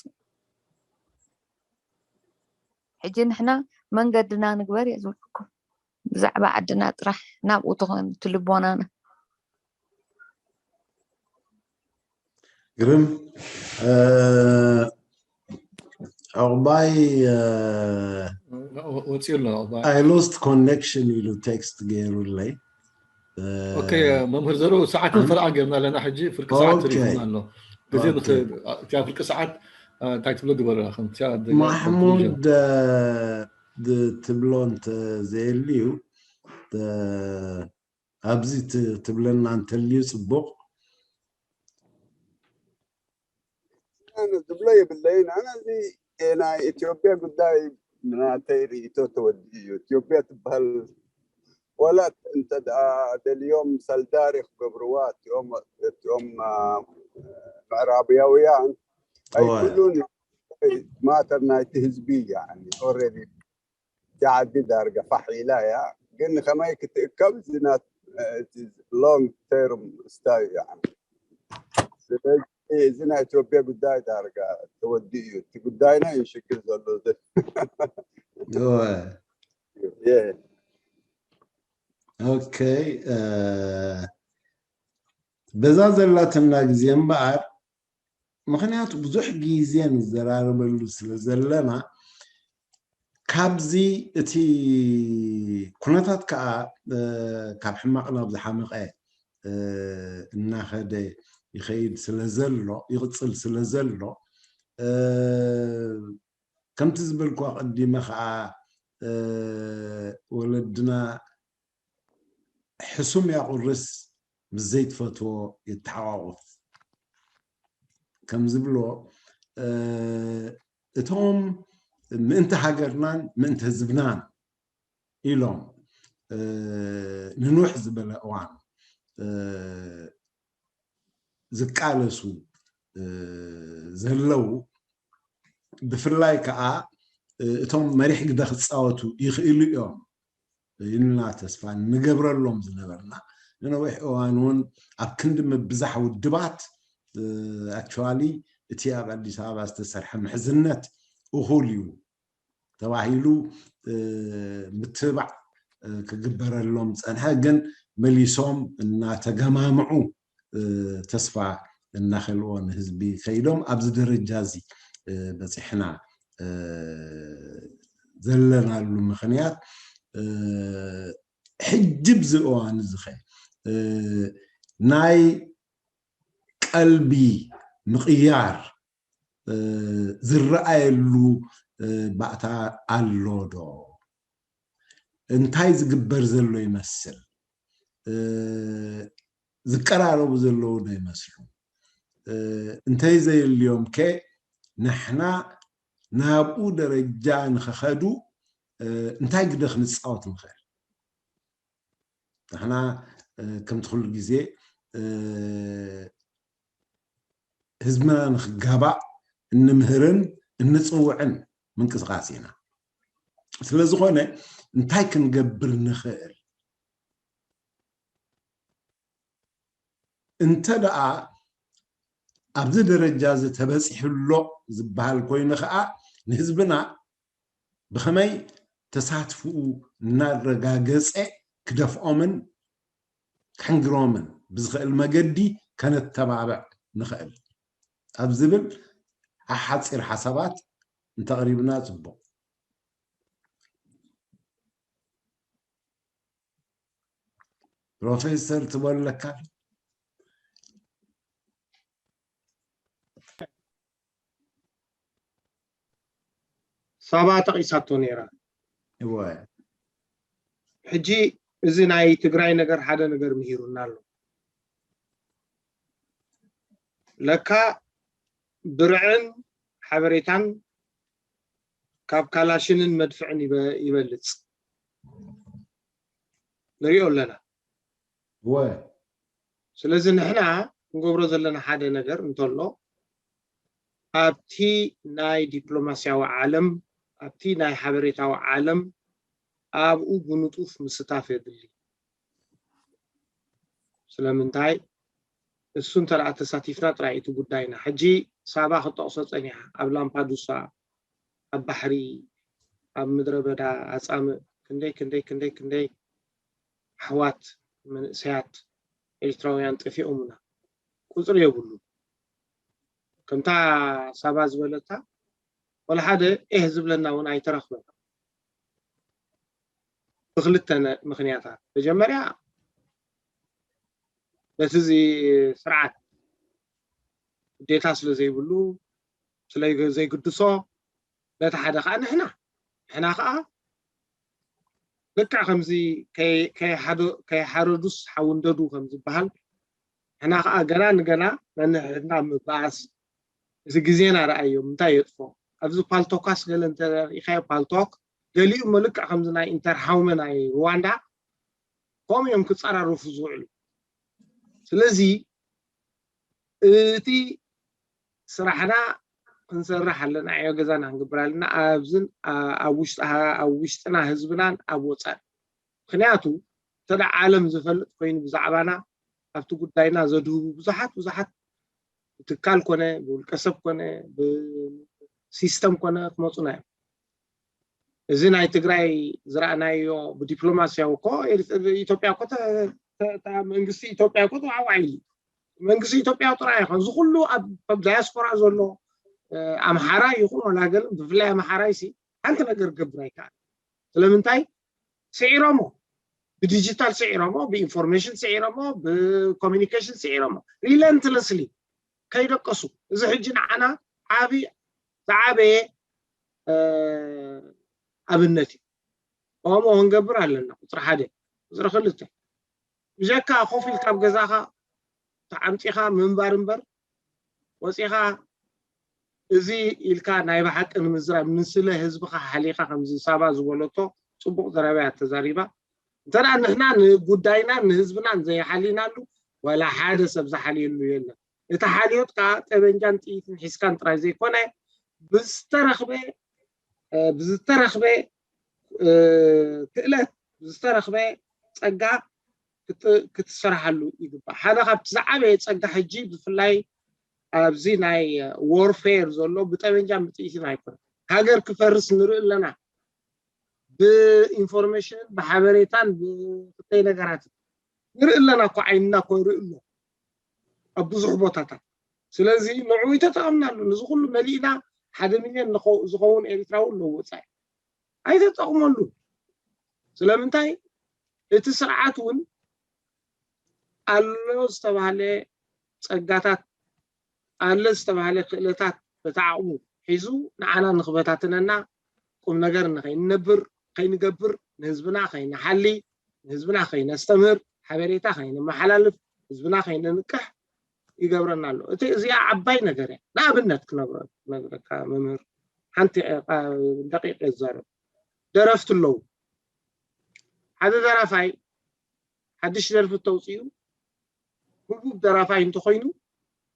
ሕጂ ንሕና መንገድና ንግበር እየ ዝብለኩም። ብዛዕባ ዓድና ጥራሕ ናብኡ ትኾን ትልቦናና። ግርም። ዑቕባይ ወፂኡ ኣሎ። I lost connection ኢሉ ቴክስት ገይሩለይ። ኦኬ መምህር ዘሩ ሰዓት ፈረቓ ገርና ኣለና። ሕጂ ፍርቂ ሰዓት ተሪፍና ኣሎ። ግዜ እቲያ ፍርቂ ሰዓት እንታይ ትብሎ ግበረላ ከምቲያ ማሕሙድ ትብሎ እንተዘየልዩ ኣብዚ ትብለና እንተልዩ ፅቡቕ። ዝብሎ የብለይን። ኣነ እዚ ናይ ኢትዮጵያ ጉዳይ ናተይ ርእይቶ ተወዲኡ እዩ። ኢትዮጵያ ትበሃል ወላ እንተ ደልዮም ሰልዳሪ ክገብርዋ እቲኦም እቲኦም ምዕራብያውያን ኣይክእሉን። ማተር ናይቲ ህዝቢ ኦልሬዲ እቲ ዓዲ ዳርጋ ፋሕ ኢላ እያ። ግን ከመይ ክትእከብ ዝናት long term stay ስለዚ እዚ ናይ ኢትዮጵያ ጉዳይ ዳርጋ ተወዲኡ እዩ። እቲ ጉዳይና እዩ ሽግር ዘሎ። ኦኬ በዛ ዘላትና ግዜ እምበኣር ምክንያቱ ብዙሕ ግዜ ንዘራረበሉ ስለ ዘለና ካብዚ እቲ ኩነታት ከዓ ካብ ሕማቕ ናብ ዝሓመቐ እናኸደ ይኸይድ ስለ ዘሎ ይቕፅል ስለ ዘሎ ከምቲ ዝበልኩ ኣቐዲመ ከዓ ወለድና ሕሱም ያቑርስ ምስ ዘይትፈትዎ የተሓቋቑፍ ከም ዝብሎ እቶም ምእንቲ ሃገርናን ምእንቲ ህዝብናን ኢሎም ንንውሕ ዝበለ እዋን ዝቃለሱ ዘለዉ ብፍላይ ከዓ እቶም መሪሕ ግደ ክፃወቱ ይኽእሉ እዮም ኢልና ተስፋ ንገብረሎም ዝነበርና ንነዊሕ እዋን እውን ኣብ ክንዲ ምብዛሕ ውድባት ኣክቹዋሊ እቲ ኣብ ኣዲስ ኣበባ ዝተሰርሐ ምሕዝነት እኹል እዩ ተባሂሉ ምትባዕ ክግበረሎም ፀንሐ ግን መሊሶም እናተገማምዑ ተስፋ እናኸልዎ ንህዝቢ ከይዶም ኣብዚ ደረጃ እዚ በፂሕና ዘለናሉ ምክንያት ሕጂ ብዚ እዋን እዚ ኸ ናይ ቀልቢ ምቕያር ዝረኣየሉ ባእታ ኣሎ ዶ? እንታይ ዝግበር ዘሎ ይመስል? ዝቀራረቡ ዘለዉ ዶ ይመስሉ? እንተይ ዘየልዮም ከ ንሕና ናብኡ ደረጃ ንኸኸዱ እንታይ ግደ ክንፃወት ንኽእል? ንሕና ከምቲ ኩሉ ግዜ ህዝብና ንክጋባእ እንምህርን እንፅውዕን ምንቅስቃስ ኢና። ስለዝኾነ እንታይ ክንገብር ንኽእል? እንተ ደኣ ኣብዚ ደረጃ እዚ ተበፂሑ ኣሎ ዝበሃል ኮይኑ ከዓ ንህዝብና ብኸመይ ተሳትፍኡ እናረጋገፀ ክደፍኦምን ክሕንግሮምን ብዝኽእል መገዲ ከነተባብዕ ንኽእል ኣብ ዝብል ሓሓፂር ሓሳባት እንተቕሪብና ፅቡቕ። ፕሮፌሰር ትበለካ ሳባ ጠቒሳቶ ነይራ። እወ ሕጂ እዚ ናይ ትግራይ ነገር ሓደ ነገር ምሂሩና ኣሎ። ለካ ብርዕን ሓበሬታን ካብ ካላሽንን መድፍዕን ይበ- ይበልፅ ንሪኦ ኣለና። እወ ስለዚ ንሕና ክንገብሮ ዘለና ሓደ ነገር እንተሎ ኣብቲ ናይ ዲፕሎማስያዊ ዓለም ኣብቲ ናይ ሓበሬታዊ ዓለም ኣብኡ ብንጡፍ ምስታፍ የድሊ። ስለምንታይ እሱ እንተ ተሳቲፍና ጥራይ እቲ ጉዳይና። ሕጂ ሳባ ክጠቕሶ ፀኒሓ ኣብ ላምፓዱሳ ኣብ ባሕሪ ኣብ ምድረ በዳ ኣፃምእ ክንደይ ክንደይ ክንደይ ክንደይ ኣሕዋት መንእሰያት ኤርትራውያን ጠፊኦምና ቁፅሪ የብሉ። ከምታ ሳባ ዝበለታ ወላ ሓደ ኤህ ዝብለና እውን ኣይተረኽበን ብክልተ ምክንያታት። መጀመርያ በቲ እዚ ስርዓት ግዴታ ስለ ዘይብሉ ስለ ዘይግድሶ ነቲ ሓደ ከዓ ንሕና ንሕና ከዓ ልክዕ ከምዚ ከይሓረዱስ ሓውንደዱ ከም ዝበሃል ንሕና ከዓ ገና ንገና ነንሕድሕድና ምባኣስ እቲ ግዜና ረኣዮም እንታይ የጥፎ ኣብዚ ፓልቶካስ ገለ እንተሪኢኻዮ ፓልቶክ ገሊኡ መልክዕ ከምዚ ናይ ኢንተርሃውመ ናይ ሩዋንዳ ከምኡ እዮም ክፀራረፉ ዝውዕሉ ስለዚ እቲ ስራሕና ክንሰርሕ ኣለና ዕዮ ገዛና ክንግብር ኣለና ኣብዝን ኣብ ውሽጥና ህዝብናን ኣብ ወፃኢ ምክንያቱ እንተ ዓለም ዝፈልጥ ኮይኑ ብዛዕባና ኣብቲ ጉዳይና ዘድህቡ ብዙሓት ብዙሓት ብትካል ኮነ ብውልቀሰብ ኮነ ብሲስተም ኮነ ክመፁና እዮም እዚ ናይ ትግራይ ዝረኣናዮ ብዲፕሎማስያዊ እኮ ኢትዮጵያ እኮ መንግስቲ ኢትዮጵያ እኮ ተዋዋዒ መንግስቲ ኢትዮጵያ ጥራይ ይኮን እዚ ኩሉ ኣብ ዳያስፖራ ዘሎ ኣምሓራ ይኹን ወላ ገለ ብፍላይ ኣምሓራይ ሲ ሓንቲ ነገር ክገብር ኣይከኣል ስለምንታይ ስዒሮሞ ብዲጂታል ስዒሮሞ ብኢንፎርሜሽን ስዒሮሞ ብኮሚኒኬሽን ስዒሮሞ relentlessly ከይደቀሱ እዚ ሕጂ ንዓና ዓቢ ዝዓበየ ኣብነት እዩ ከምኡ ክንገብር ኣለና ቁፅሪ ሓደ ቁፅሪ ክልተ ብጀካ ኮፍ ኢልካ ኣብ ገዛኻ ተዓምፂኻ ምንባር እምበር ወፂኻ እዚ ኢልካ ናይ ብሓቂ ንምዝራብ ንስለ ህዝብኻ ሓሊኻ ከምዚ ሳባ ዝበለቶ ፅቡቅ ዘረባ እያ ተዛሪባ እንተ ንሕና ንጉዳይና ንህዝብና ዘይሓሊናሉ ዋላ ሓደ ሰብ ዝሓልየሉ የለን እቲ ሓልዮት ከዓ ጠበንጃን ጥይትን ሒዝካን ጥራይ ዘይኮነ ብዝተረኽበ ብዝተረኽበ ክእለት ብዝተረኽበ ፀጋ ክትሰራሓሉ ይግባእ ሓደ ካብቲ ዝዓበየ ፀጋ ሕጂ ብፍላይ ኣብዚ ናይ warfare ዘሎ ብጠበንጃን ብጥይትን ኣይኮነ ሃገር ክፈርስ ንርኢ ኣለና ብኢንፎርሜሽንን ብሓበሬታን ብክልተይ ነገራትን ንርኢ ኣለና እኮ ዓይንና እኮ ይርኢ ኣሎ ኣብ ብዙሕ ቦታታት ስለዚ ንዕኡ ይተጠቐምናሉ ንዚ ኩሉ መሊእና ሓደ ሚልዮን ዝኸውን ኤርትራዊ ኣለዎ ወፃኢ ኣይተጠቕመሉ ስለምንታይ እቲ ስርዓት እውን ኣሎ ዝተባሃለ ፀጋታት ኣለ ዝተባሃለ ክእለታት በቲ ዓቕሙ ሒዙ ንዓና ንክበታትነና ቁም ነገር ንኸይንነብር ከይንገብር ንህዝብና ከይንሓሊ ንህዝብና ከይነስተምህር ሓበሬታ ከይነመሓላልፍ ህዝብና ከይነንቅሕ ይገብረና ኣሎ እቲ እዚኣ ዓባይ ነገር እያ ንኣብነት ክነግረካ መምህር ሓንቲ ደቂቅ የዛረብ ደረፍቲ ኣለዉ ሓደ ደራፋይ ሓድሽ ደርፊ ተውፅኡ ህቡብ ደራፋይ እንተኮይኑ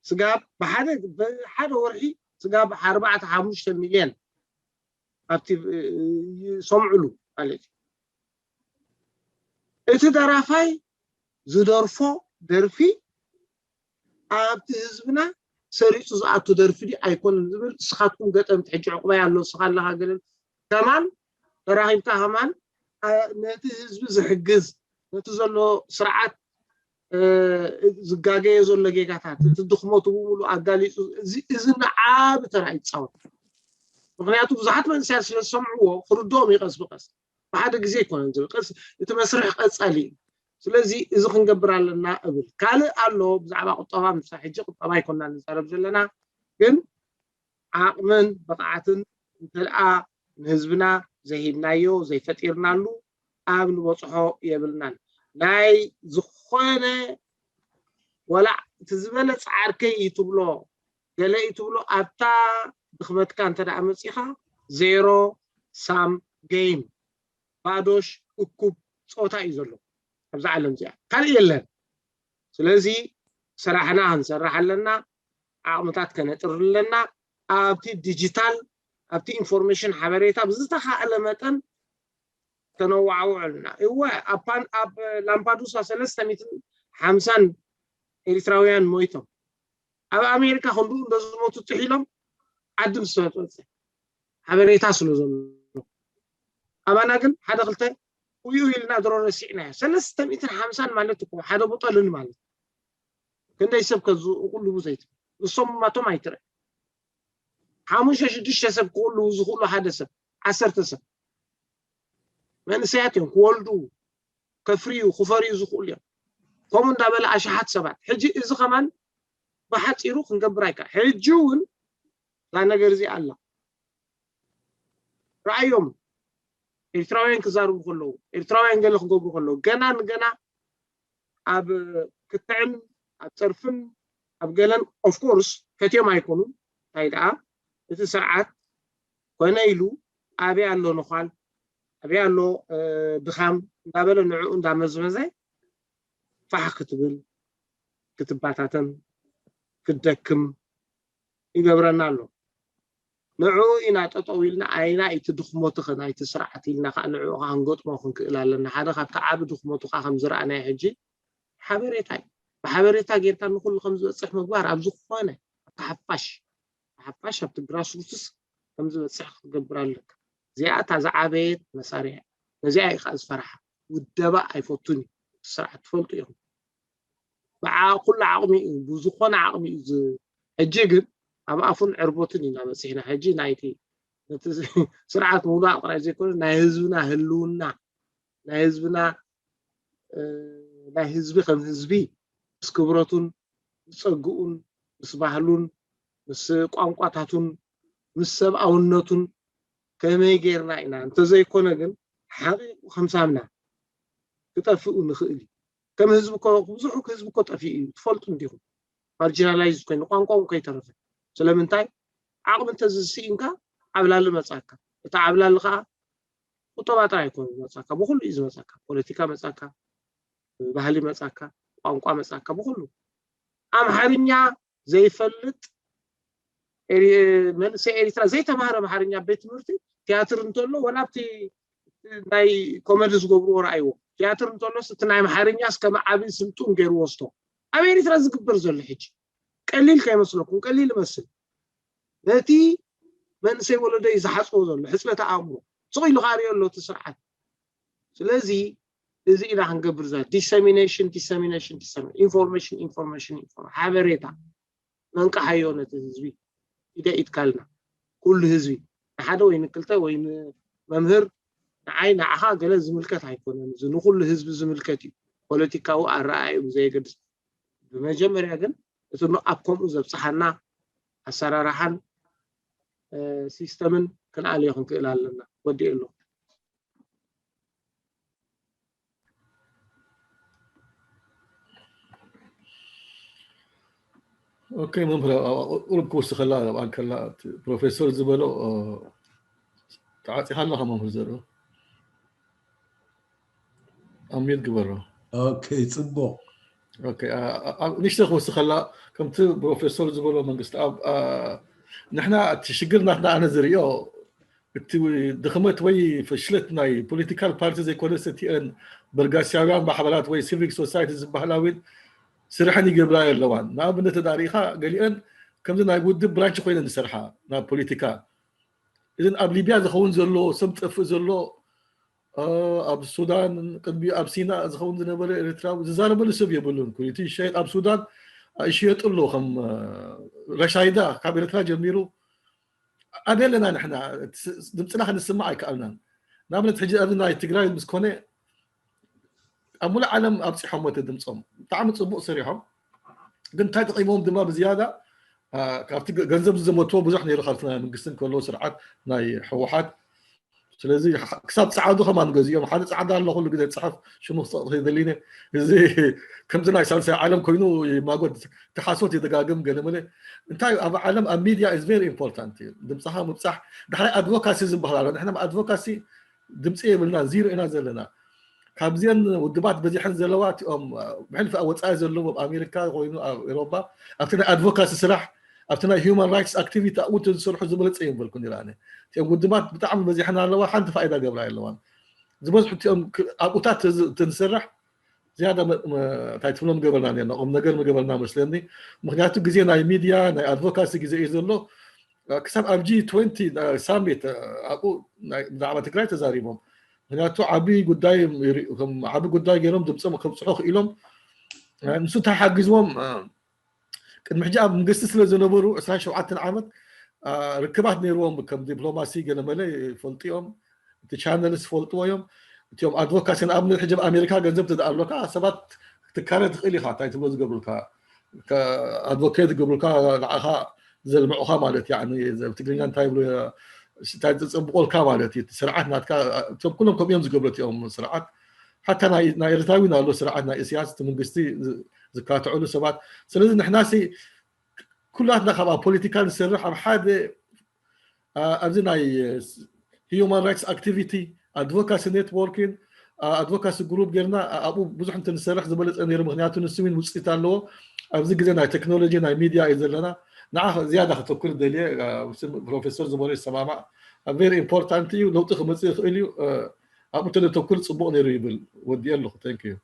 ስጋብ ብሓደ ብሓደ ወርሒ ስጋብ ኣርባዕተ ሓሙሽተ ሚልዮን ኣብቲ ይሰምዕሉ ማለት እዩ እቲ ደራፋይ ዝደርፎ ደርፊ ኣብቲ ህዝብና ሰሪፁ ዝኣቱ ደርፊ ድዩ ኣይኮነን ዝብል፣ እስኻትኩም ገጠምቲ ሕጂ ዕቁባይ ኣሎ፣ እስኻ ኣለኻ ገለን፣ ከማን ተራኺብካ ከማን፣ አ፣ ነቲ ህዝቢ ዝሕግዝ፣ ነቲ ዘሎ ስርዓት፣ እ፣ ዝጋገየ ዘሎ ጌጋታት፣ እቲ ድኽመቱ ብምሉእ ኣጋሊፁ፣ እዚ፣ እዚ ንዓቢ ተራ ይፃወት። ምኽንያቱ ብዙሓት መንእሰያት ስለ ዝሰምዕዎ ክርድኦም እዩ ቀስ ብቀስ። ብሓደ ግዜ ኣይኮነን ዝብል፣ ቀስ፣ እቲ መስርሕ ቀፃሊ እዩ። ስለዚ እዚ ክንገብር ኣለና እብል። ካልእ ኣሎ ብዛዕባ ቁጠባ፣ ምሳ ሕጂ ቁጠባ ኣይኮና ንዛረብ ዘለና፣ ግን ዓቕምን ብቕዓትን እንተደኣ ንህዝብና ዘይሂብናዮ፣ ዘይፈጢርናሉ፣ ኣብ ንበጽሖ የብልናን። ናይ ዝኾነ ወላ እቲ ዝበለ ጻዕርከይ እዩ ትብሎ፣ ገለ እዩ ትብሎ፣ ኣብታ ድኽመትካ እንተ ደኣ መጺኻ፣ ዜሮ ሳም ጌም፣ ባዶሽ እኩብ ጾታ እዩ ዘሎ ኣብዛ ዓለም እዚኣ፣ ካልእ የለን። ስለዚ ስራሕና ክንሰርሕ ኣለና፣ ዓቕምታት ከነጥሪ ኣለና። ኣብቲ ዲጂታል፣ ኣብቲ ኢንፎርሜሽን ሓበሬታ ብዝተኻእለ መጠን ከነዋዕውዕ ኣለና። እወ፣ ኣብ ፓን-፣ ኣብ ላምፓዱሳ ሰለስተ ሚእትን ሓምሳን ኤሪትራውያን ሞይቶም። ኣብ ኣሜሪካ ክንድኡ እንደ ዝሞቱ ጥሒሎም ዓዲ ምስ ተወፅእ ሓበሬታ ስለ ዘሎ። ኣባና ግን ሓደ ክልተ ውዩ ኢልና ድሮ ረሲዕናዮ። ሰለስተ ሚእትን ሓምሳን ማለት እኮ ሓደ ቦጠልን ማለት። ክንደይ ሰብ ከዝቁልቡ ዘይት-፣ ንሶም ማቶም ኣይትረ። ሓሙሽተ ሽዱሽተ ሰብ ክቁልቡ ዝኽእሉ ሓደ ሰብ፣ ዓሰርተ ሰብ። መንእሰያት እዮም ክወልዱ፣ ከፍርዩ፣ ክፈርዩ ዝኽእሉ እዮም። ከምኡ እንዳበለ ኣሽሓት ሰባት። ሕጂ እዚ ከማን ብሓጺሩ ክንገብር ኣይከኣል። ሕጂ እውን እዛ ነገር እዚኣ ኣላ። ረኣዮም፣ ኤርትራውያን ክዛረቡ ከለዉ፣ ኤርትራውያን ገለ ክገብሩ ከለዉ፣ ገና ንገና ኣብ ክትዕን ኣብ ጸርፍን ኣብ ገለን፣ ኦፍ ኮርስ፣ ፈትዮም ኣይኮኑን። እንታይ ደኣ፣ እቲ ስርዓት ኮነ ኢሉ ኣበይ ኣሎ ነዃል፣ ኣበይ ኣሎ፣ እ፣ ድኻም እንዳበለ ንዕኡ እንዳመዝመዘ ፋሕ ክትብል፣ ክትባታተን፣ ክትደክም ይገብረና ኣሎ። ንዕኡ ኢና ጠጠው ኢልና፣ ኣይና እቲ ድኽመቱ ከ ናይቲ ስርዓት ኢልና ከዓ ንዕኡ ከዓ ክንገጥሞ ክንክእል ኣለና። ሓደ ካብቲ ዓቢ ድኽመቱ ከዓ ከም ዝረኣናዮ ሕጂ ሓበሬታ እዩ። ብሓበሬታ ጌርካ ንኹሉ ከም ዝበፅሕ ምግባር ኣብ ዝኾነ፣ ኣብቲ ሓፋሽ፣ ሓፋሽ ኣብቲ ግራስሩትስ ከም ዝበፅሕ ክትገብር ኣለካ። እዚኣ እታ ዝዓበየት መሳርያ እያ። ነዚኣ እዩ ከዓ ዝፈርሓ። ውደባ ኣይፈቱን እዩ። እቲ ስርዓት ትፈልጡ ኢኹም። ብዓ-፣ ኩሉ ዓቕሚ እዩ፣ ብዝኾነ ዓቕሚ እዩ ዝ-፣ ሕጂ ግን ኣብ ኣፉን ዕርቦትን ኢና በፂሕና። ሕጂ ናይቲ፣ ነቲ ስርዓት ምውዳቕ ጥራይ ዘይኮነ፣ ናይ ህዝብና ህልውና፣ ናይ ህዝብና፣ እ፣ ናይ ህዝቢ ከም ህዝቢ ምስ ክብረቱን ምስ ጸግኡን ምስ ባህሉን ምስ ቋንቋታቱን ምስ ሰብኣውነቱን ከመይ ጌርና ኢና፣ እንተዘይኮነ ግን ሓቒቑ ከም ሳምና ክጠፍኡ ንኽእል እዩ። ከም ህዝቢ እኮ፣ ብዙሕ ህዝቢ እኮ ጠፊኡ እዩ፣ ትፈልጡ እንዲኹም። ማርጂናላይዝ ኮይኑ፣ ቋንቋ እውን ከይተረፈ። ስለምንታይ? ዓቕሚ እንተዝስኢንካ ዓብላሊ መጻካ። እቲ ዓብላሊ ከኣ ቁጠባ ጥራይ ኣይኮነ ዝመጻካ፣ ብኹሉ እዩ ዝመጻካ። ፖለቲካ መጻካ፣ ባህሊ መጻካ፣ ቋንቋ መጻካ፣ ብኹሉ። ኣምሓርኛ ዘይፈልጥ ኤሪ-፣ መንእሰይ ኤሪትራ ዘይተማህረ ኣምሓርኛ ኣብ ቤት ትምህርቲ ቲያትር እንተሎ፣ ወላ ኣብቲ ናይ ኮመዲ ዝገብርዎ ረኣይዎ። ቲያትር እንተሎስ እቲ ናይ ኣምሓርኛ እስከ መዓብን ስልጡን ገይሩ ወስዶ። ኣብ ኤሪትራ ዝግበር ዘሎ ሕጂ ቀሊል ከይመስለኩም፣ ቀሊል ይመስል። ነቲ መንእሰይ ወለዶ እዩ ዝሓጽቦ ዘሎ፣ ሕጽበተ ኣእምሮ። ስቕ ኢሉ ከኣ ሪኦ ኣሎ እቲ ስርዓት። ስለዚ እዚ ኢና ክንገብር ዘለና። ዲሰሚኔሽን፣ ዲሰሚኔሽን፣ ዲሰሚኔሽን፣ ኢንፎርሜሽን፣ ኢንፎርሜሽን፣ ኢንፎርሜሽን፣ ሓበሬታ መንቃሓዮ ነቲ ህዝቢ። ኢደ ኢድካልና። ኩሉ ህዝቢ። ንሓደ ወይ ንክልተ ወይ ንመምህር፣ ንዓይ ንዓኻ ገለ ዝምልከት ኣይኮነን። እዚ ንኹሉ ህዝቢ ዝምልከት እዩ። ፖለቲካዊ ኣረኣእያኡ ብዘየገድስ። ብመጀመርያ ግን እቲ ን-፣ ኣብ ከምኡ ዘብጽሓና ኣሰራርሓን፣ እ፣ ሲስተምን ክንኣልዮ ክንክእል ኣለና። ወዲኤ ኣለኹ። ኦኬ መምህር፣ ኣብ፣ ኣብ ቁሩብ ክውስኸላ፣ ኣብኣ ከላ እቲ ፕሮፌሰር ዝበሎ፣ እ፣ ተዓጺኻ ኣለኻ መምህር ዘርኡ? ኣሚዩት ግበሮ። ኦኬ፣ ጽቡቕ። ኦኬ፣ ኣ-፣ ኣ-፣ ኣብ ንእሽተይ ክውስኸላ፣ ከምቲ ፕሮፌሰር ዝበሎ መንግስቲ ኣብ፣ ኣ፣ ንሕና እቲ ሽግር ናትና ኣነ ዝርእዮ፣ እቲ ድኽመት ወይ ፍሽለት ናይ ፖለቲካል ፓርቲ ዘይኮነስ፣ እቲአን በርጋስያውያን ማሕበራት ወይ ሲቪክ ሶሳይቲ ዝበሃላ እውን ስርሐን ይገብራ የለዋን። ንኣብነት እንተዳኣ ርኢኻ፣ ገሊአን ከምዚ ናይ ውድብ ብራንች ኮይነን ዝሰርሓ ናብ ፖለቲካ። እዘን ኣብ ሊብያ ዝኸውን ዘሎ፣ ሰብ ዝጠፍእ ዘሎ፣ ኣብ ሱዳን፣ ቅድሚ ኣብ ሲና ዝኸውን ዝነበረ ኤርትራዊ ዝዛረበሉ ሰብ የብሉን። ኩሉ እቲ ሸየጥ ኣብ ሱዳን ይሽየጡ ኣሎ። ከም ረሻይዳ ካብ ኤርትራ ጀሚሩ ኣበይ ኣለና ንሕና? ድምፅና ክንስማዕ ኣይከኣልናን። ንኣብነት ሕጂ ኣብዚ ናይ ትግራይ ምስ ኮነ ኣብ ሙሉእ ዓለም ኣብፂሖም እቲ ድምፆም። ብጣዕሚ ፅቡቅ ሰሪሖም። ግን እንታይ ጠቂሞም ድማ ብዝያዳ ካብቲ ገንዘብ ዝዘመትዎ ብዙሕ ነይሩ ካብቲ ናይ መንግስትን ከሎ ስርዓት ናይ ህወሓት። ስለዚ ክሳብ ፀዓዱ ከማን ገዚኦም ሓደ ፀዓዳ ኣሎ ኩሉ ግዜ ዝፅሓፍ ሽሙ ክፀቕጥ ይደሊነ። እዚ ከምዚ ናይ ሳልሳይ ዓለም ኮይኑ ይማጎድ ተሓሶት ይደጋግም ገለመለ። እንታይ ኣብ ዓለም ኣብ ሚድያ is very important እዩ። ድምፅኻ ምብፃሕ ዳሕራይ ኣድቮካሲ ዝበሃል ኣሎ። ንሕና ኣድቮካሲ ድምፂ የብልና ዚሮ ኢና ዘለና። ካብዚአን ውድባት በዚሐን ዘለዋ እቲኦም ብሕልፊ ኣብ ወፃኢ ዘለዉ ኣብ ኣሜሪካ ኮይኑ ኣብ ኤሮፓ ኣብቲ ናይ ኣድቮካሲ ስራሕ ኣብቲ ናይ ሂማን ራይትስ ኣክቲቪቲ ኣብኡ ዝሰርሑ ዝበለፀ እዮም በልኩ ንራነ እቲኦም ውድባት ብጣዕሚ በዚሐን ኣለዋ ሓንቲ ፋይዳ ገብራ የለዋን ዝበዝሑ እቲኦም ኣብኡታት ትንሰርሕ ዝያዳ እንታይ ትብሎም ገበርና ነርና ቁም ነገር መገበርና መስለኒ ምክንያቱ ግዜ ናይ ሚድያ ናይ ኣድቮካሲ ግዜ እዩ ዘሎ ክሳብ ኣብ ጂ ትወንቲ ሳሚት ኣብኡ ብዛዕባ ትግራይ ተዛሪቦም ምክንያቱ ዓብዪ ጉዳይ ዓብዪ ጉዳይ ገይሮም ድምፆም ከብፅሑ ክኢሎም ንሱ እንታይ ሓጊዝዎም ቅድሚ ሕጂ ኣብ መንግስቲ ስለ ዝነበሩ ዕስራን ሸውዓተን ዓመት ርክባት ነይርዎም ከም ዲፕሎማሲ ገለመለ ይፈልጡ እዮም እቲ ቻነልስ ይፈልጥዎ እዮም እቲኦም ኣድቮካሲ ንኣብነት ሕጂ ኣብ ኣሜሪካ ገንዘብ ትደኣሎካ ሰባት ክትካረ ትኽእል ኢኻ እንታይ ትብሎ ዝገብሩልካ ኣድቮኬት ዝገብሩልካ ንዓኻ ዘልምዑኻ ማለት እዩ ትግርኛ እንታይ ይብሎ እንታይ ዝፅብቆልካ ማለት እዩ ስርዓት ናትካ እቶም ኩሎም ከምኡ እዮም ዝገብሩ እቲኦም ስርዓት ሓታ ናይ ኤርትራዊ ኣሎ ስርዓት ናይ እስያስ እቲ መንግስቲ ዝካትዕሉ ሰባት ስለዚ ንሕናሲ ኩላትና ካብ ኣብ ፖለቲካ ንሰርሕ ኣብ ሓደ ኣብዚ ናይ human rights activity advocacy networking advocacy group ጌርና ኣብኡ ብዙሕ እንተ ንሰርሕ ዝበለፀ ነይሩ ምክንያቱ ንሱ እውን ውፅኢት ኣለዎ ኣብዚ ግዜ ናይ ቴክኖሎጂ ናይ ሚድያ እዩ ዘለና ንዓ ዝያዳ ከተኩር ደልየ ፕሮፌሰር ዝበሎ ይሰማማዕ very important እዩ ለውጢ ክመፅእ ይኽእል እዩ ኣብኡ ተተኩር ፅቡቅ ነይሩ ይብል ወዲኤ ኣለኹ thank you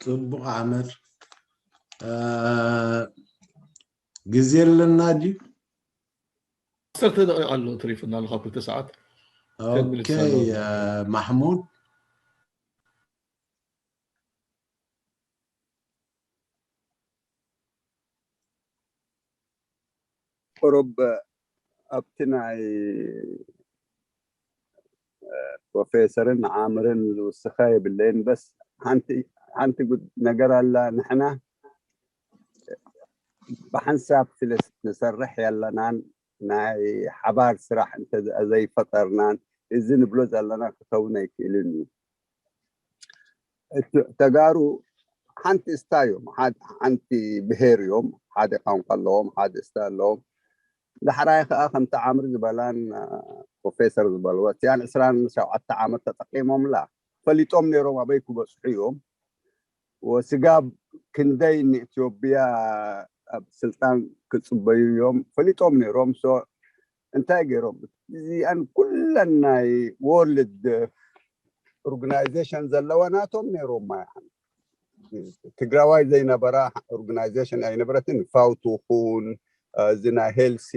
ፅቡቅ ኣሕመድ ግዜ ኣለና ድዩ ዓሰርተ ደቂቕ ኣሎ ተሪፉና ኣሎ ካብ ክልተ ሰዓት ኦኬ ማሕሙድ ቁሩብ ኣብቲ ናይ ፕሮፌሰርን ዓምርን ዝውስኻ የብለይን በስ ሓንቲ ነገር ኣላ ንሕና ብሓንሳብ ስለ ንሰርሕ የለናን ናይ ሓባር ስራሕ እንተዘይፈጠርናን እዚ ንብሎ ዘለና ክኸውን ኣይክእልን እዩ ተጋሩ ሓንቲ እስታ እዮም ሓንቲ ብሄር እዮም ሓደ ቋንቋ ኣለዎም ሓደ እስታ ኣለዎም ዳሕራይ ከዓ ከምቲ ዓምር ዝበላን ፕሮፌሰር ዝበልዎ እቲኣን ዕስራን ሸውዓተ ዓመት ተጠቂሞምላ ፈሊጦም ነይሮም ኣበይ ክበፅሑ እዮም ወስጋብ ክንደይ ንኢትዮጵያ ኣብ ስልጣን ክፅበዩ እዮም ፈሊጦም ነይሮም ሶ እንታይ ገይሮም እዚኣን ኩለን ናይ ወርልድ ኦርጋናይዜሽን ዘለዋ ናቶም ነይሮማ ትግራዋይ ዘይነበራ ኦርጋናይዜሽን ኣይነበረትን ፋውት ይኹን እዚ ናይ ሄልሲ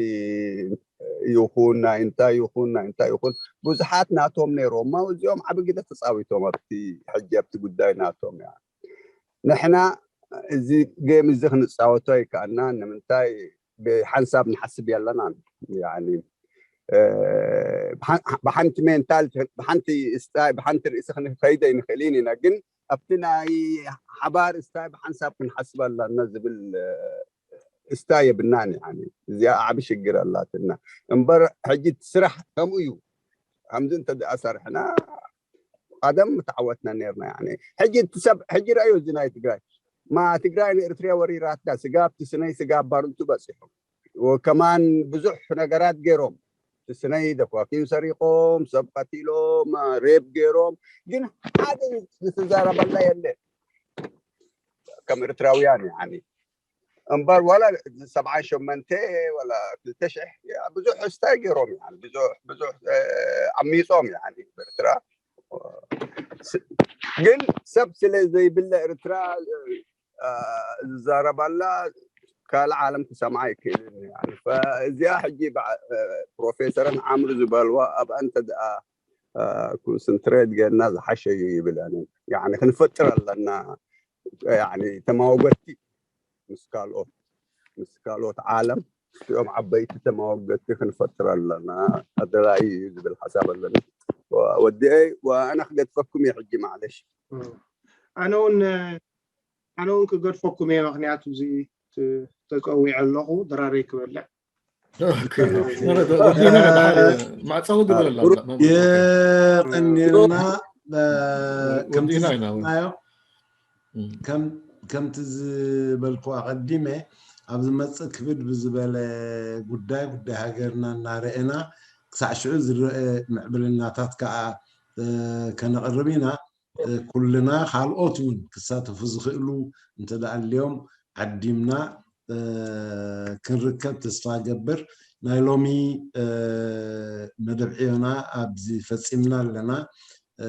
ይኹን ናይ እንታይ ይኹን ናይ እንታይ ይኹን ብዙሓት ናቶም ነይሮማ እዚኦም ዓቢ ግደ ተፃዊቶም ኣብቲ ሕጂ ኣብቲ ጉዳይ ናቶም እያ ንሕና እዚ ጌም እዚ ክንፃወቶ ኣይከኣና ንምንታይ ብሓንሳብ ንሓስብ የለናን ብሓንቲ ሜንታል ብሓንቲ ስታይ ብሓንቲ ርእሲ ክንከይደ ይንኽእል ኢና ግን ኣብቲ ናይ ሓባር ስታይ ብሓንሳብ ክንሓስብ ኣለና ዝብል እስታ የብናን እዚኣ ዓቢ ሽግር ኣላትና እምበር ሕጂ ስራሕ ከምኡ እዩ ከምዚ እንተ ደኣ ሰርሕና ቀደም ምተዓወትና ነርና ሕጂ እቲ ሰብ ሕጂ ረኣዮ እዚ ናይ ትግራይ ማ ትግራይ ንኤርትርያ ወሪራታ ስጋብ ትስነይ ስጋብ ባርንቱ በፂሑ ከማን ብዙሕ ነገራት ገይሮም ትስነይ ደኳኪን ሰሪቆም ሰብ ቀቲሎም ሬብ ገይሮም ግን ሓደ ዝተዛረበላ የለ ከም ኤርትራውያን ያኒ እምበር ዋላ ሰብዓን ሸመንተ ወላ ክልተ ሽሕ ብዙሕ ስታይ ገይሮም ብዙሕ ብዙሕ ዓሚፆም ብኤርትራ ግን ሰብ ስለ ዘይብለ ኤርትራ ዝዛረባላ ካልእ ዓለም ክሰምዓ ኣይክእልን እዩ። ያኒ፣ ፈእዚኣ ሕጂ በዓ-፣ ፕሮፌሰርን ዓምሩ ዝበልዋ ኣብኣ እንተ ደኣ፣ እ፣ ኮንሰንትሬት ጌርና ዝሓሸ እዩ ይብል። ያኒ፣ ያኒ፣ ክንፈጥር ኣለና፣ ያኒ፣ ተማወገቲ ምስ ካልኦት፣ ምስ ካልኦት ዓለም፣ ምስኦም ዓበይቲ ተማወገቲ ክንፈጥር ኣለና፣ ኣደላይ እዩ ዝብል ሓሳብ ኣለኒ። ወ-፣ ወዲኤ፣ ወኣና ክገድፈኩም እየ ሕጂ፣ ማዕለሽ። ኣነ እውን ኣነ እውን ክገድፈኩም እየ፣ ምክንያቱ እዚ ት-፣ ተፀዊዐ ኣለኹ ድራረይ ክበልዕ። ኦኬ። ወዲእና ኢና፣ ድሓር ማዕፀዊ ግበር ኣላ። የቀንየልና። እ፣ ከምቲ ወዲእና ኢና እውን። ዝበልናዮ፣ ከም-፣ ከምቲ ዝበልኩ ኣቐዲመ፣ ኣብ ዝመፅእ ክብድ ብዝበለ ጉዳይ፣ ጉዳይ ሃገርና እናረአና፣ ክሳዕ ሽዑ ዝረአ ምዕብልናታት ከዓ፣ እ፣ ከነቕርብ ኢና። እ፣ ኩልና፣ ካልኦት እውን ክሳተፉ ዝኽእሉ እንተ ደኣ ኣልዮም ዓዲምና፣ እ፣ ክንርከብ ተስፋ እገብር። ናይ ሎሚ፣ እ፣ መደብ ዕዮና ኣብዚ ፈጺምና ኣለና። እ፣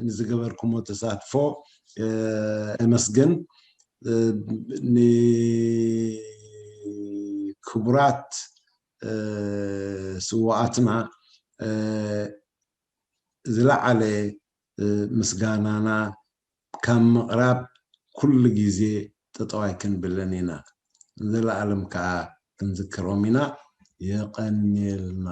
ንዝገበርኩሞ ተሳትፎ፣ እ፣ እመስግን። እ፣ ንክቡራት፣ እ፣ ስውኣትና፣ እ፣ ዝለዓለ፣ እ፣ ምስጋናና ካብ ምቕራብ ኩሉ ግዜ ጠጠው ኣይክንብልን ኢና። ንዘለኣለም ከዓ ክንዝክሮም ኢና። የቐንየልና።